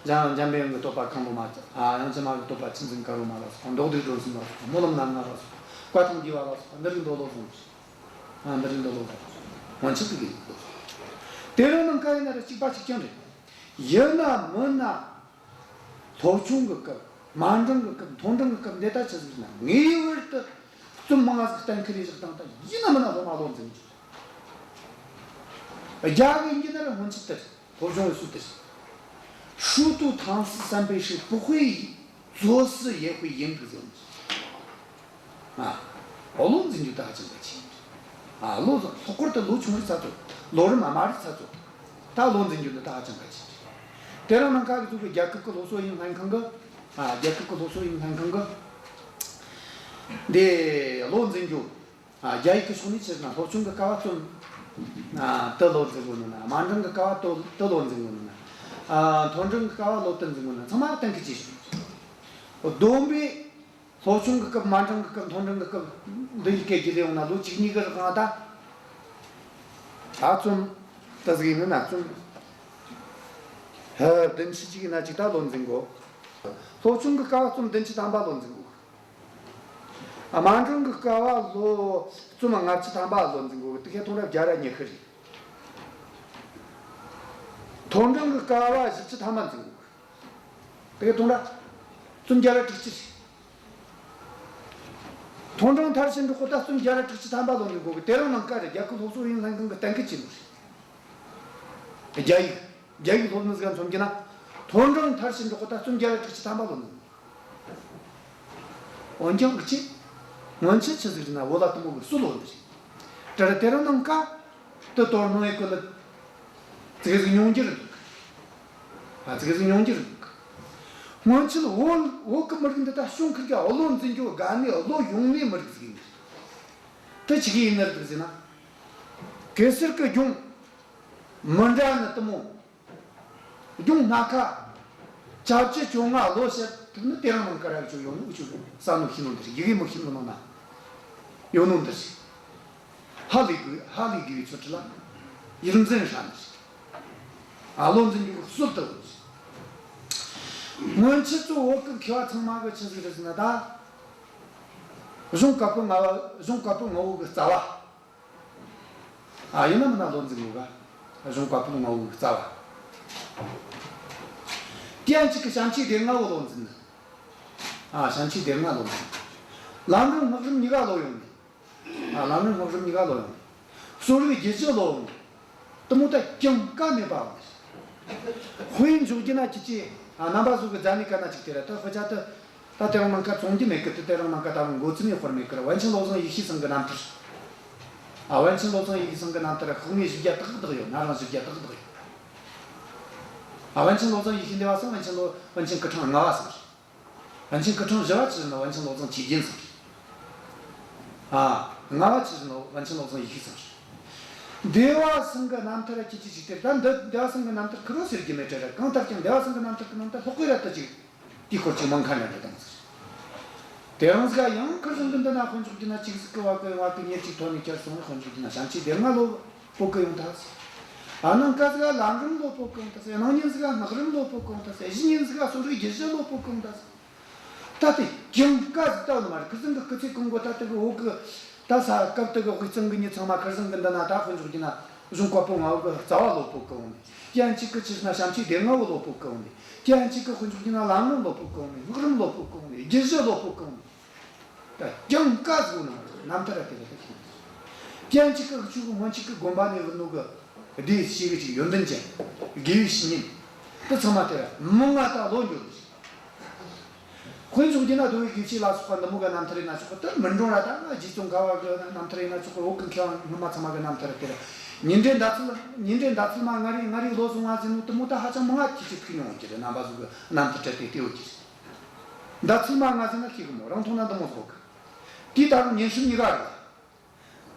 འཇམ་འཇམ་པའི་དབྱངས་ཀྱི་བསྟོད་པ་ཁང་བུ་མ། ཨ། དབྱངས་ཅན་མ་གི་བསྟོད་པ་ཆུ་འཛིན་དཀར་པོ་མ་ལ་སོགས། མདོ་སྡེ་སྒྲོན་གསུམ་ལ་སོགས། སྨོན་ལམ་རྣམ་ལྔ་ལ་སོགས། བཀའ་ཐང་རྒྱས་པ་ལ་སོགས། འདི་རིགས་མདོ་ལོ་ཟུང་། ཨ། འདི་རིགས་མདོ་ལོ་ཟུང་། སྔོན་ཆད་ཀྱི་ལོ་ཟུང་། དེ་རིང་ནངས་ཀ་ཡིན་ན་ར་གཅིག་པ་གཅིག་རྐྱང་རེད། ཡིན་ན་མིན་ན། སློབ་ཆུང་གི་སྐབས། དམའ་འབྲིང་གི་སྐབས། མཐོ་འབྲིང་གི་སྐབས་འདི་ད་ཆི་ཟིག་ན་ངེས་པར་དུ་རྩོམ་མང་ང་ཟིག་གཏན་འཁེལ་ཡེ་བཞག་བཏང་། ད་ཡིན་ན་མིན་ན་སློབ་མ་བློ་འཛིན་རྒྱུ། རྒྱ་གི་ཡིན་གྱི་ན་ར་སྔོན་ཆད་དེར་སློབ་སྦྱོང་ཡེ་སྲོལ་དེར། 书读唐诗三百首，不会做事也会赢得人。 ཨ། བློ་འཛིན་རྒྱུ་ད་ཧ་ཅང་གལ་ཆེ། ཨ། བློ་ལྷག་པར་དུ་ལོ་ཆུང་རིགས་ཚ་ཚོ། ལོ་རིམ་དམའ་རིགས་ཚ་ཚོ། ད་བློ་འཛིན་རྒྱུ་འདི་ད་ཧ་ཅང་གལ་ཆེ། དེ་རིང་ནངས་ཀ་གི་ཚོ་གི་རྒྱལ་ཁབ་ཀྱི་སློབ་གསོ་ཡིན་ལྷན་ཁང་གི། ཨ། རྒྱལ་ཁབ་ཀྱི་སློབ་གསོ་ཡིན་ལྷན་ཁང་གི། འདི་བློ་འཛིན་རྒྱུ། ཨ། རྒྱ་ཡིག་གི་ཕྱོགས་ནས་ཆི་ཟེར་ན་སློབ་ཆུང་གི་སྐབས་བ་རྩོམ། ཨ། དེ་བློ་འཛིན་དགོས་ནོ་ན། དམའ་འབྲིང་གི་སྐབས་བ་དེ་དེ་བློ་འཛིན་དགོས་ནོ་ན། ཨ། མཐོ་འབྲིང་གི་སྐབས་བ་བློ་དེ་འཛིན་དགོས་ནོ་ན། ཚང་མ་གཏན་འཁེལ་བྱས་བྱུང་། བསྡོམས་པས། སློབ་ཆུང་གི་སྐབས། དམའ་འབྲིང་གི་སྐབས། མཐོ་འབྲིང་གི་སྐབས། འདི་ཡི་སྐད་ཀྱི་ལས་ཡོང་ན་ལོ་བཅུ་གཉིས་གི་རིང་ད། ད་རྩོམ་དེ་ཟིག་ཡིན་ན་རྩོམ། ཧ། བདུན་ཅུ་གཅིག་ཡིན་ན་གཅིག་ད་བློ་འཛིན་དགོས། སློབ་ཆུང་གི་སྐབས་རྩོམ་བདུན་ཅུ་ཐམ་པ་བློ་འཛིན་དགོས། དམའ་འབྲིང་གི་སྐབས་བ་ལོ་རྩོམ་ལྔ་བཅུ་ཐམ་པ་བློ་འཛིན་དགོས། དེ་གའི་ཐོང་ར་བརྒྱ་ར་ཉི་ཤུ་རེད། མཐོ་འབྲིང་གི་སྐབས་བ་བཞི་བཅུ་ཐམ་པ་འཛིན་དགོས། དེ་གའི་ཐོང་ར་རྩོམ་བརྒྱ་ར་དྲུག་ཅུ་རེད། མཐོ་འབྲིང་མཐར་ཕྱིན་འགྲོ་གོ་ད་རྩོམ་བརྒྱ་ར་དྲུག་ཅུ་ཐམ་པ་བློ་འཛིན་དགོས་གི། དེ་རིང་ནངས་ཀ་རེད། རྒྱལ་ཁབ་སློབ་གསོ་ཡིན་ལྷན་ཁང་གི་གཏན་འཁེལ་བྱས་ནོ་རེད། རྒྱ་ཡིག་རྒྱ་ཡིག་སློབ་ནི་ཟིག་མཚོན་གྱི་ན། མཐོ་འབྲིང་མཐར་ཕྱིན་འགྲོ་གོ་ད་རྩོམ་བརྒྱ་ར་དྲུག་ཅུ་ཐམ་པ་བློ་འཛིན་དགོས། འོན་ཀྱང་འུ་ཆོས་སྔོན་ཆད་ཆི་ཟིག་རེད་ན་བོད་ལ་དེ་མོ་གི་སྲོལ་ཡོད་ནི་རེད། དེ་ར་དེ་རིང་ནངས་ཀ་དེ་དོར་ནོ་ཡི་གོ་ལ་ཙིག་ཟིག་ཉུང་རྒྱུ་རེད་འདུག་ཨ་ཙིག་ཟིག་ཉུང་རྒྱུ་རེད་འདུག་སྔོན་ཆད་བོད་བོད་གི་མི་རིགས་འདི་ད་བྱུང་ཁུར་གི་བློ་འཛིན་རྒྱུ་དགའ་ནི་བློ་ཡོད་ནི་མི་རིགས་ཟིག་ཡིན་ནི་རེད། དེ་ཆི་གི་ཡིན་ནི་རེད་འདུག་ཟེར་ན། གེ་སར་གི་སྒྲུང་མི་འདྲ་ནི་དེ་མོ། སྒྲུང་སྣ་ཁ་བཅོ་བརྒྱད་བཅོ་ལྔ་ལོ་བཤད་ཐུབ་ནི་དེ་རིང་ནངས་ཀ་ར་ཅིག་ཡོད་ནོ་ཅིག་བསམ་ནོ་ཤེས་ནོ་འདི་རེད། ཡི་གེ་མི་ཤེས་ནོ་ནང་ན་ཡོད་ནོ་འདི་རེད། ཧ་ལས་དགོས་ཧ་ལས་དགོས་པའི་ཚོད་ཁྲིད་ལ་ཡིད་འཛིན་ཧྲ་ནི་རེད། ཨ་བློ་འཛིན་རྒྱུ་གི་སྲོལ་དེ་ཡོད་ནི་རེད། སྔོན་ཆད་གཙོ་བོད་གི་མཁས་པ་ཚང་མ་གི་ཆི་ཟིག་རེད་ཟེར་ན། ད་གཞུང་བཀའ་པོད་ལྔ་པ་གཞུང་བཀའ་པོད་ལྔ་པོ་གི་རྩ་བ། ཨ་ཡིན་ན་མིན་ན་བློ་འཛིན་དགོས་ག་གཞུང་བཀའ་པོད་ལྔ་པོའི་རྩ་བ། དེ་ཡང་གཅིག་གི་བྱམས་ཆོས་སྡེ་ལྔ་པོ་བློ་འཛིན་ནི། ཨ་བྱམས་ཆོས་སྡེ་ལྔ་པོ་བློ་འཛིན། ལམ་རིམ་སྔགས་རིམ་གཉིས་ཀ་བློ་ཡོད་ནི། ཨ་ལམ་རིམ་སྔགས་རིམ་གཉིས་ཀ་བློ་ཡོད་ནི། གསོ་རིག་རྒྱུད་བཞི་བློ་ཡོད་ནི། དེ་མོ་ད་གྱངས་ཁ་མེད་པ་ཡོད་ནི། དཔེ་འཇོག་རྒྱུ་ན་ཁྱེད་ཀྱིས་ཨ་རྣམ་པ་ཚོ་གི་མཛའ་ནི་ག་ན་ཅིག་དེ་ར་ད་དཔེ་ཆ་དེ། ད་དེ་རིང་ནངས་ཀ་བཙོང་རྒྱུ་མེད་གི། དེ་དེ་རིང་ནངས་ཀ་ད་རུང་འགོ་རྩོམ་ཡེ་དཔར་མེད་གི་ར། པཎ་ཆེན་བློ་བཟང་ཡེ་ཤེས་ཚང་གི་རྣམ་ཐར། ཨ་པཎ་ཆེན་བློ་བཟང་ཡེ་ཤེས་ཚང་གི་རྣམ་ཐར་ཤོག་ངོས་བཞི་བརྒྱ་དག་དག་ཡོད། ང་རང་བཞི་བརྒྱ་དག་དག་ཡོད། ཨ་པཎ་ཆེན་བློ་བཟང་ཡེ་ཤེས་འདི་པ་ཚང་པཎ་ཆེན་བློ་པཎ་ཆེན་སྐུ་ཕྲེང་ལྔ་པ་ཚང་རེད། པཎ་ཆེན་སྐུ་ཕྲེང་བཞི་པ་ཆི་ཟེར་ན་པཎ་ཆེན་བློ་བཟང་ཆོས་རྒྱན་ཚང་རེད། ཨ་ལྔ་པ་ཆི་ཟེར་ན་པཎ་ཆེན་བློ་བཟང་ཡེ་ཤེས་ཚང་རེད། འདི་པ་ཚང་གི་རྣམ་ཐར་ཁྱེད་ཀྱིས་ཅིག་དེར་ད་འདི་འདི་པ་ཚང་གི་རྣམ་ཐར་ཁུར་བོ་ཟེར་རྒྱུ་མེད་དྲ་ར། གང་ལྟར་ཀྱང་འདི་པ་ཚང་གི་རྣམ་ཐར་གི་ནང་ད་ལྷག་པའི་ར་ད་ཅིག་དེའི་སྐོར་ཅིག་མང་ཁ་འདྲ་འདྲ་དང་ཟེར། དེ་རིང་ཟིག་ཡང་ཁིར་ཟིང་གི་འདི་ན་དཔེ་འཇོག་རྒྱུ་ན་གཅིག་ཟིག་གི་བ་གི་བ་གི་ཉེར་གཅིག་ཐོན་ནས་ཁྱེར་སོང་། དཔེ་འཇོག་རྒྱུ་ན་བྱམས་ཆོས་སྡེ་ལྔ་བློ་བོད་གི་ཡོང་ཐལ་ཟེར། ཨ་ནང་ཀ་ཟིག་ལམ་རིམ་བློ་བོད་གི་ཡོང་ཐལ་ཟེར། གནངས་ཉིན་ཟིག་སྔགས་རིམ་བློ་བོད་གི་ཡོང་ཐལ་ཟེར། གཞེས་ཉིན་ཟིག་གསོ་རིག་རྒྱུད་བཞི་བློ་བོད་གི་ཡོང་ཐལ་ཟེར། ད་དེ་གྱངས་ཁ་ཟིག་ལྟ་བུ་ནི་མ་རེད། ཁིར་ཟིང་གི་སྐུ་ཚེ་གང་བོ་ད་དེ་གི་འོག་གི་ད་ས་སྐབས་དེ་གི་དབུས་གཙང་གི་མྱི་ཚང་མ་ཁིར་ཟིང་གི་འདི་ན་ད་དཔེ་འཇོག་རྒྱུ་ན་གཞུང་བཀའ་པོད་ལྔ་པོ་གི་རྩ་བ་བློ་བོད་གི་ཡོང་ནས། དེ་ཡང་གཅིག་གི་ཕྱིར་ན་བྱམས་ཆོས་སྡེ་ལྔ་པོ་བློ་བོད་གི་ཡོང་ནས། དེ་ཡང་གཅིག་གི་དཔེ་འཇོག་རྒྱུ་ན་ལམ་རིམ་བློ་བོད་གི་ཡོང་ནས། སྔགས་རིམ་བློ་བོད་གི་ཡོང་ནས། རྒྱུད་བཞི་བློ་བོད་གི་ཡོང་ནས། ད་གྱངས་ཁ་ཟིག་ནང་རྣམ་ཐར་དེ་ལ་ད་ཁྱེད། དེ་ཡང་གཅིག་གི་ཆོས་གི་སྔོན་ཆད་གི་དགོན་པ་ནས་བུད་ནོ་གི་སྡེ་ཞིག་གི་ཅིག་ཡོན་ཏན་ཅན་དགེ་བའི་བཤེས་གཉེན་དེ་ཚང་མ་དེ་མང་ང་ད་ལོ་འགྱོ་ནི་ཞིག་དཔེ་འཇོག་རྒྱུ་ན་མདོ་དབུས་དགེ་བཤེས་ལ་སོགས་པ་འདི་མོ་གི་རྣམ་ཐར་ཡིན་ན་ཆོག་གི། དེ་མི་འགྲོ་ར་ད་ང་རྗེ་ཙོང་ཁ་བ་གི་རྣམ་ཐར་ཡིན་ན་ཆོག་གི། བོད་གི་མཁས་པ་སྔོན་མ་ཚང་མ་གི་རྣམ་ཐར་དེ་ར། ཉི་འདྲེ་མདའ་ཚུལ་ཉི་འདྲེ་མདའ་ཚུལ་མ་མངའ་རིས་མངའ་རིས་ལོ་སོང་བ་ཟེར་ནོ་དེ་མོ་ད་ཧ་ཅང་མང་ང་ཁྱེད་ཀྱིས་ཐུག་མྱོང་གི་རེད། རྣམ་པ་ཚོ་གི་རྣམ་ཐར་བྲལ་ཏེ་བལྟས་ཡོད་ཀྱི་རེད། མདའ་ཚུལ་མ་མངའ་ཟེར་ན་ཤེས་གི་མོ། རང་མཐོང་ན་འདི་མོ་ཟིག་གི། དེའི་ད་རུང་ཉིན་ཧྲིལ་གཉིས་ཀ་རེད།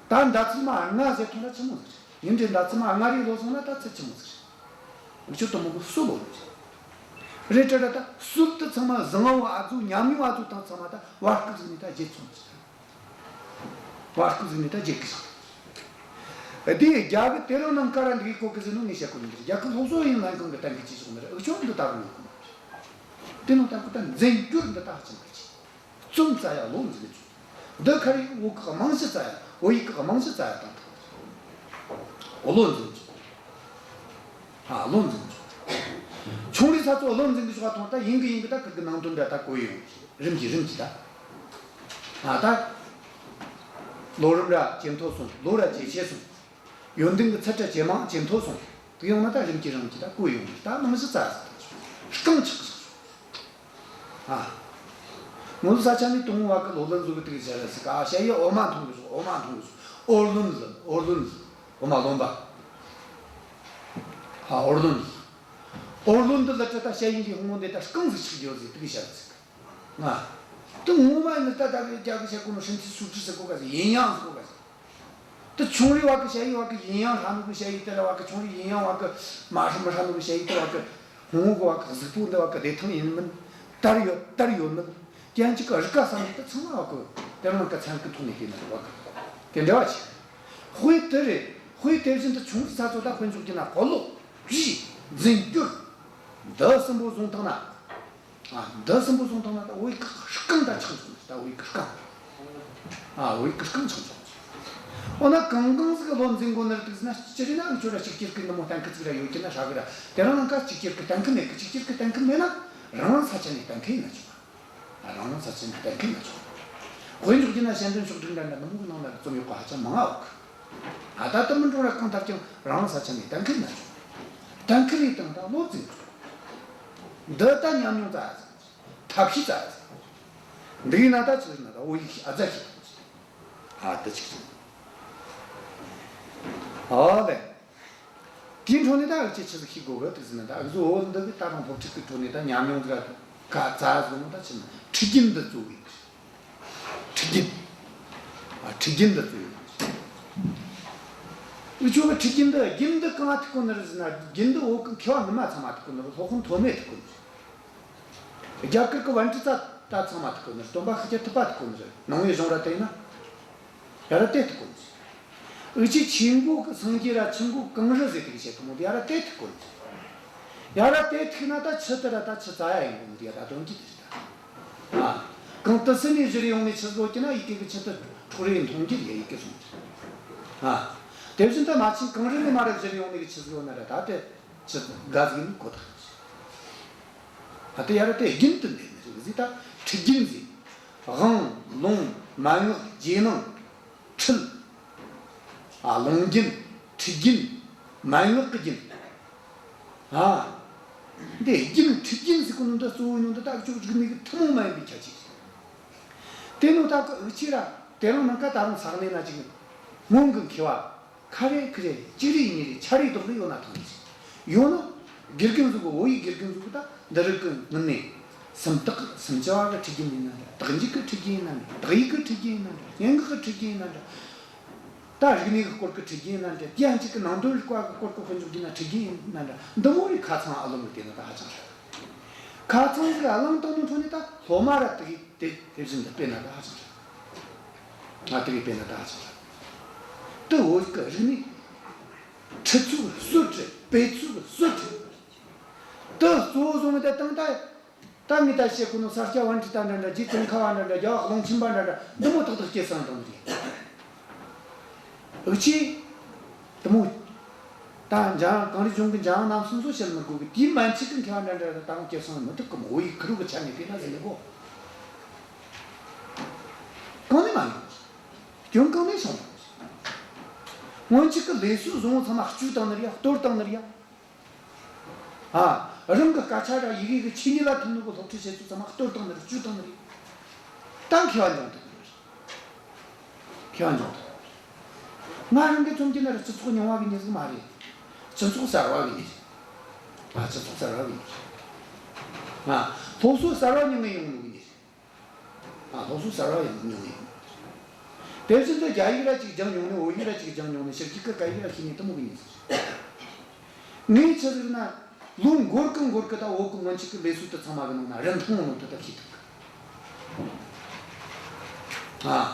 ད་མདའ་ཚུལ་མ་མངའ་ཟེར་ཐོན་ན་ཆི་མོ་ཟིག་རེད། ཉིན་འདྲེ་མདའ་ཚུལ་མ་མངའ་རིས་ལོ་སོང་ན་ད་ཚུལ་ཆི་མོ་ཟིག་རེད། འུ་ཆོ་དེ་མོ་གི་སྲོལ་ཡོད་ནི་རེད། རེད་དྲ་ར་ད་སྲོལ་དེ་ཚང་མ་བཟང་བོ་ཨ་ཚོ་ཉམས་མྱོང་ཨ་ཚོ་དང་ཚང་མ་ད་བར་སྐབས་ཟིག་ནས་ད་བརྗེད་སོང་ཟིག་བར་སྐབས་ཟིག་ནས་ད་བརྗེད་གི་སོང་། དེ་རྒྱ་གི་དེ་རིང་ནངས་ཀ་ར་འདི་གི་གོ་གི་ཟེར་ནོ་ངས་བཤད་གོ་ནི་འདི་རེད། རྒྱ་གི་སློབ་གསོ་ཡིན་ལྷན་ཁང་གི་གཏན་འཁེལ་བྱས་སོང་ནི་རེད། འུ་ཆོ་འདི་ད་རུང་ཡོད་གི་མ་རེད། དེ་ནང་ད་གི་ད་འཛིན་སྐྱོར་འདི་ད་ཧ་ཅང་གལ་ཆེ། རྩོམ་རྩ་ཡ་བློ་འཛིན་གི་ཆོག་འདི་ཁ་རི་བོད་གི་རྨང་གཞི་རྩ་ཡ། བོད་ཡིག་གི་རྨང་གཞི་རྩ་ཡ་དང་། བློ་འཛིན་གི་ཆོག་ཨ་བློ་འཛིན་གི་ཆོག་ཆུང་རིགས་ས་ཚོ་བློ་འཛིན་གི་ཆོག་ག་ཐོང་ད་ཡིན་གི་ཡིན་གི་ད་ཁིར་གི་ནང་དོན་འདྲ་ད་གོ་ཡོང་། རིམ་གྱིས་རིམ་གྱིས་ད། ཨ་ད། ལོ་རིམ་ར་ཇེ་མཐོ་སོང་། ལོ་ར་ཇེ་ཆེ་སོང་། ཡོན་ཏན་གི་ཚད་ར་ཇེ་མང་ཇེ་མཐོ་སོང་། དེ་ཡོང་ན་ད་རིམ་གྱིས་རིམ་གྱིས་ད་གོ་ཡོང་། ད་རྨང་གཞི་རྩ་ཟིག་ད་རྐང་ཆག་ཟིག་ཨ། ངོ་ས་ཆ་ནས་དུང་བ་གི་ལོ་ལོན་ཟིག་གི་དུག་ཟེར་ར་ཟིག་ཨ་ཞ་ཡི་འོ་མ་འཐུང་གི་ཟིག་འོ་མ་འཐུང་གི་ཟིག་འོ་ལོན་ཟིག་འོ་ལོན་ཟིག་འོ་མ་ལོན་པ། ཨ་འོ་ལོན་ཟིག་འོ་ལོན་འདི་ལ་ད་ཞ་ཡི་གི་ཧོང་འདི་ད་རྐང་ཟིག་ཆག་རྒྱུ་ཟིག་དུག་ཟེར་ར་ཟིག་ང་། དེ་ངོ་མ་ཡིན་ན་ད་ད་གི་རྒྱ་གི་བཤད་གོ་ནོ་ཧྲིན་ཐི་སུ་ཀྲི་ཟེར་གོ་ག་ཟེར་ཡིན་ཡང་ཟེར་གོ་ག་ཟེར། དེ་ཆུང་རི་བ་གི་ཞ་ཡི་བ་གི་ཡིན་ཡང་ཧྲ་ནོ་གི་ཞ་ཡི་དེ་ར་བ་གི་ཆུང་རི་ཡིན་ཡང་བ་གི་མ་ཧྲ་མི་ཧྲ་ནོ་གི་ཞ་ཡི་དེ་བ་གི་ཧོང་བོ་གི་བ་གི་གཟུགས་པོ་འདི་བ་གི་བདེ་ཐང་ཡིན་མིན་དར་ཡོད་དར་ཡོད་མིན་ཀྱང་ཅིག་གི་རིག་ག་བསམ་ནས་དེ་ཚང་མ་བ་གི་དེ་རང་གི་ཚན་གི་ཐོག་ནས་བལྟས་ན་བ་གི་དེ་འདྲ་བ་ཆེ། དཔེ་དེ་རེད། དཔེ་དེ་བཞིན་དུ་ཆུང་རི་ས་ཚོ་ད་དཔེ་འཇོག་རྒྱུ་ན་གོ་ལོག་རིས་འཛིན་སྐྱོར་འདི་གསུམ་པོ་བཟུང་ཐང་ན། ཨ། འདི་གསུམ་པོ་སོང་ཐང་ན་ད་བོད་ཡིག་རྐང་ད་ཆག་འཇོག་ནི་ད་བོད་ཡིག་རྐང་། ཨ། བོད་ཡིག་རྐང་ཆག་འཇོག་འོ་ན་གང་གང་ཟིག་བློ་འཛིན་དགོས་ནི་རེད་ཟེར་ན། སྤྱིར་ན་འུ་ཆོ་ར་གཅིག་གྱུར་གི་འདི་མོ་གཏན་འཁེལ་ཟིག་ར་ཡོད་ཀྱི་ན་ཧྲ་གི་ར། དེ་རིང་ནངས་ཀ་གཅིག་གྱུར་གི་གཏན་འཁེལ་མེད་གི། གཅིག་གྱུར་གི་གཏན་འཁེལ་མེད་ན་རང་རང་ས་ཆ་ནས་གཏན་འཁེལ་ཡིན་ན་ཆོག་ཨ། རང་རང་ས་ཆ་ནས་གཏན་འཁེལ་ཡིན་ན་ཆོག་དཔེ་འཇོག་རྒྱུ་ན་ཞལ་འདོན་ཕྱོགས་སྒྲིག་འདྲ་འདྲ་འདི་མོ་གི་ནང་ན་རྩོམ་ཡོད་པ་ཧ་ཅང་མང་ང་ཡོད་གི། ཨ། ད་དེ་མི་འགྲོ་ར་གང་ལྟར་ཀྱང་རང་རང་ས་ཆ་ནས་གཏན་འཁེལ་ཡིན་ན་ཆོག་གཏན་འཁེལ་ཡིན་དང་ད་བློ་འཛིན་ཆོག་འདི་ད་ཉམས་མྱོང་རྩ་ཡ་ཟིག་ཐབས་ཤེས་རྩ་ཡ་ཟིག་འདི་ཡིན་ན་ད་ཆི་ཟེར་ན་ད་བོད་ཡིག་ཤེས་ཨ་ཙི་ཤེས་ཐུབ་ཟེར། ཨ་དེ་ཅིག་ཟེར། ཨོ་ལེ། དེའི་འཕྲོ་ནས་ད་འུ་ཅག་ཆི་ཟིག་ཤེས་དགོས་གི་འདུག་ཟེར་ན། ད་འུ་ཚོ་བོད་འདི་གི་ད་རུང་སློབ་ཁྲིད་ཀྱི་ཁྲོད་ནས་ད་ཉམས་མྱོང་ཟིག་ག་རྩ་བཟུང་ད་ཆི་ན་ཁྲིད་རྒྱུན་འདི་གཙོ་བོ་ཡིན། ཁྲིད་རྒྱུན། ཨ་ཁྲིད་རྒྱུན་འདི་གཙོ་བོ་ཡིན། འུ་ཆོ་གི་ཁྲིད་རྒྱུན་འདི་རྒྱུན་འདི་གང་ང་ཐུག་གོ་ནི་རེད་ཟེར་ན། རྒྱུན་འདི་བོད་གི་མཁས་པ་ངོ་མ་ཚང་མ་ཐུག་གོ་ནི་རེད། སློབ་དཔོན་ཐོན་མི་ཐུག་གོ་ནི་རེད། རྒྱ་གར་གི་པཎྜི་ཏ་ད་ཚང་མ་ཐུག་གོ་ནི་རེད། སྟོན་པ་ཤཱཀྱ་ཐུབ་པ་ཐུག་གོ་ནི་རེད། ནང་པའི་གཞུང་ར་དེ་ཡིན་ན། ཡ་ར་དེ་ཐུག་གོ་ནི་རེད། འུ་ཆོས་ཆོས་མགོ་གི་སངས་རྒྱས་ར་ཆོས་མགོ་གངས་རི་ཟེར་དེ་གི་བཤད་གོ་ནོ་དེ་ཡ་ར་དེ་ཐུག་གོ་ནི་རེད། ཡ་ར་དེ་ཐུག་ན་ད་ཆུ་དེ་ར་ད་ཆུ་ཙ་ཡ་ཡིན་གོ་ནི་དེ་ཡ་ར་དོན་གྱི་དེ་རེད་ད། ཨ། གངས་ཏི་སེ་ནས་བཞུར་ཡོང་ནས་ཆུ་བཟོ་གི་ན་ཡི་གེ་གི་ཆུ་དེ་འཕྲོག་རེ་འཐུང་གི་རེད། ཡི་གེ་སོང་གི། ཨ། དེ་བཞིན་དུ་རྨ་ཆེན་གངས་རི་ནས་མར་ར་བཞུར་ཡོང་ནས་གི་ཆུ་བཟོ་ན་ར་ད་དེ་ཆུ་དགའ་ཟིག་ཡིན་གོ་ཐག་ཆོད། ཨ་དེ་ཡ་ར་དེ་རྒྱུན་དུ་འདེད་ནི་རེད་ཟེར། ད་ཁྲིད་རྒྱུན་ཟེར། དབང་། ལུང་། མན་ངག་རྗེས་གནང་། ཁྲིད། ཨ་ལུང་རྒྱུན། ཁྲིད་རྒྱུན། མན་ངག་གི་རྒྱུན། ཨ་འདི་རྒྱུན་ཁྲིད་རྒྱུན་ཟེར་གོ་ནོ་འདི་གཙོ་བོ་ཉུང་འདི་ད་ཅོག་རིག་གནས་གི་ཐུན་མོང་མ་ཡིན་པའི་ཁྱད་ཆོས་ཟེར། དེ་ནོ་ད་གི་འུ་ཆོས་ར་དེ་རིང་ནངས་ཀ་ད་རུང་ས་གནས་ན་ཅིག་སྔོན་གི་མཁས་པ། ཁ་རེ་ཁི་རེ་གཅིག་རེ་གཉིས་རེ་ཆ་རེ་རྡོག་རེ་ཡོད་ན་ཐང་ནི་ཟིག་ཡོད་ན། དགེ་རྒན་ཟིག་གི་བོད་ཡིག་དགེ་རྒན་ཟིག་གི་ད་འདི་རིགས་གི་ངི་ནས་སུམ་རྟགས་སུམ་ཅུ་བ་གི་ཁྲིད་རྒྱུན་ཡིན་ན་འདྲ། རྟགས་འཇུག་གི་ཁྲིད་རྒྱུན་ཡིན་ན་འདྲ། དག་ཡིག་གི་ཁྲིད་རྒྱུན་ཡིན་ན་འདྲ། སྙན་ངག་གི་ཁྲིད་རྒྱུན་ཡིན་ན་འདྲ། ད་རིག་གནས་གི་སྐོར་གི་ཁྲིད་རྒྱུན་ཡིན་ན་འདྲ། དེ་ཡང་གཅིག་གི་ནང་དོན་རིག་པ་གི་སྐོར་གི་དཔེ་འཇོག་རྒྱུ་ན་ཁྲིད་རྒྱུན་ཡིན་ན་འདྲ། འདི་མོ་རིགས་ཁ་ཚང་ཨ་ལོང་གི་དེ་ན་ད་ཧ་ཅང་ཧྲ། ཁ་ཚང་ཟིག་ཨ་ལོང་བཏང་ནོ་འཕྲོ་ནས་ད་སློབ་མ་ར་དག་ཡིག་དེ་དེ་བཞིན་དུ་དཔེ་ན་ད་ཧ་ཅང་ཧྲ། ང་དེ་གི་དཔེ་ན་ད་ཧ་ཅང་ཧྲ། དེ་བོད་ཀྱི་རིག་གནས་ཁྲིད་ཚུལ་གི་སྲོལ་རེད། སྤེལ་ཚུལ་གི་སྲོལ་རེད། དེ་གཙོ་བོ་བཟུང་བའི་དེ་དང་ད་ད་ངས་ད་བཤད་གོ་ནོ་ས་སྐྱ་པཎྜི་ཏ་འདྲ་འདྲ། རྗེ་ཙོང་ཁ་པ་འདྲ་འདྲ། རྒྱལ་བ་ཀློང་ཆེན་པ་འདྲ་འདྲ། འདི་མོ་ཏག་ཏག་སྐྱེད་སྲིང་བཏང་ནི་རེད། འུ་ཆོས་དེ་མོ་ད་འཇམ་དབྱངས་གངས་རིའི་ལྗོངས་ཀྱི་འཇམ་དབྱངས་རྣམ་གསུམ་ཚོ་བཤད་མི་དགོས་གི། དེའི་མན་ཆད་ཀྱི་མཁས་པ་འདྲ་འདྲ་ད་རུང་སྐྱེད་སྲིང་མི་ཐུབ་གི་མོ། བོད་ཡིག་ཁུ་རུ་གི་ཆ་ནས་དེ་ན་ཟིན་གོ། གང་ནས་མ་ཡོང་། སྐྱོན་གང་ནས་བྱུང་། སྔོན་ཆད་ཀྱི་ལས་སྲོལ་བཟང་བོ་ཚང་མ་བཅོས་བཏང་ནི་རེད་ཡ། གཏོར་བཏང་ནི་རེད་ཡ། ཨ། རང་གི་སྐད་ཆ་ར་ཡི་གེ་གི་ཆོས་ཉིད་ལ་མཐུན་ནོ་གི་སློབ་ཁྲིད་བྱེད་ཚུལ་ཚང་མ་གཏོར་བཏང་ནི་རེད། བཅོས་བཏང་ནི་རེད། ད་མཁས་པ་འབྱུང་ཐུབ་ནི་རེད། མཁས་པ་འབྱུང་ཐུབ་ནི་རེད། ང་རང་གི་མཚོན་གྱི་ན་ར་སྤྱི་ཚོགས་རྙིང་བ་གི་མྱི་ཟིག་མ་རེད། སྤྱི་ཚོགས་གསར་བ་གི་མྱི་རེད། ཨ། སྤྱི་ཚོགས་གསར་བ་གི་མྱི་རེད། ཨ། སློབ་གསོ་གསར་བ་མྱོང་ངེ་ཡོང་ནོ་གི་མྱི་རེད། ཨ། སློབ་གསོ་གསར་བ་ཡང་མྱོང་ངེ་ཡོང་། དེ་བཞིན་དུ་རྒྱ་ཡིག་ར་ཅིག་སྦྱངས་མྱོང་ནི། བོད་ཡིག་ར་ཅིག་སྦྱངས་མྱོང་ནི། ཕྱི་རྒྱལ་གི་སྐད་ཡིག་ར་ཤེས་ནི་དེ་མོ་གི་མྱི་ཟིག་རེད། ངས་ཆི་ཟེར་ན། ལོ་འགོར་གི་འགོར་གི་ད་བོད་གི་སྔོན་ཆད་གི་ལས་སྲོལ་དེ་ཚང་མ་གི་ནང་ན་རིན་ཐང་ཡོད་ནོ་དེ་ད་ཤེས་ཐུབ་གི། ཨ།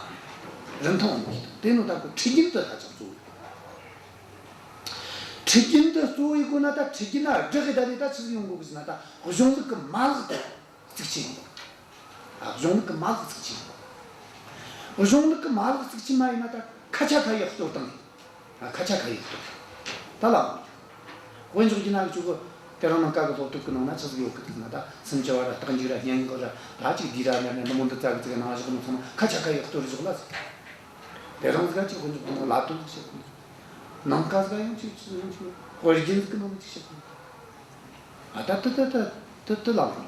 རིན་ཐང་ཡོད་ནོ་ཤེས་ཐུབ། དེ་ནོ་ད་ཁོ་ཁྲིད་རྒྱུན་དེ་ཧ་ཅང་གཙོ་བོ་ཡིན། ཁྲིད་རྒྱུན་དེ་གཙོ་བོ་ཡིན་དགོས་ན་ད་ཁྲིད་རྒྱུན་ན་སྒྲིག་གི་ད་ནི་ད་ཆི་ཟིག་ཡོང་དགོས་གི་ཟེར་ན། ད་གཞུང་ལུགས་གི་མ་ལག་དེ་གཙིགས་ཆེན་ཡིན། ཨ། གཞུང་ལུགས་ཀྱི་མ་ལག་གཙིགས་ཆེན་ཡིན། གཞུང་ལུགས་ཀྱི་མ་ལག་གཙིགས་ཆེན་མ་ཡིན་ན་ད་ཁ་ཆ་ཁ་ཡིག་གཏོར་བཏང་ཡིན། ཨ། ཁ་ཆ་ཁ་ཡིག་གཏོར། ད་ལ་དཔེ་འཇོག་རྒྱུ་ན་ཅིག་གི་དེ་རིང་ནངས་ཀ་གི་སློབ་དེབ་ཀྱི་ནང་ན་ཆི་ཟིག་ཡོད་གི་འདུག་ན། ད་སུམ་ཅུ་བ་ར་རྟགས་འཇུག་ར་སྙན་ངག་ར་ད་ཅིག་འདི་ར་ན་ན་ནི་མོ་འདི་ཙག་གི་ཙིག་ནང་བཞག་ནོ་ཚང་མ་ཁ་ཆ་ཁ་ཡིག་གཏོར་བཞག་ལ་ཟེར། དེ་རིང་ཟིག་ག་ཅིག་དཔེ་འཇོག་གི་ནང་ལ་དོན་ཟིག་བཤད་གི་འདུག། ནངས་ཀ་ཟིག་ག་ཡང་ཅིག་ཅིག་ཡང་ཅིག་དཔེ་རྒྱུན་ཟིག་གི་ནང་ནས་ཅིག་བཤད་གི་འདུག། ཨ། ད་ད་ད་ད་ད་ད་ལ་མོ།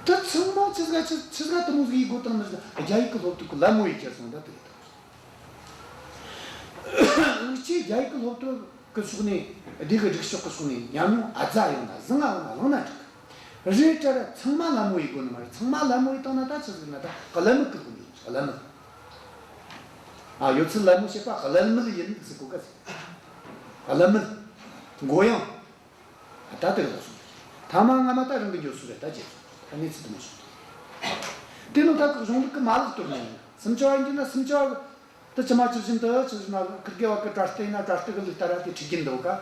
ད་ཚང་མ་ཆི་ཟིག་ཆི་ཆི་ཟིག་དེ་མོ་ཟིག་ཡེད་དགོས་བཏང་ནི་ཟིག། རྒྱ་ཡིག་གི་སློབ་དེབ་གི་ལད་མོ་ཡེད་ཁྱེར་སོང་ད་དེ་ཡེད་བཏང་། འུ་ཆོས་རྒྱ་ཡིག་གི་སློབ་དེབ་གི་ཕྱོགས་ནས། དེ་གི་སྒྲིག་ཕྱོགས་གི་ཕྱོགས་ནས་ཉམས་མྱོང་ཨ་ཙ་ཡོད་ན་བཟང་ང་ཡོད་ན་བླངས་ན་འགྲིག་གི། རེད་དྲ་ར་ཚང་མ་ལད་མོ་ཡེད་དགོས་ནི་མ་རེད། ཚང་མ་ལད་མོ་ཡེད་བཏང་ན་ད་ཆི་ཟིག་ན་ད་གླད་མོ་གི་ལྷུང་ཡོང་། གླད་མོ། ཨ། ཡོད་ཚད་ལད་མོ་བྱེད་པ་གླད་མོ་ཡིན་ཟེར་གོ་ག་ཟེར། གླད་མོ། མགོ་ཡང་། ད་དེ་ག་ལ་སོང་། ཐ་མ་སྔ་མ་ད་རང་གི་འགྱོ་སྲོལ་རེད། ད་བརྗེད་སོང་། ད་གནས་ཚུལ་དེ་མོ་བྱུང་། དེ་ནོ་ད་གཞུང་ལུགས་ཀྱི་མ་ལག་གཏོར་ནས་ཡིན། སུམ་ཅུ་བ་ཡིན་གྱི་ན་སུམ་ཅུ་བ་གི་ད་ཇི་མ་ཇི་བཞིན་དུ་ཆི་ཟེར་ན། ཁིར་གེ་བ་གི་པྲ་ཏི་ཡིན་ན་པྲ་ཏི་གི་ལུགས་ལྟར་དེ་ཁྲིད་རྒྱུན་འདུག་ག།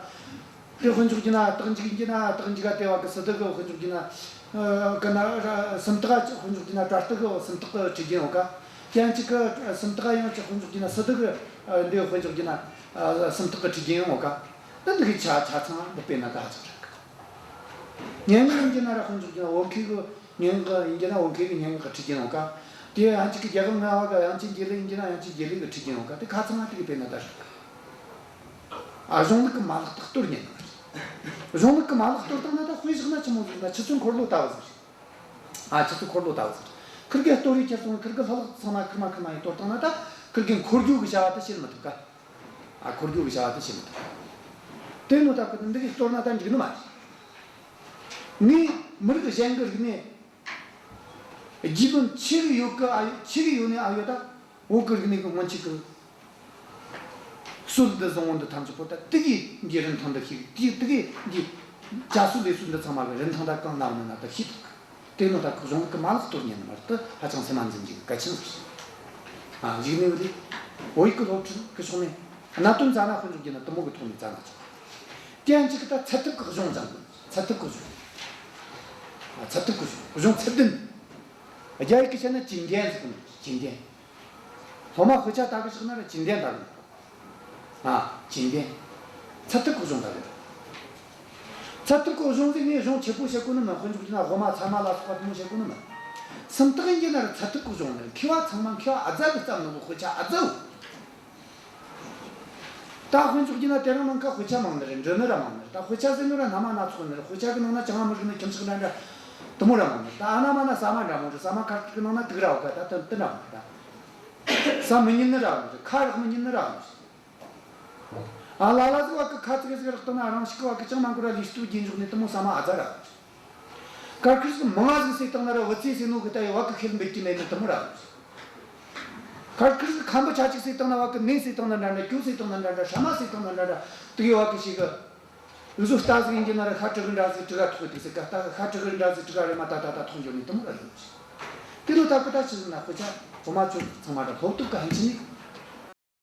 དེ་དཔེ་འཇོག་རྒྱུ་ན་རྟགས་འཇུག་ཡིན་གྱི་ན་རྟགས་འཇུག་ག་དེ་བ་གི་སི་ཏུ་གི་དཔེ་འཇོག་རྒྱུ་ན། ཨ། གི་ན་ར་སུམ་རྟགས་ག་དཔེ་འཇོག་རྒྱུ་ན་པྲ་ཏི་གི་སུམ་རྟགས་གི་ཁྲིད་རྒྱུན་ཡོད་ག། ཡང་གཅིག་གི་སུམ་རྟགས་ག་ཡང་གཅིག་དཔེ་འཇོག་རྒྱུ་ན་སི་ཏུ་གི། ཨ། འདི་དཔེ་འཇོག་རྒྱུ་ན། ཨ། སུམ་རྟགས་གི་ཁྲིད་རྒྱུན་ཡོད་ག། ད་འདི་གི་ཆ་ཆ་ཚང་འདི་དཔེ་ན་ད་ཧ་ཅང་རག་གི། སྙན་ངག་ཡིན་གྱི་ན་ར་དཔེ་འཇོག་རྒྱུ་ན་བོད་མཁས་གི་སྙན་ངག་ཡིན་གྱི་ན་བོད་མཁས་གི་སྙན་ངག་གི་ཁྲིད་རྒྱུན་ཡོད་ག། དེ་ཡང་གཅིག་གི་རྒྱལ་བ་ལྔ་པ་གི་དབྱངས་ཅན་དགེ་ལེགས་ཡིན་གྱི་ན་དབྱངས་ཅན་དགེ་ལེགས་གི་ཁྲིད་རྒྱུན་ཡོད་ག། དེ་ཁ་ཚང་ང་དེ་གི་དཔེ་ན་ད་རག་གི། ཨ། གཞུང་ལུགས་ཀྱི་མ་ལག་དག་གཏོར་ཉན་ནི་རེད། གཞུང་ལུགས་ཀྱི་མ་ལག་གཏོར་བཏང་ན་ད་དཔེ་བཞག་ན་ཆི་མོ་ཟིག་ན། ཆུ་ཚོད་འཁོར་ལོ་ལྟ་བུ་ཟིག་རེད། ཨ། ཆུ་ཚོད་འཁོར་ལོ་ལྟ་བུ་ཟིག་ ཁིར་གེ་གཏོར་རེ་ཁྱེར་སོང་། ཁིར་གེ་ལྷག་ལྷག་ཚང་མ་ཁིར་མ་ཁིར་མ་ཡིན། གཏོར་བཏང་ན་ད་ཁིར་གེ་འཁོར་རྒྱུ་གི་བྱ་བ་དེ་བྱེད་མི་ཐུབ་ཀ། ཨ། འཁོར་རྒྱུ་གི་བྱ་བ་དེ་བྱེད་མི་ཐུབ། དེ་ནོ་ད་ཁིར་འདི་གི་གཏོར་ན་ད་འགྲིག་ནི་མ་རེད། ངས་མི་རིགས་གཞན་གི་རིག་གནས་རྒྱུས་ལོན་ཆེ་གི་ཡོད་གི། ཨ་ཡོད། ཆེ་གི་ཡོད་ནི། ཨ་ཡོད། ད་བོད་གི་རིག་གནས་གི་སྔོན་ཆད་གི་སྲོལ་འདི་བཟང་བོ་འདི་ཐམས་ཅད་པོ་ད་དེ་གི་འདི་རིན་ཐང་འདི་ཤེས་གི། དེ་དེ་གི་འདི་བྱ་སྲོལ་ལས་སྲོལ་འདི་ཚང་མ་གི་རིན་ཐང་ད་གང་ན་ཡོད་ན་ད་ཤེས་ཐུབ་གི། དེ་ནོ་ད་གཞུང་ལུགས་ཀྱི་མ་ལག་གཏོར་ཉན་ནི་མ་རེད། དེ་ཧ་ཅང་སེམས་མ་འཛིན་རྒྱུ་གལ་ཆེན་ཟིག་རེད། ཨ། གཞུག་ནས་འུ་ལས་བོད་ཡིག་གི་སློབ་ཁྲིད་ཀྱི་ཕྱོགས་ནས་གནད་དོན་བཙལ་ན། དཔེ་འཇོག་རྒྱུ་ན་དེ་མོ་གི་ཐོག་ནས་བཙལ་ན་ཆོག་དེ་ཡང་གཅིག་གི་ད་ཚད་ཐིག་གི་གཞུང་སྦྱང་དགོས། ཚད་ཐིག་གི་གཞུང་། ཨ། ཚད་ཐིག་གི་གཞུང་། གཞུང་ཚད་ལྡན། རྒྱ་ཡིག་གི་བཤད་ན་经典ཟེར་གི།经典། སློབ་མ་དཔེ་ཆ་ལྟ་གི་ཆགས་ན་ར་经典ལྟ་གི། ཨ།经典། ཚད་ཐིག་གི་གཞུང་ལྟ་གི། ཚད་ཐིག་གི་གཞུང་ཟེར་ནས་གཞུང་ཆེ་པོ་བཤད་གོ་ནི་མིན། དཔེ་འཇོག་རྒྱུ་ན་དབུ་མ་ཚད་མ་ལ་སོགས་པ་དེ་མོ་བཤད་གོ་ནི་མིན། སུམ་རྟགས་ཡིན་རྒྱུ་ན་ར་ཚད་ཐིག་གི་གཞུང་ནི་མཁས་པ་ཚང་མ། མཁས་པ་ཨ་ཙ་གི་བརྩམས་ནོ་གི་དཔེ་ཆ་ཨ་ཙའོ། ད་དཔེ་འཇོག་རྒྱུ་ན་དེ་རིང་ནངས་ཁ་དཔེ་ཆ་མང་ནི་རེད། འབྲི་ནི་ར་མང་ནི་རེད། ད་དཔེ་ཆ་ཟེར་ནོ་ར་སྣ་མ་སྣ་ཚོགས་ནི་རེད། དཔེ་ཆ་གི་ནང་ན་ཅང་མི་རིག་ནི་ཁྱིམ་ཚང་འདྲ་འདྲ་དེ་མོ་ར་མང་ནི་རེད། ད་ཨ་ན་མ་ན་ཟ་མ་འདྲ་མོ་རེད། ཟ་མ་ཁ་ཐུག་གི་ནང་ན་དུག་ར་ཡོད་ག། ད་དེ་དེ་འདྲ་མོ་རེད། ད་ཟ་མི་ཉན་ནི་ར་མོ་རེད། ཁ་རག་མི་ཉན་ནི་ར་མོ་རེད། ཨ། ལ་ལ་ཟིག་བ་གི་ཁ་ཙིག་ཟིག་རག་བཏང་ན་རང་ཤུགས་གི་བ་གི་ཅང་མ་འགོར་ར་ལུས་སྟོབས་རྒྱས་འཇུག་ནས་དེ་མོ་ཟ་མ་ཨ་ཙ་ར་མོ་རེད། ཁར་ཁིར་ཟིག་མང་ང་ཟིག་ཟོས་བཏང་ན་ར་བུ་ཚ་ཟོས་ནོ་གི་ད་ཡོད་བ་གི་ཤེད་འབེད་ཀྱི་མེད་ནི་དེ་མོ་ར་མོ་རེད། ཁར་ཁིར་ཟིག་ཁམ་བུ་ཆ་གཅིག་ཟོས་བཏང་ན་བ་གི་ནས་ཟོས་བཏང་ན་འདྲ་འདྲ། གྱོ་ཟོས་བཏང་ན་འདྲ་འདྲ། ཧྲ་མ་ཟོས་བཏང་ན་འདྲ་འདྲ། དེ་གི་བ་གི་ཤེད་གི། འུ་ཚོ་རྟ་ཟིག་ཡིན་རྒྱུ་ན་ར་ཤ་དྲི་གི་འདྲ་ཟིག་དྲི་ག་ཐོགས་དེ་ཟེར་ག། ད་ཤ་དྲི་གི་འདྲ་ཟིག་དྲི་ག་རེ་མ་ད་ད་ད་ཐོགས་འགྱོ་ནི་དེ་མོ་ར་ཡོད། དེ་ནོ་ད་གི་ད་ཆི་ཟེར་ན། དཔེ་ཆ་སློབ་མ་ཚོ་ཚང་མ་ར་སློབ་དེབ་གི་ཕན་ཆད་ནས་